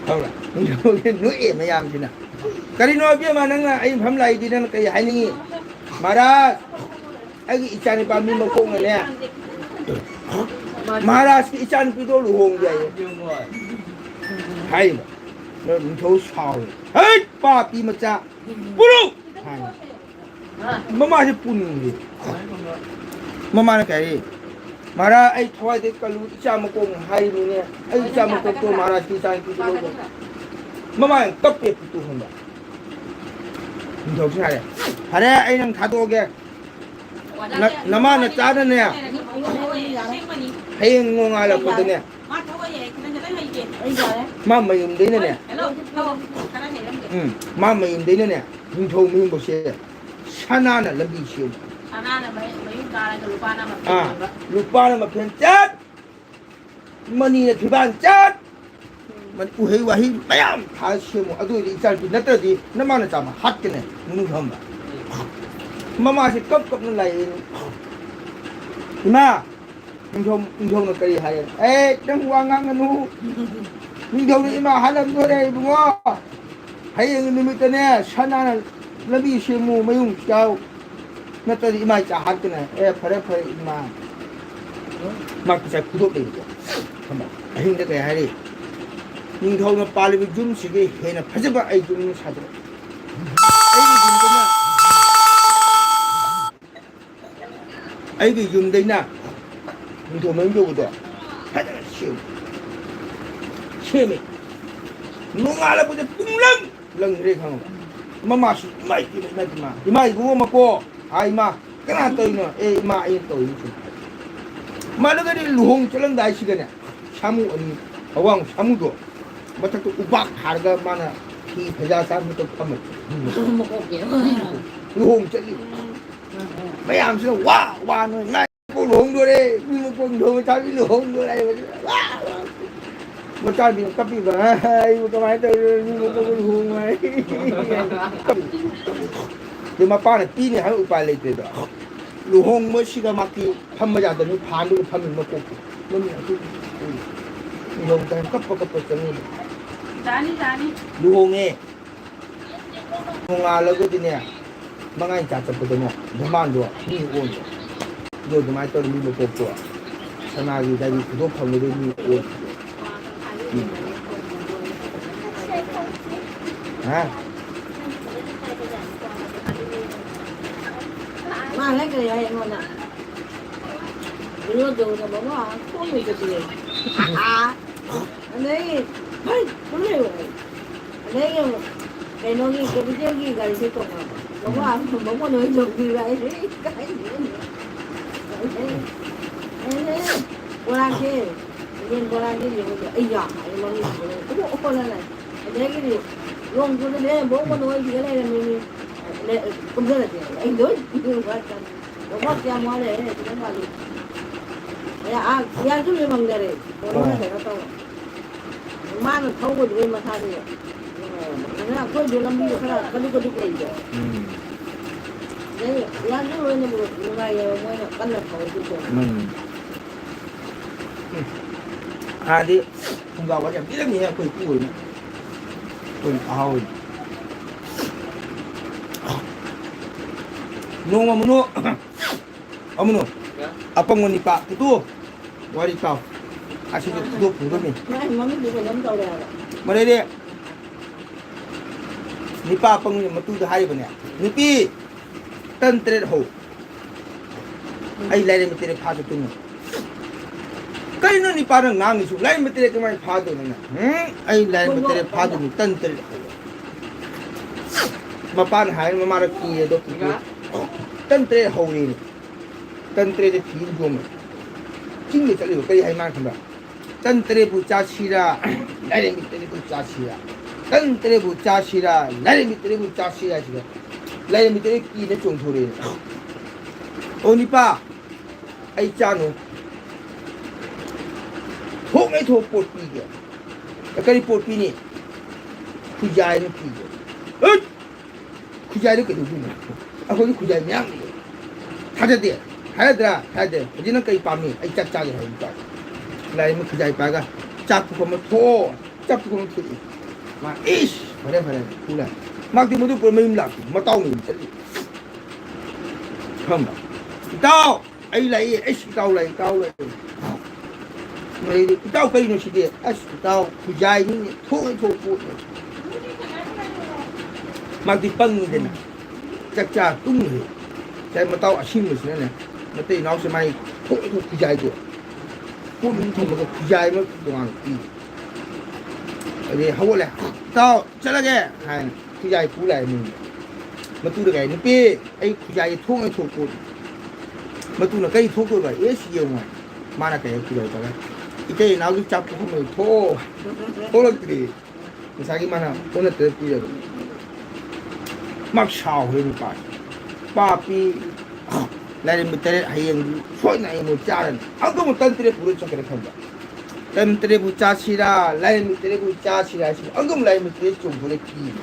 ꯈꯪꯕ꯭ꯔꯥ? ꯅꯣꯛꯑꯦ ꯃꯌꯥꯝꯁꯤꯅ꯫ "ꯀꯔꯤꯅꯣ ꯏꯕꯦꯝꯃ, ꯅꯪꯅ ꯑꯩ ꯃꯐꯝ ꯂꯥꯛꯏꯗꯤ ꯅꯪꯅ ꯀꯔꯤ ꯍꯥꯏꯅꯤꯡꯉꯤ?" "ꯃꯍꯥꯔꯥꯖ, ꯑꯩꯒꯤ ꯏꯆꯥꯅꯨꯄꯥ ꯃꯤ ꯃꯀꯣꯛꯅꯅꯦ, ꯃꯍꯥꯔꯥꯖꯀꯤ ꯏꯆꯥꯅꯨꯄꯤꯗꯣ ꯂꯨꯍꯣꯡꯒꯦ" ꯍꯥꯏꯌꯦ꯫ ꯍꯥꯏꯔꯤꯕ꯫ ꯅꯤꯡꯊꯧ ꯁꯥꯎꯔꯦ꯫ "ꯍꯩꯠ, ꯄꯥꯄꯤ ꯃꯆꯥ, ꯄꯨꯔꯨ!" ꯍꯥꯏ꯫ ꯃꯃꯥꯁꯦ ꯄꯨꯅꯤꯡꯗꯦ꯫ ꯃꯃꯥꯅ ꯀꯩ ꯍꯥꯏꯔꯤ? "ꯃꯍꯥꯔꯥꯖ, ꯑꯩ ꯊꯋꯥꯏꯗꯩ ꯀꯜꯂꯨ, ꯏꯆꯥ ꯃꯀꯣꯛꯅ ꯍꯥꯏꯔꯤꯕꯅꯤꯅꯦ, ꯑꯩ ꯏꯆꯥ ꯃꯀꯣꯛꯇꯣ ꯃꯍꯥꯔꯥꯖꯀꯤ ꯏꯆꯥ ꯅꯨꯄꯤꯗꯣ ꯂꯧꯕ"꯫ ꯃꯃꯥꯅ ꯀꯞꯄꯦ ꯄꯤꯇꯨ ꯈꯪꯕ꯫ ꯅꯤꯡꯊꯧꯁꯤꯅ ꯍꯥꯏꯔꯦ, "ꯐꯔꯦ, ꯑꯩ ꯅꯪ ꯊꯥꯗꯣꯛꯑꯒꯦ꯫ ꯅ-, ꯅꯃꯥ ꯅꯆꯥꯅꯅꯦ, ꯍꯌꯦꯡ ꯅꯣꯡꯉꯥꯜꯂꯛꯄꯗꯅꯦ, ꯃꯥ ꯃꯌꯨꯝꯗꯩꯅꯅꯦ"꯫ ꯎꯝ, "ꯃꯥ ꯃꯌꯨꯝꯗꯩꯅꯅꯦ, ꯅꯤꯡꯊꯧ ꯃꯌꯨꯝꯕꯨꯛꯁꯦ ꯁꯅꯥꯅ ꯂꯝꯕꯤ ꯁꯦꯝꯃꯨ"꯫ ꯁꯅꯥꯅ ꯃꯌꯨꯝ, ꯃꯌꯨꯝ ꯀꯥꯔꯒ ꯂꯨꯄꯥꯅ ꯃꯐꯦꯟ ꯑꯥ, ꯄꯥꯟꯕ꯫ "ꯂꯨꯄꯥꯅ ꯃꯐꯦꯟ ꯆꯠ, ꯃꯅꯤꯅ ꯐꯤꯕꯥꯟ ꯆꯠ, ꯃꯅꯤ-, ꯎꯍꯩ ꯋꯥꯍꯩ ꯃꯌꯥꯝ ꯊꯥꯔ ꯁꯦꯝꯃꯨ꯫ ꯑꯗꯨ ꯑꯣꯏꯔꯗꯤ ꯏꯆꯥꯅꯨꯄꯤ, ꯅꯠꯇ꯭ꯔꯗꯤ ꯅꯃꯥ ꯅꯆꯥ ꯑꯃ ꯍꯥꯠꯀꯅꯤ", ꯃꯅꯨꯡ ꯊꯝꯕ꯫ ꯃꯃꯥꯁꯦ ꯀꯞ ꯀꯞꯅ ꯂꯥꯛꯑꯦ꯫ "ꯏꯃꯥ"꯫ ꯅꯤꯡꯊꯧ, ꯅꯤꯡꯊꯧꯅ ꯀꯔꯤ ꯍꯥꯏꯌꯦ? "ꯑꯦ, ꯅꯪ ꯋꯥ ꯉꯥꯡꯒꯅꯨ꯫ ꯅꯤꯡꯊꯧꯅ ꯏꯃꯥ ꯍꯥꯠꯂꯝꯗꯣꯔꯦ ꯏꯕꯨꯡꯉꯣ꯫ ꯍꯌꯦꯡꯒꯤ ꯅꯨꯃꯤꯠꯇꯅꯦ, ꯁꯅꯥꯅ ꯂꯝꯕꯤ ꯁꯦꯝꯃꯨ, ꯃꯌꯨꯝ ꯆꯥꯎ꯫ ꯅꯠꯇ꯭ꯔꯗꯤ ꯏꯃꯥ ꯏꯆꯥ ꯍꯥꯠꯀꯅꯤ"꯫ "ꯑꯦ, ꯐꯔꯦ, ꯐꯔꯦ, ꯏꯃꯥ"꯫ ꯃꯥ ꯉꯁꯥꯏ ꯈꯨꯗꯣꯞ ꯂꯩꯕꯗꯣ꯫ ꯈꯪꯕ꯭ꯔꯥ? ꯑꯍꯤꯡꯗ ꯀꯩ ꯍꯥꯏꯔꯤ? "ꯅꯤꯡꯊꯧꯅ ꯄꯥꯜꯂꯤꯕ ꯌꯨꯝꯁꯤꯒꯤ ꯍꯦꯟꯅ ꯐꯖꯕ ꯑꯩ ꯌꯨꯝ ꯑꯃ ꯁꯥꯗꯣꯔꯛꯑꯦ꯫ ꯑꯩꯒꯤ ꯌꯨꯝꯗꯅ" ꯑꯩꯒꯤ ꯌꯨꯝꯗꯩꯅ ꯅꯤꯡꯊꯧ ꯃꯌꯨꯝ ꯌꯧꯕꯗꯣ ꯐꯖꯅ ꯁꯦꯝꯃꯦ꯫ ꯁꯦꯝꯃꯦ꯫ ꯅꯣꯡꯉꯥꯜꯂꯛꯄꯗ ꯄꯨꯡꯂꯪ ꯂꯪꯈ꯭ꯔꯦ ꯈꯪꯉꯕ? ꯃꯃꯥꯁꯨ, "ꯏꯃꯥ, ꯏꯃꯥ, ꯏꯃꯥ, ꯏꯃꯥ, ꯏꯃꯥ, ꯏꯕꯨꯡꯉꯣ ꯃꯀꯣ, ꯍꯥꯏ ꯏꯃꯥ, ꯀꯅꯥ ꯇꯧꯔꯤꯅꯣ?" "ꯑꯦ, ꯏꯃꯥ, ꯑꯩꯅ ꯇꯧꯔꯤꯅꯤ ꯁꯨꯝ꯫" ꯃꯗꯨꯒꯗꯤ ꯂꯨꯍꯣꯡ ꯆꯠꯂꯝꯗꯥꯏꯁꯤꯗꯅꯦ, ꯁꯥꯃꯨ ꯑꯅꯤ, ꯑꯋꯥꯡ ꯁꯥꯃꯨꯗꯣ, ꯃꯊꯛꯇ ꯎꯄꯥꯛ ꯊꯥꯔꯒ ꯃꯥꯅ ꯐꯤ ꯐꯩꯖꯥ ꯆꯥꯕ ꯃꯊꯛꯇ ꯐꯝꯃꯦ꯫ ꯃꯀꯣꯛꯀꯤ꯫ ꯂꯨꯍꯣꯡ ꯆꯠꯂꯤ꯫ ꯃꯌꯥꯝꯁꯤꯅ ꯋꯥ ꯋꯥ ꯅꯣꯏ ꯃꯥꯏ ꯃꯀꯣꯛ ꯂꯨꯍꯣꯡꯗꯣꯔꯦ, ꯃꯤ ꯃꯀꯣꯛ ꯂꯨꯍꯣꯡ ꯃꯆꯥꯅꯨꯄꯤ ꯂꯨꯍꯣꯡꯗꯣꯔꯦ ꯍꯥꯏꯕꯁꯤꯗ ꯋꯥ ꯋꯥ꯫ ꯃꯆꯥꯅꯨꯄꯤꯅ ꯀꯞꯄꯤꯕ, "ꯑꯩꯕꯨ ꯀꯃꯥꯏꯅ ꯇꯧꯗꯣꯏꯅꯣ, ꯃꯤ ꯃꯀꯣꯛ ꯂꯨꯍꯣꯡꯉꯣ ꯍꯥꯏ꯫" ꯑꯗꯨ ꯃꯄꯥꯅ ꯄꯤꯅꯤ ꯍꯥꯏꯕ ꯎꯄꯥꯏ ꯂꯩꯇ꯭ꯔꯦꯗꯣ꯫ ꯂꯨꯍꯣꯡꯕꯁꯤꯒ ꯃꯥꯛꯇꯤ ꯐꯝꯕ ꯌꯥꯗꯕꯅꯤ, ꯐꯥꯟꯗꯨꯒ ꯐꯝꯃꯤ ꯃꯀꯣꯛꯇꯨ꯫ ꯃꯃꯤ ꯑꯗꯨ ꯂꯨꯍꯣꯡꯗꯅ ꯀꯞꯄ ꯀꯞꯄ ꯆꯪꯉꯤ꯫ ꯇꯥꯅꯤ, ꯇꯥꯅꯤ꯫ ꯂꯨꯍꯣꯡꯉꯦ꯫ ꯅꯣꯡꯉꯥꯜꯂꯒꯗꯤꯅꯦ, ꯃꯉꯥꯅꯤ ꯆꯥ ꯆꯠꯄꯗꯅꯦ, ꯙꯃꯥꯟꯗꯣ ꯃꯤ ꯑꯣꯟꯕ꯫ ꯑꯗꯨ ꯑꯗꯨꯃꯥꯏꯅ ꯇꯧꯔ ꯃꯤ ꯃꯀꯣꯛꯇꯣ ꯁꯅꯥꯒꯤ ꯗꯥꯏꯔꯤ ꯈꯨꯗꯣꯞ ꯐꯪꯕꯗꯩ ꯃꯤ ꯑꯣꯟꯕ꯫ ꯎꯝ꯫ ꯍꯥ? ꯃꯥ ꯍꯦꯛ ꯀꯔꯤ ꯍꯥꯏ ꯑꯩꯉꯣꯟꯗ? ꯏꯔꯣꯟꯗꯧꯅ ꯃꯃꯥ ꯊꯣꯡꯉꯤꯗꯨꯗꯤ꯫ ꯑꯗꯩ, "ꯍꯩ, ꯇꯨꯃꯤꯟ ꯂꯩꯌꯨ" ꯍꯥꯏ꯫ ꯑꯗꯩ ꯑꯃꯨꯛ ꯀꯩꯅꯣꯒꯤ capital ꯒꯤ ꯒꯥꯔꯤꯁꯦ ꯇꯣꯡꯉꯕ꯫ ꯃꯃꯥ, ꯃꯃꯣꯟ ꯍꯣꯏ ꯌꯧꯕꯤꯔ ꯑꯩꯁꯦ ꯏꯀꯥꯏꯗꯅ꯫ ꯑꯗꯩ, ꯑꯗꯩ ꯕꯣꯔꯥꯁꯦ, ꯌꯦꯟ ꯕꯣꯔꯥꯁꯦ ꯌꯦꯡꯉꯨꯁꯦ꯫ ꯑꯩ ꯌꯥ ꯍꯥꯏꯔꯦ ꯃꯃꯤꯠꯁꯤꯗ꯫ ꯑꯣ, ꯑꯣ, ꯅꯪ ꯍꯥꯏ꯫ ꯑꯗꯒꯤꯗꯤ ꯂꯣꯡ ꯈꯨꯗꯅꯦ, ꯕꯣꯛ ꯃꯅꯣꯏ ꯁꯤꯗ ꯂꯩꯔꯝꯃꯤꯅꯤ꯫ ꯂꯩ-, ꯀꯨꯝꯊꯔꯁꯦ꯫ ꯑꯩ ꯂꯣꯏ ꯀꯨꯝꯊꯔ ꯆꯠꯂꯦ꯫ ꯕꯣꯛ ꯀꯌꯥꯝ ꯋꯥꯠꯂꯦ? ꯑꯩꯅ ꯈꯤꯇꯪ ꯋꯥꯠꯂꯤ꯫ ꯑꯦ, ꯑꯥ, ꯌꯥꯟꯁꯨ ꯂꯣꯏ ꯃꯪꯅꯔꯦ꯫ ꯀꯣꯔꯣꯅꯥ ꯑꯣ꯫ ꯀꯩꯅꯣ ꯇꯧꯔꯦ꯫ ꯃꯥꯅ ꯊꯧꯕꯗꯨꯗꯩ ꯃꯁꯥꯁꯦ, ꯑꯗꯨꯅ ꯑꯩꯈꯣꯏꯁꯨ ꯂꯝꯕꯤꯗꯣ ꯈꯔ ꯀꯗꯨꯛ ꯀꯗꯨꯛ ꯂꯩꯗꯣ꯫ ꯎꯝ꯫ ꯑꯗꯩ ꯌꯥꯝꯁꯨ ꯂꯣꯏꯅ ꯅꯨꯡꯉꯥꯏꯌꯦꯕ ꯃꯣꯏꯅ ꯀꯟꯅ ꯊꯧꯔꯗꯤꯀꯣ꯫ ꯎꯝ꯫ ꯎꯝ꯫ ꯍꯥꯟꯅꯗꯤ ꯐꯨꯡꯒꯥ ꯋꯥꯔꯤ ꯌꯥꯝ ꯄꯤꯔꯝꯃꯤꯍꯦ ꯑꯩꯈꯣꯏ ꯏꯄꯨ ꯍꯣꯏꯅ꯫ ꯑꯩꯈꯣꯏ ꯑꯍꯥꯎ ꯍꯣꯏꯅ꯫ ꯅꯣꯡꯃ ꯃꯅꯨ-, ꯑꯃꯅꯣ꯫ ꯑꯄꯪꯕ ꯅꯤꯄꯥ ꯄꯨꯇꯨ꯫ ꯋꯥꯔꯤ ꯇꯥꯎ꯫ ꯑꯁꯤꯁꯨ ꯈꯨꯗꯣꯞ ꯄꯨꯗꯣꯏꯅꯤ꯫ ꯃꯥꯏ ꯃꯃꯤꯠꯇꯨ ꯀꯩꯅꯣꯝ ꯇꯧꯔꯦ ꯍꯥꯏꯕ꯫ ꯃꯔꯩꯗꯤ ꯅꯤꯄꯥ ꯑꯄꯪꯕꯅ ꯃꯇꯨꯗ ꯍꯥꯏꯔꯤꯕꯅꯦ, "ꯅꯨꯄꯤ ꯇꯟ ꯇꯔꯦꯠ ꯍꯧ"꯫ ꯑꯩ ꯂꯥꯏꯔꯦꯝꯕꯤ ꯇꯔꯦꯠ ꯐꯥꯗ ꯇꯨꯝꯃꯨ꯫ ꯀꯔꯤꯅꯣ ꯅꯤꯄꯥꯅ ꯉꯥꯡꯉꯤꯁꯨ? ꯂꯥꯏꯔꯦꯝꯕꯤ ꯇꯔꯦꯠ ꯀꯃꯥꯏꯅ ꯐꯥꯗꯣꯏꯅꯣ ꯅꯪ? ꯎꯝ? ꯑꯩ ꯂꯥꯏꯔꯦꯝꯕꯤ ꯇꯔꯦꯠ ꯐꯥꯗꯣꯏꯅꯤ, ꯇꯟ ꯇꯔꯦꯠ ꯍꯧꯔꯦ꯫ ꯃꯄꯥꯅ ꯍꯥꯏꯔ ꯃꯃꯥꯅ ꯀꯤꯔꯦ ꯑꯗꯣ, ꯀꯤꯔꯦ꯫ ꯇꯟ ꯇꯔꯦꯠ ꯍꯧꯔꯦꯅꯦ꯫ ꯇꯟ ꯇꯔꯦꯠꯁꯦ ꯊꯤꯕ ꯌꯣꯝꯃꯦ꯫ ꯆꯤꯡꯗ ꯆꯠꯂꯤꯕ ꯀꯔꯤ ꯍꯥꯏ ꯃꯥꯅ ꯈꯪꯕ꯭ꯔꯥ? "ꯇꯟ ꯇꯔꯦꯠꯄꯨ ꯆꯥꯁꯤꯔꯥ, ꯂꯥꯏꯔꯦꯝꯕꯤ ꯇꯔꯦꯠꯄꯨ ꯆꯥꯁꯤꯔꯥ? ꯇꯟ ꯇꯔꯦꯠꯄꯨ ꯆꯥꯁꯤꯔꯥ, ꯂꯥꯏꯔꯦꯝꯕꯤ ꯇꯔꯦꯠꯄꯨ ꯆꯥꯁꯤꯔꯥ?" ꯍꯥꯏꯁꯤꯗ ꯂꯥꯏꯔꯦꯝꯕꯤ ꯇꯔꯦꯠ ꯀꯤꯅ ꯆꯣꯡꯊꯣꯔꯛꯑꯦ꯫ "ꯑꯣ ꯅꯤꯄꯥ, ꯑꯩ ꯆꯥꯅꯨ꯫ ꯊꯣꯛꯉꯩ ꯊꯣꯛ ꯄꯣꯠ ꯄꯤꯒꯦ꯫ ꯀꯔꯤ ꯄꯣꯠ ꯄꯤꯅꯤ? ꯈꯨꯖꯥꯏ ꯑꯃ ꯄꯤꯒꯦ꯫" "ꯍꯩꯠ! ꯈꯨꯖꯥꯏꯗꯨ ꯀꯩꯗꯧꯗꯣꯏꯅꯣ? ꯑꯩꯈꯣꯏꯗꯤ ꯈꯨꯖꯥꯏ ꯃꯌꯥꯝ ꯂꯩ꯫" "ꯊꯥꯖꯗꯦ꯫ ꯍꯥꯏꯔꯗ꯭ꯔꯥ? ꯍꯥꯏꯔꯗꯦ꯫ ꯍꯧꯖꯤꯛ ꯅꯪ ꯀꯔꯤ ꯄꯥꯝꯃꯤ?" "ꯑꯩ ꯆꯥꯛ ꯆꯥꯒꯦ ꯍꯥꯏꯕ ꯅꯨꯄꯥ꯫" ꯂꯥꯏꯔꯦꯝꯕꯤ ꯈꯨꯖꯥꯏ ꯄꯥꯏꯔꯒ ꯆꯥꯛ ꯄꯨꯈꯝ ꯑꯃ ꯊꯣꯛꯑꯣ꯫ ꯆꯥꯛ ꯄꯨꯈꯝ ꯑꯃ ꯊꯣꯛꯏ꯫ ꯃꯥ, "ꯏꯁ! ꯐꯔꯦ, ꯐꯔꯦ, ꯐꯨ ꯂꯥꯏ꯫" ꯃꯥꯗꯤ ꯃꯗꯨ ꯄꯨꯔ ꯃꯌꯨꯝ ꯂꯥꯛꯇꯦ꯫ ꯃꯇꯥꯎ ꯃꯌꯨꯝ ꯆꯠꯂꯤ꯫ ꯈꯪꯕ꯭ꯔꯥ? "ꯏꯇꯥꯎ, ꯑꯩ ꯂꯥꯛꯏ꯫" "ꯑꯩꯁ, ꯏꯇꯥꯎ ꯂꯥꯛꯏ, ꯏꯇꯥꯎ ꯂꯥꯛꯏ꯫" ꯑꯗꯩꯗꯤ, "ꯏꯇꯥꯎ, ꯀꯩꯅꯣ ꯁꯤꯗꯤ?" "ꯑꯁ, ꯏꯇꯥꯎ, ꯈꯨꯖꯥꯏꯅꯤꯅꯦ, ꯊꯣꯛꯑꯦ, ꯊꯣꯛꯄ ꯄꯣꯠꯅꯦ꯫" ꯃꯥꯗꯤ ꯄꯪꯉꯤꯗꯅ, ꯆꯥꯛ ꯆꯥ ꯇꯨꯝꯈ꯭ꯔꯦ꯫ ꯉꯁꯥꯏ ꯃꯇꯥꯎ ꯑꯁꯤꯡꯕꯁꯤꯅꯅꯦ, ꯃꯇꯩ ꯏꯅꯥꯎꯁꯦ ꯃꯥꯏ ꯊꯣꯛꯑꯦ, ꯊꯣꯛ ꯈꯨꯖꯥꯏꯗꯣ ꯄꯣꯠ ꯑꯗꯨꯝ ꯊꯝꯃꯒ ꯈꯨꯖꯥꯏ ꯑꯃ ꯇꯣꯉꯥꯟꯅ ꯄꯤ꯫ ꯑꯗꯩ ꯍꯧꯒꯠꯂꯦ, "ꯏꯇꯥꯎ, ꯆꯠꯂꯒꯦ" ꯍꯥꯏꯅ ꯈꯨꯖꯥꯏ ꯄꯨ ꯂꯥꯛꯑꯦ ꯃꯌꯨꯝꯗ꯫ ꯃꯇꯨꯗ ꯀꯥꯏ, "ꯅꯨꯄꯤ, ꯑꯩ ꯈꯨꯖꯥꯏꯁꯦ ꯊꯣꯡꯉꯦ ꯊꯣꯛꯄ ꯄꯣꯠꯅꯤ꯫" ꯃꯇꯨꯅ, "ꯀꯔꯤ ꯊꯣꯛꯇꯣꯏꯕ?" "ꯑꯦꯁ, ꯌꯦꯡꯉꯣ꯫" ꯃꯥꯅ ꯀꯩ ꯈꯨꯖꯥꯏ ꯇꯧꯔꯦ, "ꯏꯇꯩ ꯏꯅꯥꯎꯒꯤ ꯆꯥꯛ ꯄꯨꯈꯝ ꯊꯣꯛꯑꯣ꯫" ꯊꯣꯛꯂꯛꯇ꯭ꯔꯤ꯫ ꯉꯁꯥꯏꯒꯤ ꯃꯥꯅ ꯑꯣꯟꯅ ꯇꯩꯅ ꯄꯤꯔꯒ ꯃꯥ ꯁꯥꯎꯈ꯭ꯔꯦ ꯅꯨꯄꯥꯁꯦ꯫ "ꯄꯥꯄꯤ, ꯂꯥꯏꯔꯦꯝꯕꯤ ꯇꯔꯦꯠ ꯍꯌꯦꯡꯗꯤ ꯁꯣꯏꯗꯅ ꯑꯩ ꯃꯣꯏ ꯆꯥꯔꯅꯤ꯫" ꯑꯗꯨꯒ ꯇꯟ ꯇꯔꯦꯠ ꯄꯨꯔ ꯆꯠꯈ꯭ꯔꯦ ꯈꯪꯕ꯭ꯔꯥ? "ꯇꯟ ꯇꯔꯦꯠꯄꯨ ꯆꯥꯁꯤꯔꯥ, ꯂꯥꯏꯔꯦꯝꯕꯤ ꯇꯔꯦꯠꯄꯨ ꯆꯥꯁꯤꯔꯥ" ꯍꯥꯏꯁꯤꯅ ꯑꯗꯨꯝ ꯂꯥꯏꯔꯦꯝꯕꯤ ꯇꯔꯦꯠ ꯆꯣꯡꯊꯣꯔꯛꯑꯦ ꯀꯤꯅ꯫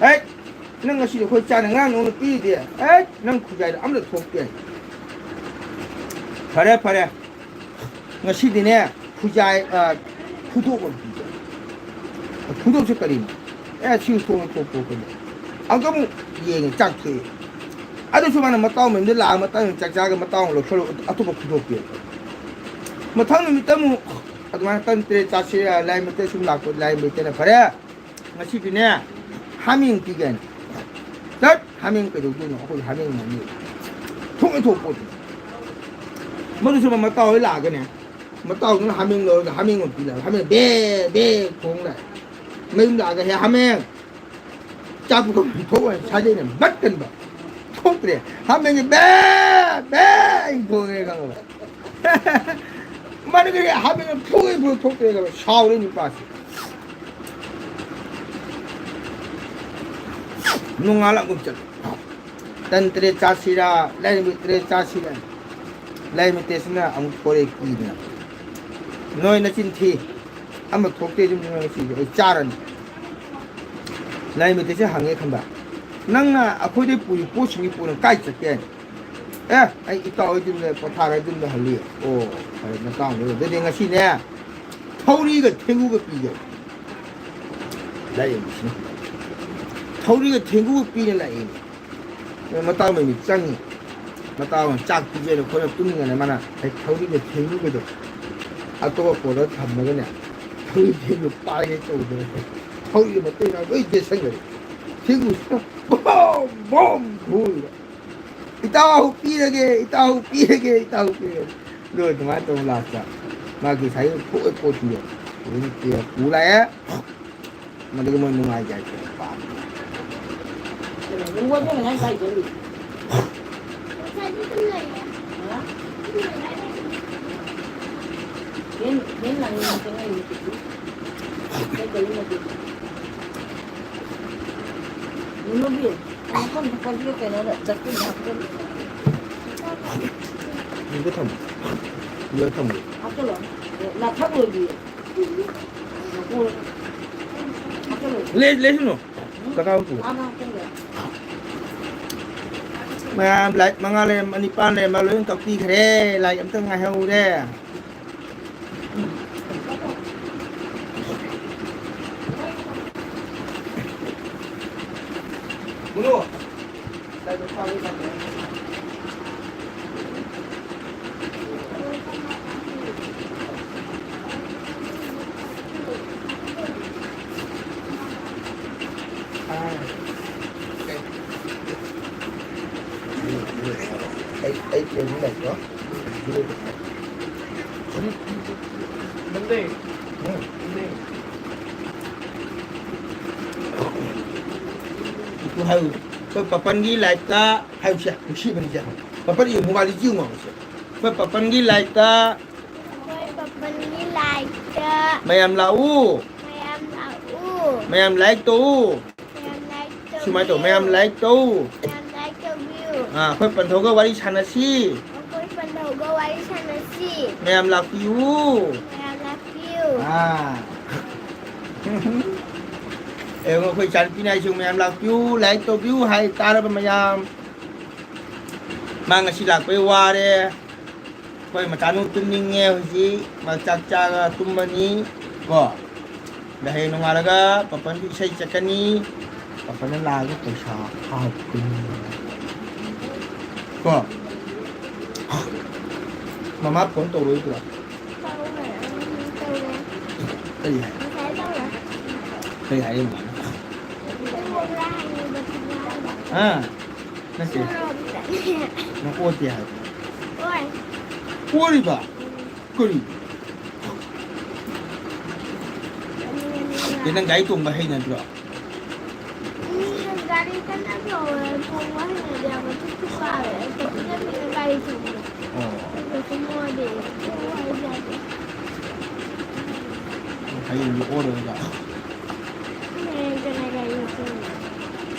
"ꯍꯦꯛ! ꯅꯪ ꯉꯁꯤꯗꯤ ꯑꯩꯈꯣꯏ ꯆꯥꯅ ꯉꯔꯥꯡ ꯅꯉꯣꯟꯗ ꯄꯤꯔꯤꯗꯤ? ꯍꯦꯛ! ꯅꯪ ꯈꯨꯖꯥꯏꯗꯣ ꯑꯃꯗ ꯊꯣꯛꯇꯦ꯫" "ꯐꯔꯦ, ꯐꯔꯦ꯫ ꯉꯁꯤꯗꯤꯅꯦ, ꯈꯨꯖꯥꯏ, ꯑ, ꯈꯨꯗꯣꯞ ꯑꯣꯏꯅ ꯄꯤꯒꯦ꯫" "ꯈꯨꯗꯣꯞꯁꯦ ꯀꯔꯤꯅꯣ?" "ꯑꯦ, ꯁꯤ ꯊꯣꯡ ꯊꯣꯛꯄ ꯀꯩꯅꯣ꯫" ꯑꯃꯨꯛ ꯌꯦꯡꯉꯦ, ꯆꯥꯛ ꯊꯣꯛꯑꯦ꯫ ꯑꯗꯨꯁꯨ ꯃꯥꯅ ꯃꯇꯥꯎ ꯃꯌꯨꯝꯗ ꯂꯥꯛꯑ, ꯃꯇꯥꯎ ꯃꯌꯨꯝ ꯆꯥꯛ ꯆꯥꯔꯒ ꯃꯇꯥꯎ ꯑꯃꯨꯛ ꯂꯧꯁꯜꯂꯨ, ꯑꯇꯣꯞꯄ ꯈꯨꯗꯣꯞ ꯄꯤꯔꯛꯄ꯫ ꯃꯊꯪ ꯅꯨꯃꯤꯠꯇ ꯑꯃꯨꯛ ꯑꯗꯨꯃꯥꯏꯅ ꯇꯟ ꯇꯔꯦꯠ ꯆꯥꯁꯤꯔ, ꯂꯥꯏ ꯃꯩꯇꯩ ꯁꯨꯝ ꯂꯥꯛꯄ, ꯂꯥꯏ ꯃꯩꯇꯩꯅ, "ꯐꯔꯦ, ꯉꯁꯤꯗꯤꯅꯦ, ꯍꯥꯃꯦꯡ ꯄꯤꯒꯦꯅ꯫" "ꯇꯠ! ꯍꯥꯃꯦꯡ ꯀꯩꯗꯧꯗꯣꯏꯅꯣ? ꯑꯩꯈꯣꯏ ꯍꯥꯃꯦꯡ ꯃꯥꯅꯤ꯫ ꯊꯣꯛꯑꯦ ꯊꯣꯛꯄ ꯄꯣꯠꯇꯨ꯫ ꯃꯗꯨꯁꯨ ꯃꯇꯥꯎ ꯍꯣꯏ ꯂꯥꯛꯑꯒꯅꯦ, ꯃꯇꯥꯎꯗꯨꯅ ꯍꯥꯃꯦꯡ ꯂꯧꯔꯒ ꯍꯥꯃꯦꯡ ꯑꯃ ꯄꯤꯔꯛꯑꯒ ꯍꯥꯃꯦꯡ ꯕꯦ ꯕꯦ ꯈꯣꯡ ꯂꯥꯛꯑꯦ꯫ ꯃꯌꯨꯝ ꯂꯥꯛꯑꯒ "ꯍꯦ ꯍꯥꯃꯦꯡ, ꯆꯥꯛ ꯄꯨꯈꯝ ꯊꯣꯛꯑꯣꯏ, ꯁꯥꯖꯦꯅ ꯕꯠ ꯀꯟꯕ ꯊꯣꯛꯇ꯭ꯔꯦ꯫ ꯍꯥꯃꯦꯡꯁꯦ ꯕꯦ ꯕꯦ ꯑꯩꯅ ꯈꯣꯡꯉꯦ ꯈꯪꯉꯕ?" ꯃꯥꯅ ꯀꯔꯤ ꯍꯥꯃꯦꯡ ꯊꯣꯛꯑꯦ ꯐꯨ ꯊꯣꯛꯇ꯭ꯔꯦ ꯈꯪꯉꯕ? ꯁꯥꯎꯔꯦ ꯅꯨꯄꯥꯁꯦ꯫ ꯅꯣꯡꯉꯥꯜꯂꯛ ꯑꯃꯨꯛ ꯆꯠꯂꯦ꯫ "ꯇꯟ ꯇꯔꯦꯠ ꯆꯥꯁꯤꯔꯥ, ꯂꯥꯏꯔꯦꯝꯕꯤ ꯇꯔꯦꯠ ꯆꯥꯁꯤꯔꯥ?" ꯂꯥꯏꯔꯦꯝꯕꯤ ꯇꯔꯦꯠꯁꯤꯅ ꯑꯃꯨꯛ ꯊꯣꯔꯛꯑꯦ ꯀꯤꯗꯅ꯫ "ꯅꯣꯏ ꯅꯆꯤꯟ ꯊꯤ, ꯑꯃ ꯊꯣꯛꯇꯦ, ꯑꯗꯨꯝ ꯉꯁꯤꯗꯤ ꯑꯩ ꯆꯥꯔꯅꯤ꯫" ꯂꯥꯏꯔꯦꯝꯕꯤ ꯇꯔꯦꯠꯁꯦ ꯍꯪꯉꯦ ꯈꯟꯕ, "ꯅꯪꯅ ꯑꯩꯈꯣꯏꯗꯩ ꯄꯨꯔꯤ ꯄꯣꯠꯁꯤꯡꯒꯤ ꯄꯨꯅ ꯀꯥꯏ ꯆꯠꯀꯦ?" "ꯑꯦ, ꯑꯩ ꯏꯇꯥꯎ ꯍꯣꯏ ꯌꯨꯝꯗ ꯄꯣꯊꯥꯔ ꯌꯨꯝꯗ ꯍꯜꯂꯤ꯫" "ꯑꯣ, ꯐꯔꯦ, ꯅꯇꯥꯎ ꯍꯣꯏ ꯑꯗꯨꯗꯤ ꯉꯁꯤꯅꯦ ꯊꯧꯔꯤꯒ ꯊꯦꯡꯒꯨꯒ ꯄꯤꯒꯦ꯫" ꯂꯥꯏꯔꯦꯝꯕꯤꯁꯤꯅ ꯊꯧꯔꯤꯒ ꯊꯦꯡꯒꯨꯒ ꯄꯤꯅ ꯂꯥꯛꯑꯦ꯫ ꯃꯇꯥꯎ ꯃꯃꯤꯠ ꯆꯪꯉꯤ꯫ ꯃꯇꯥꯎꯅ ꯆꯥꯛ ꯄꯤꯖꯔꯦ, ꯑꯩꯈꯣꯏꯅ ꯇꯨꯝꯃꯤꯉꯩꯗ ꯃꯥꯅ ꯍꯦꯛ ꯊꯧꯔꯤꯒ ꯊꯦꯡꯒꯨꯒꯗꯣ ꯑꯇꯣꯞꯄ ꯄꯣꯠꯇ ꯊꯝꯃꯒꯅꯦ, ꯊꯧꯔꯤ ꯊꯦꯡꯒꯨ ꯄꯥꯏꯒꯦ ꯇꯧꯗꯅ ꯊꯧꯔꯤꯒ ꯃꯇꯩ ꯃꯅꯥꯎ ꯂꯣꯏ ꯌꯦꯠꯁꯟꯈ꯭ꯔꯦ꯫ ꯊꯦꯡꯒꯨꯁꯤꯅ ꯕꯣꯝ ꯕꯣꯝ ꯈꯣꯡꯉꯤꯕ꯫ "ꯏꯇꯥꯎ ꯄꯤꯔꯒꯦ, ꯏꯇꯥꯎ ꯄꯤꯔꯒꯦ, ꯏꯇꯥꯎ ꯄꯤꯔꯒꯦ꯫" ꯑꯗꯨꯒ ꯑꯗꯨꯃꯥꯏꯅ ꯇꯧꯕ ꯂꯥꯁꯇ ꯃꯥꯒꯤ ꯉꯁꯥꯏꯒꯤ ꯊꯣꯛꯑꯦ ꯄꯣꯠꯇꯨꯗꯣ ꯑꯗꯨꯝ ꯄꯤꯔ ꯄꯨ ꯂꯥꯛꯑꯦ꯫ ꯃꯗꯨꯒꯤ ꯃꯣꯏ ꯅꯨꯡꯉꯥꯏꯖꯔꯦ꯫ ꯌꯨꯝꯗ ꯊꯝꯃꯨ꯫ ꯌꯨꯝꯗ ꯊꯝꯃꯨ꯫ ꯍꯥꯞꯆꯜꯂꯣ꯫ ꯅꯥꯊꯛ ꯑꯣꯏꯕꯤ꯫ ꯂꯦ-, ꯂꯦꯁꯅꯨ꯫ ꯀꯀꯥ ꯄꯨ꯫ ꯃꯌꯥꯝ ꯂꯥꯏꯠ ꯃꯉꯥ ꯂꯩꯔꯝꯕ, ꯅꯤꯄꯥꯟ ꯂꯩꯔꯝꯕ ꯂꯣꯏ ꯀꯛꯄꯤꯈ꯭ꯔꯦ꯫ ꯂꯥꯏꯠ ꯑꯝꯇ ꯉꯥꯏꯍꯧꯔꯦ꯫ ꯑꯩ, ꯑꯩ ꯇꯦꯕꯜ ꯂꯩꯇ꯭ꯔꯣ? ꯅꯪꯗꯤ? ꯎꯝ꯫ ꯏꯇꯨ ꯍꯥꯏꯌꯨ꯫ ꯑꯩꯈꯣꯏ ꯄꯥꯄꯟꯒꯤ ꯂꯥꯏꯔꯤꯛꯇ ꯍꯥꯏꯌꯨꯁꯦ, ꯅꯨꯡꯁꯤꯕꯅꯤꯁꯦ꯫ ꯄꯥꯄꯟ ꯌꯦꯡꯉꯨ, ꯃꯥꯗꯤ ꯆꯤꯡꯉꯨ ꯍꯥꯏꯕꯁꯦ꯫ ꯑꯩꯈꯣꯏ ꯄꯥꯄꯟꯒꯤ ꯂꯥꯏꯔꯤꯛꯇ ꯑꯩꯈꯣꯏ ꯄꯥꯄꯟꯒꯤ ꯂꯥꯏꯔꯤꯛꯇ ꯃꯌꯥꯝ ꯂꯥꯛꯎ꯫ ꯃꯌꯥꯝ ꯂꯥꯛꯎ꯫ ꯃꯌꯥꯝ ꯂꯥꯏꯛ ꯇꯧꯎ꯫ ꯃꯌꯥꯝ ꯂꯥꯏꯛ ꯇꯧꯕꯤꯌꯨ꯫ ꯁꯨꯃꯥꯏꯅ ꯇꯧ, ꯃꯌꯥꯝ ꯂꯥꯏꯛ ꯇꯧꯎ꯫ ꯃꯌꯥꯝ ꯂꯥꯏꯛ ꯇꯧꯕꯤꯌꯨ꯫ ꯑꯥ, ꯑꯩꯈꯣꯏ ꯄꯟꯊꯧꯒ ꯋꯥꯔꯤ ꯁꯥꯟꯅꯁꯤ꯫ ꯑꯩꯈꯣꯏ ꯄꯟꯊꯧꯒ ꯋꯥꯔꯤ ꯁꯥꯟꯅꯁꯤ꯫ ꯃꯌꯥꯝ ꯂꯥꯛꯄꯤꯌꯨ꯫ ꯃꯌꯥꯝ ꯂꯥꯛꯄꯤꯌꯨ꯫ ꯑꯥ꯫ ꯑꯦ, ꯑꯩꯈꯣꯏ ꯏꯆꯥꯅꯨꯄꯤꯅ ꯍꯥꯏꯁꯤ ꯃꯌꯥꯝ ꯂꯥꯛꯄꯤꯌꯨ, ꯂꯥꯏꯛ ꯇꯧꯕꯤꯌꯨ ꯍꯥꯏ ꯇꯥꯔꯕ ꯃꯌꯥꯝ꯫ ꯃꯥ ꯉꯁꯤ ꯂꯥꯛꯄꯩ ꯋꯥꯔꯦ꯫ ꯑꯩꯈꯣꯏ ꯃꯆꯥꯅꯨ ꯇꯨꯝꯅꯤꯡꯉꯦ ꯍꯧꯖꯤꯛ꯫ ꯃꯥ ꯆꯥꯛ ꯆꯥꯔꯒ ꯇꯨꯝꯃꯅꯤ ꯀꯣ꯫ ꯑꯗ ꯍꯌꯦꯡ ꯅꯣꯡꯉꯥꯜꯂꯒ ꯄꯥꯄꯟꯁꯨ ꯏꯁꯩ ꯆꯠꯀꯅꯤ꯫ ꯄꯥꯄꯟꯅ ꯂꯥꯛꯑꯒ ꯄꯩꯁꯥ ꯍꯥꯞꯀꯅꯤ꯫ ꯀꯣ꯫ ꯃꯃꯥ ꯐꯣꯟ ꯇꯧꯔꯣꯏꯗ꯭ꯔꯣ? ꯇꯧꯔꯦ, ꯇꯧꯔꯦ꯫ ꯀꯔꯤ ꯍꯥꯏ? ꯉꯁꯥꯏ ꯇꯧꯔꯦ꯫ ꯀꯔꯤ ꯍꯥꯏꯔꯤ ꯃꯃꯥꯅ? ꯇꯨꯝꯃꯣ ꯈꯔ ꯍꯥꯏꯌꯦ, ꯕꯕꯥ ꯍꯥꯏꯕ꯫ ꯑꯥ, ꯅꯠꯇꯦ꯫ ꯁꯣꯔꯣꯛꯇꯅꯦ꯫ ꯅꯪ ꯑꯣꯠꯇꯦ ꯍꯥꯏꯕ꯫ ꯑꯣꯏ꯫ ꯑꯣꯔꯤꯕ? ꯎꯝ꯫ ꯀꯔꯤ? ꯑꯦ, ꯅꯪ ꯒꯥꯔꯤ ꯇꯣꯡꯕ ꯍꯩꯅꯗ꯭ꯔꯣ? ꯃꯤꯅ ꯒꯥꯔꯤ ꯀꯟꯅ ꯊꯧꯔ ꯊꯧꯕ ꯍꯩꯅꯗꯦ ꯍꯥꯏꯕ, ꯇꯨꯛ ꯇꯨꯛ ꯀꯥꯔꯦ꯫ ꯄꯤꯛꯅ ꯄꯤꯛꯅ ꯒꯥꯔꯤ ꯊꯧꯕꯗꯣ꯫ ꯑꯣ꯫ ꯑꯗꯨꯒ ꯇꯨꯝꯃꯣꯗꯤ ꯇꯨꯝꯃꯣ ꯍꯥꯏꯁꯦ ꯌꯥꯗꯦ꯫ ꯍꯌꯦꯡꯗꯤ ꯑꯣꯔꯣꯏꯗ꯫ ꯍꯌꯦꯡ ꯀꯅꯥ ꯒꯥꯔꯤ ꯊꯧꯗꯣꯏꯅꯣ?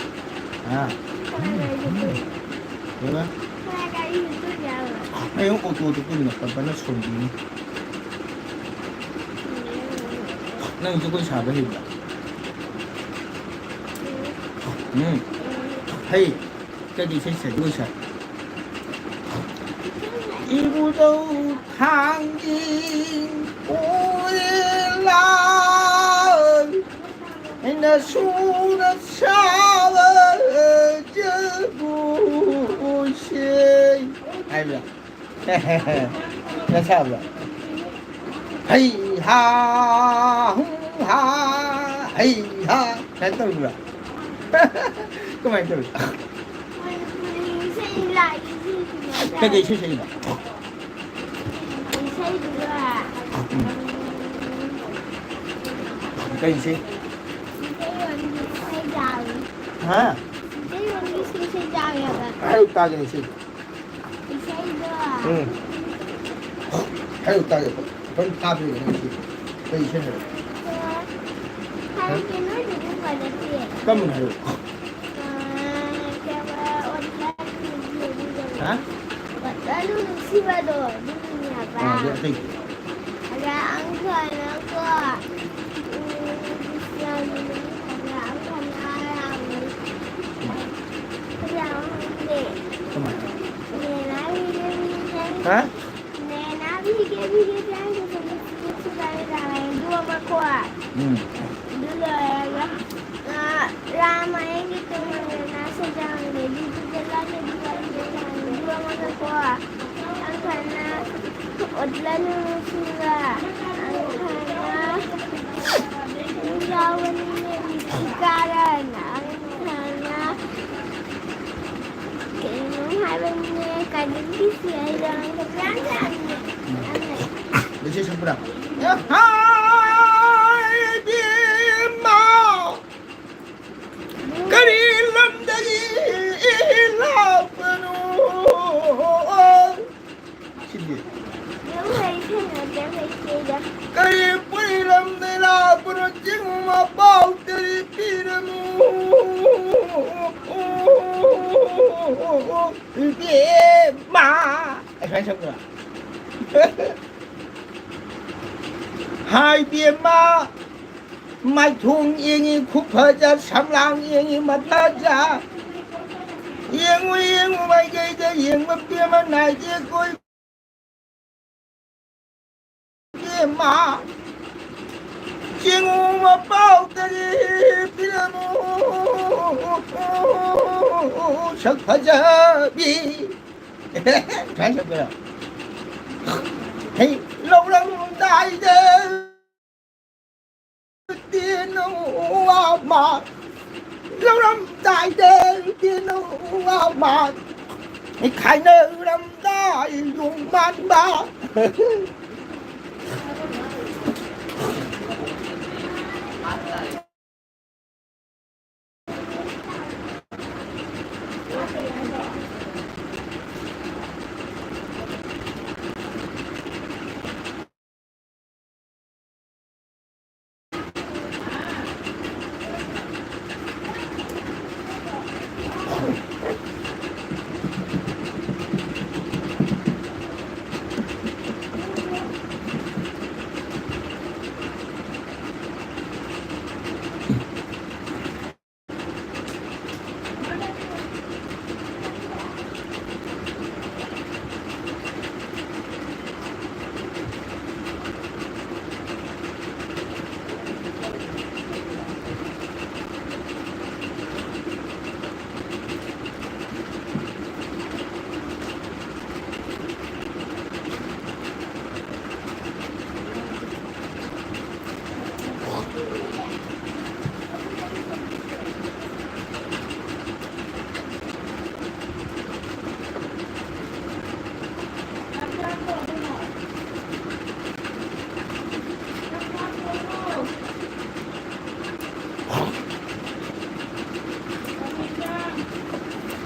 ꯍꯥ? ꯀꯅꯥ ꯒꯥꯔꯤ ꯊꯧꯗꯣꯏꯅꯣ? ꯀꯩꯕ? ꯀꯅꯥ ꯒꯥꯔꯤ ꯊꯧꯗꯣꯏꯅꯣ ꯍꯥꯏꯕ? ꯍꯌꯦꯡ ꯑꯣꯇꯣꯗ ꯄꯨꯟꯅ ꯄꯟꯄꯅ ꯁꯣꯟꯕꯤꯅꯤ꯫ ꯅꯪ ꯖꯒꯣꯏ ꯁꯥꯕ ꯍꯩꯕ꯭ꯔꯥ? ꯎꯝ꯫ ꯍꯩ꯫ ꯀꯩꯀꯩ ꯏꯁꯩ ꯁꯛ-, ꯖꯒꯣꯏ ꯁꯥꯏ? ꯏꯕꯨꯙꯧ ꯊꯥꯡꯖꯤꯡ ꯄꯨꯔꯦ ꯂꯥꯎ, ꯑꯩꯅ ꯁꯨꯅ ꯁꯥꯕ ꯖꯒꯣꯏꯁꯦ꯫ ꯍꯥꯏꯕ꯭ꯔꯥ? ꯅꯁꯥꯕ꯭ꯔꯥ? ꯍꯩ ꯍꯥ, ꯍꯨꯝ ꯍꯥ, ꯍꯩ ꯍꯥ꯫ ꯁꯨꯃꯥꯏꯅ ꯇꯧꯔꯤꯕ꯭ꯔꯥ? ꯀꯃꯥꯏꯅ ꯇꯧꯔꯤ? ꯃꯅꯤꯄꯨꯔꯤ ꯏꯁꯩ ꯂꯥꯛꯏꯁꯤꯡꯁꯤꯅꯅꯦ꯫ ꯀꯩꯀꯩ ꯏꯁꯩ ꯁꯛꯏꯅꯣ? ꯏꯁꯩꯗꯨꯒ꯫ ꯎꯝ꯫ ꯀꯩ ꯏꯁꯩ? ꯏꯁꯩ ꯑꯣꯏꯔꯗꯤ ꯏꯁꯩ ꯌꯥꯎꯏ꯫ ꯍꯥ? ꯏꯁꯩ ꯑꯣꯏꯔꯗꯤ ꯏꯁꯩ ꯌꯥꯎꯏ ꯍꯥꯏꯕ꯫ ꯍꯥꯏꯌꯨ ꯇꯥꯒꯦꯅꯦ ꯏꯁꯩꯗꯣ꯫ ꯏꯁꯩꯗꯣ꯫ ꯎꯝ꯫ ꯍꯥꯏꯌꯨ ꯇꯥꯒꯦ꯫ ꯐꯖꯅ ꯇꯥꯕꯤꯌꯨ ꯅꯪ ꯏꯁꯩꯗꯣ꯫ ꯀꯩ ꯏꯁꯩ ꯍꯥꯏꯕ? ꯍꯥꯏꯔꯛꯀꯦ, ꯅꯣꯏꯗꯤ ꯑꯗꯨꯝ ꯐꯖꯗꯦ꯫ ꯀꯔꯝꯕꯅꯣ ꯍꯥꯏꯔꯛꯑꯣ꯫ ꯑ, ꯀꯩꯕ, ꯑꯣꯠꯂꯅꯨ ꯅꯨꯡꯁꯤꯕꯗꯣ꯫ ꯍꯥ? ꯑꯣꯠꯂꯅꯨ ꯅꯨꯡꯁꯤꯕꯗꯣ, ꯑꯗꯨꯅꯦꯕ꯫ ꯑꯥ, ꯑꯗꯩ ꯑꯇꯩꯗꯤ? ꯑꯗ ꯑꯃꯨꯛ ꯍꯟꯅꯀꯣ, ꯎꯝ, ꯀ꯭ꯔꯤꯁꯅꯒꯤ ꯃꯃꯤꯡ ꯍꯥꯏꯕ꯭ꯔꯥ? ꯑꯃꯨꯛ ꯍꯟꯅ ꯔꯥꯝꯒꯤ꯫ ꯀꯃꯥꯏꯅ? ꯀꯔꯤ ꯍꯥꯏꯕꯅꯣ ꯈꯪꯗꯦ꯫ ꯀꯃꯥꯏꯅ? ꯅꯦꯅꯥ ꯍꯤꯒꯦ ꯍꯤꯒꯦ ꯍꯥ? ꯅꯦꯅꯥ ꯍꯤꯒꯦ ꯍꯤꯒꯦ ꯍꯥꯏꯕꯗꯣ ꯅꯨꯡꯁꯤ ꯅꯨꯡꯁꯤ ꯍꯥꯏꯕ ꯖꯥꯠꯅꯦ꯫ ꯑꯗꯨ ꯑꯃꯀꯣ꯫ ꯎꯝ꯫ ꯑꯗꯨ ꯂꯣꯏꯔꯒ, ꯑ, ꯔꯥꯃ ꯑꯩꯒꯤ ꯇꯨꯡ ꯅꯦꯅꯥ ꯁꯦꯟꯖꯥꯡꯅꯦ꯫ ꯑꯗꯨꯗꯨꯒ ꯂꯥꯛꯂꯤꯕ ꯋꯥꯔꯤꯗꯣ ꯁꯥꯡꯅ ꯑꯗꯨ ꯑꯃꯒꯀꯣ꯫ ꯑꯪ ꯈꯟꯅ ꯑꯣꯠꯂꯅꯨ ꯅꯨꯡꯁꯤꯕ꯫ ꯑꯪ ꯈꯟꯅ ꯌꯥꯎꯕꯅꯤꯅꯦ ꯃꯤꯠꯁꯤ ꯀꯥꯔꯅ꯫ ꯑꯪ ꯈꯟꯅ ꯀꯩꯅꯣꯝ ꯍꯥꯏꯕꯅꯤꯅꯦ, ꯀꯥꯖꯤꯟꯒꯤꯁꯤ ꯑꯩ ꯂꯧꯔꯝꯒꯦ꯫ ꯌꯥꯝ ꯌꯥꯝꯃꯦ꯫ ꯌꯥꯝ ꯂꯩ꯫ ꯏꯁꯩ ꯁꯛꯄ꯭ꯔꯥ? ꯍꯥꯏ ꯏꯕꯦꯝꯃ, ꯀꯔꯤ ꯂꯝꯗꯒꯤ ꯂꯥꯛꯄꯅꯣ? ꯁꯤꯗꯤ꯫ ꯌꯥꯝ ꯍꯩ, ꯁꯦꯡꯅ ꯌꯥꯝ ꯍꯩ, ꯁꯦꯡꯅ꯫ ꯀꯔꯤ ꯄꯨꯔꯤ ꯂꯝꯗꯒꯤ ꯂꯥꯛꯄꯅꯣ? ꯆꯤꯡ ꯃꯄꯥꯎ ꯀꯔꯤ ꯄꯤꯔꯅꯣ? ꯏꯕꯦꯝꯃ꯫ ꯑꯁꯨꯃꯥꯏꯅ ꯁꯛꯄ꯭ꯔꯥ? ꯍꯥꯏ ꯏꯕꯦꯝꯃ, ꯃꯥꯏꯊꯣꯡ ꯌꯦꯡꯉꯤ ꯈꯨꯐꯖ, ꯁꯝꯂꯥꯡ ꯌꯦꯡꯉꯤ ꯃꯐꯖ꯫ ꯌꯦꯡꯉꯨ, ꯌꯦꯡꯉꯨ, ꯃꯥꯏꯀꯩꯗ ꯌꯦꯡꯕ ꯄꯦꯟꯕ ꯅꯥꯏꯗꯦ ꯀꯣꯏ ꯏꯕꯦꯝꯃ꯫ ꯆꯤꯡꯉꯨ ꯃꯄꯥꯎꯗꯒꯤ ꯄꯤꯔꯝꯃꯨ ꯁꯛ ꯐꯖꯕꯤ꯫ ꯁꯨꯃꯥꯏꯅ ꯁꯛꯄ꯭ꯔꯥ? ꯍꯩ, ꯂꯧꯔꯝꯗꯥꯏꯗ ꯇꯦꯅꯨ ꯑꯃ, ꯂꯧꯔꯝꯗꯥꯏꯗ ꯇꯦꯅꯨ ꯑꯃ, ꯈꯥꯏꯅꯔꯝꯗꯥꯏ ꯌꯣꯡ ꯃꯥꯟꯕ꯫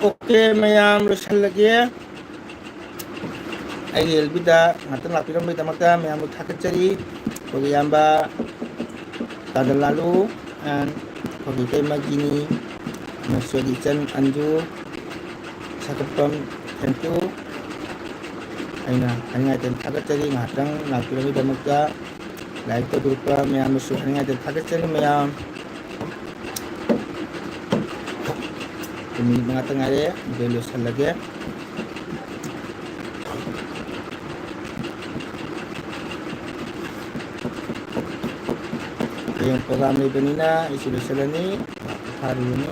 ꯑꯣꯀꯦ, ꯃꯌꯥꯝ ꯂꯣꯏꯁꯤꯜꯂꯒꯦ꯫ ꯑꯩꯒꯤ ꯑꯦꯜ ꯕꯤꯗ ꯉꯥꯛꯇꯪ ꯂꯥꯛꯄꯤꯔꯝꯕꯒꯤꯗꯃꯛꯇ ꯃꯌꯥꯝꯕꯨ ꯊꯥꯒꯠꯆꯔꯤ꯫ ꯑꯩꯈꯣꯏꯒꯤ ꯏꯌꯥꯝꯕ ꯇꯥꯗ ꯂꯥꯂꯨ and ꯑꯩꯈꯣꯏꯒꯤ ꯏꯇꯩꯃ ꯖꯤꯅꯤ, ꯑꯃꯁꯨꯡ ꯑꯩꯒꯤ ꯏꯆꯟ ꯑꯟꯖꯨ, ꯁꯥꯀꯠꯄꯝ, thank you꯫ ꯑꯩꯅ ꯍꯥꯏꯅꯤꯡꯉꯥꯏ ꯂꯩꯇꯅ ꯊꯥꯒꯠꯆꯔꯤ꯫ ꯉꯥꯏꯍꯥꯛꯇꯪ ꯂꯥꯛꯄꯤꯔꯝꯕꯒꯤꯗꯃꯛꯇ ꯂꯥꯏꯛ ꯇꯧꯕꯤꯔꯛꯄ ꯃꯌꯥꯝꯗꯁꯨ ꯍꯥꯏꯅꯤꯡꯉꯥꯏ ꯂꯩꯇꯅ ꯊꯥꯒꯠꯆꯔꯤ ꯃꯌꯥꯝ꯫ ꯃꯤꯅꯤꯠ ꯃꯉꯥꯇ ꯉꯥꯏꯔꯦ, ꯑꯗꯨ ꯂꯣꯏꯁꯤꯜꯂꯒꯦ꯫ ꯍꯌꯦꯡ program ꯂꯩꯕꯅꯤꯅ ꯑꯩꯁꯨ ꯂꯣꯏꯁꯤꯜꯂꯅꯤ, ꯄꯣꯊꯥꯔꯨꯔꯅꯤ꯫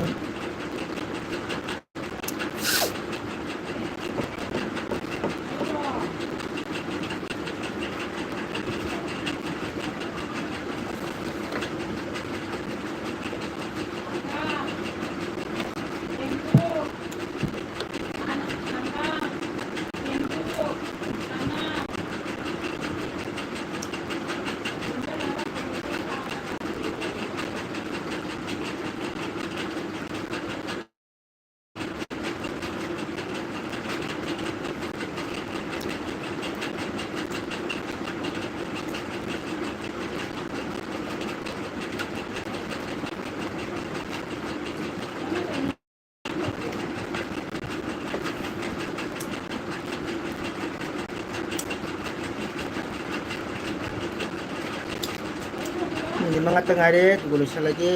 ꯃꯉꯥꯇ ꯉꯥꯏꯔꯦ, ꯑꯗꯨꯒ ꯂꯣꯏꯁꯤꯜꯂꯒꯦ꯫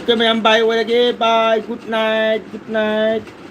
Okay, ꯃꯌꯥꯝ, bye ꯑꯣꯏꯔꯒꯦ, bye, good night, good night꯫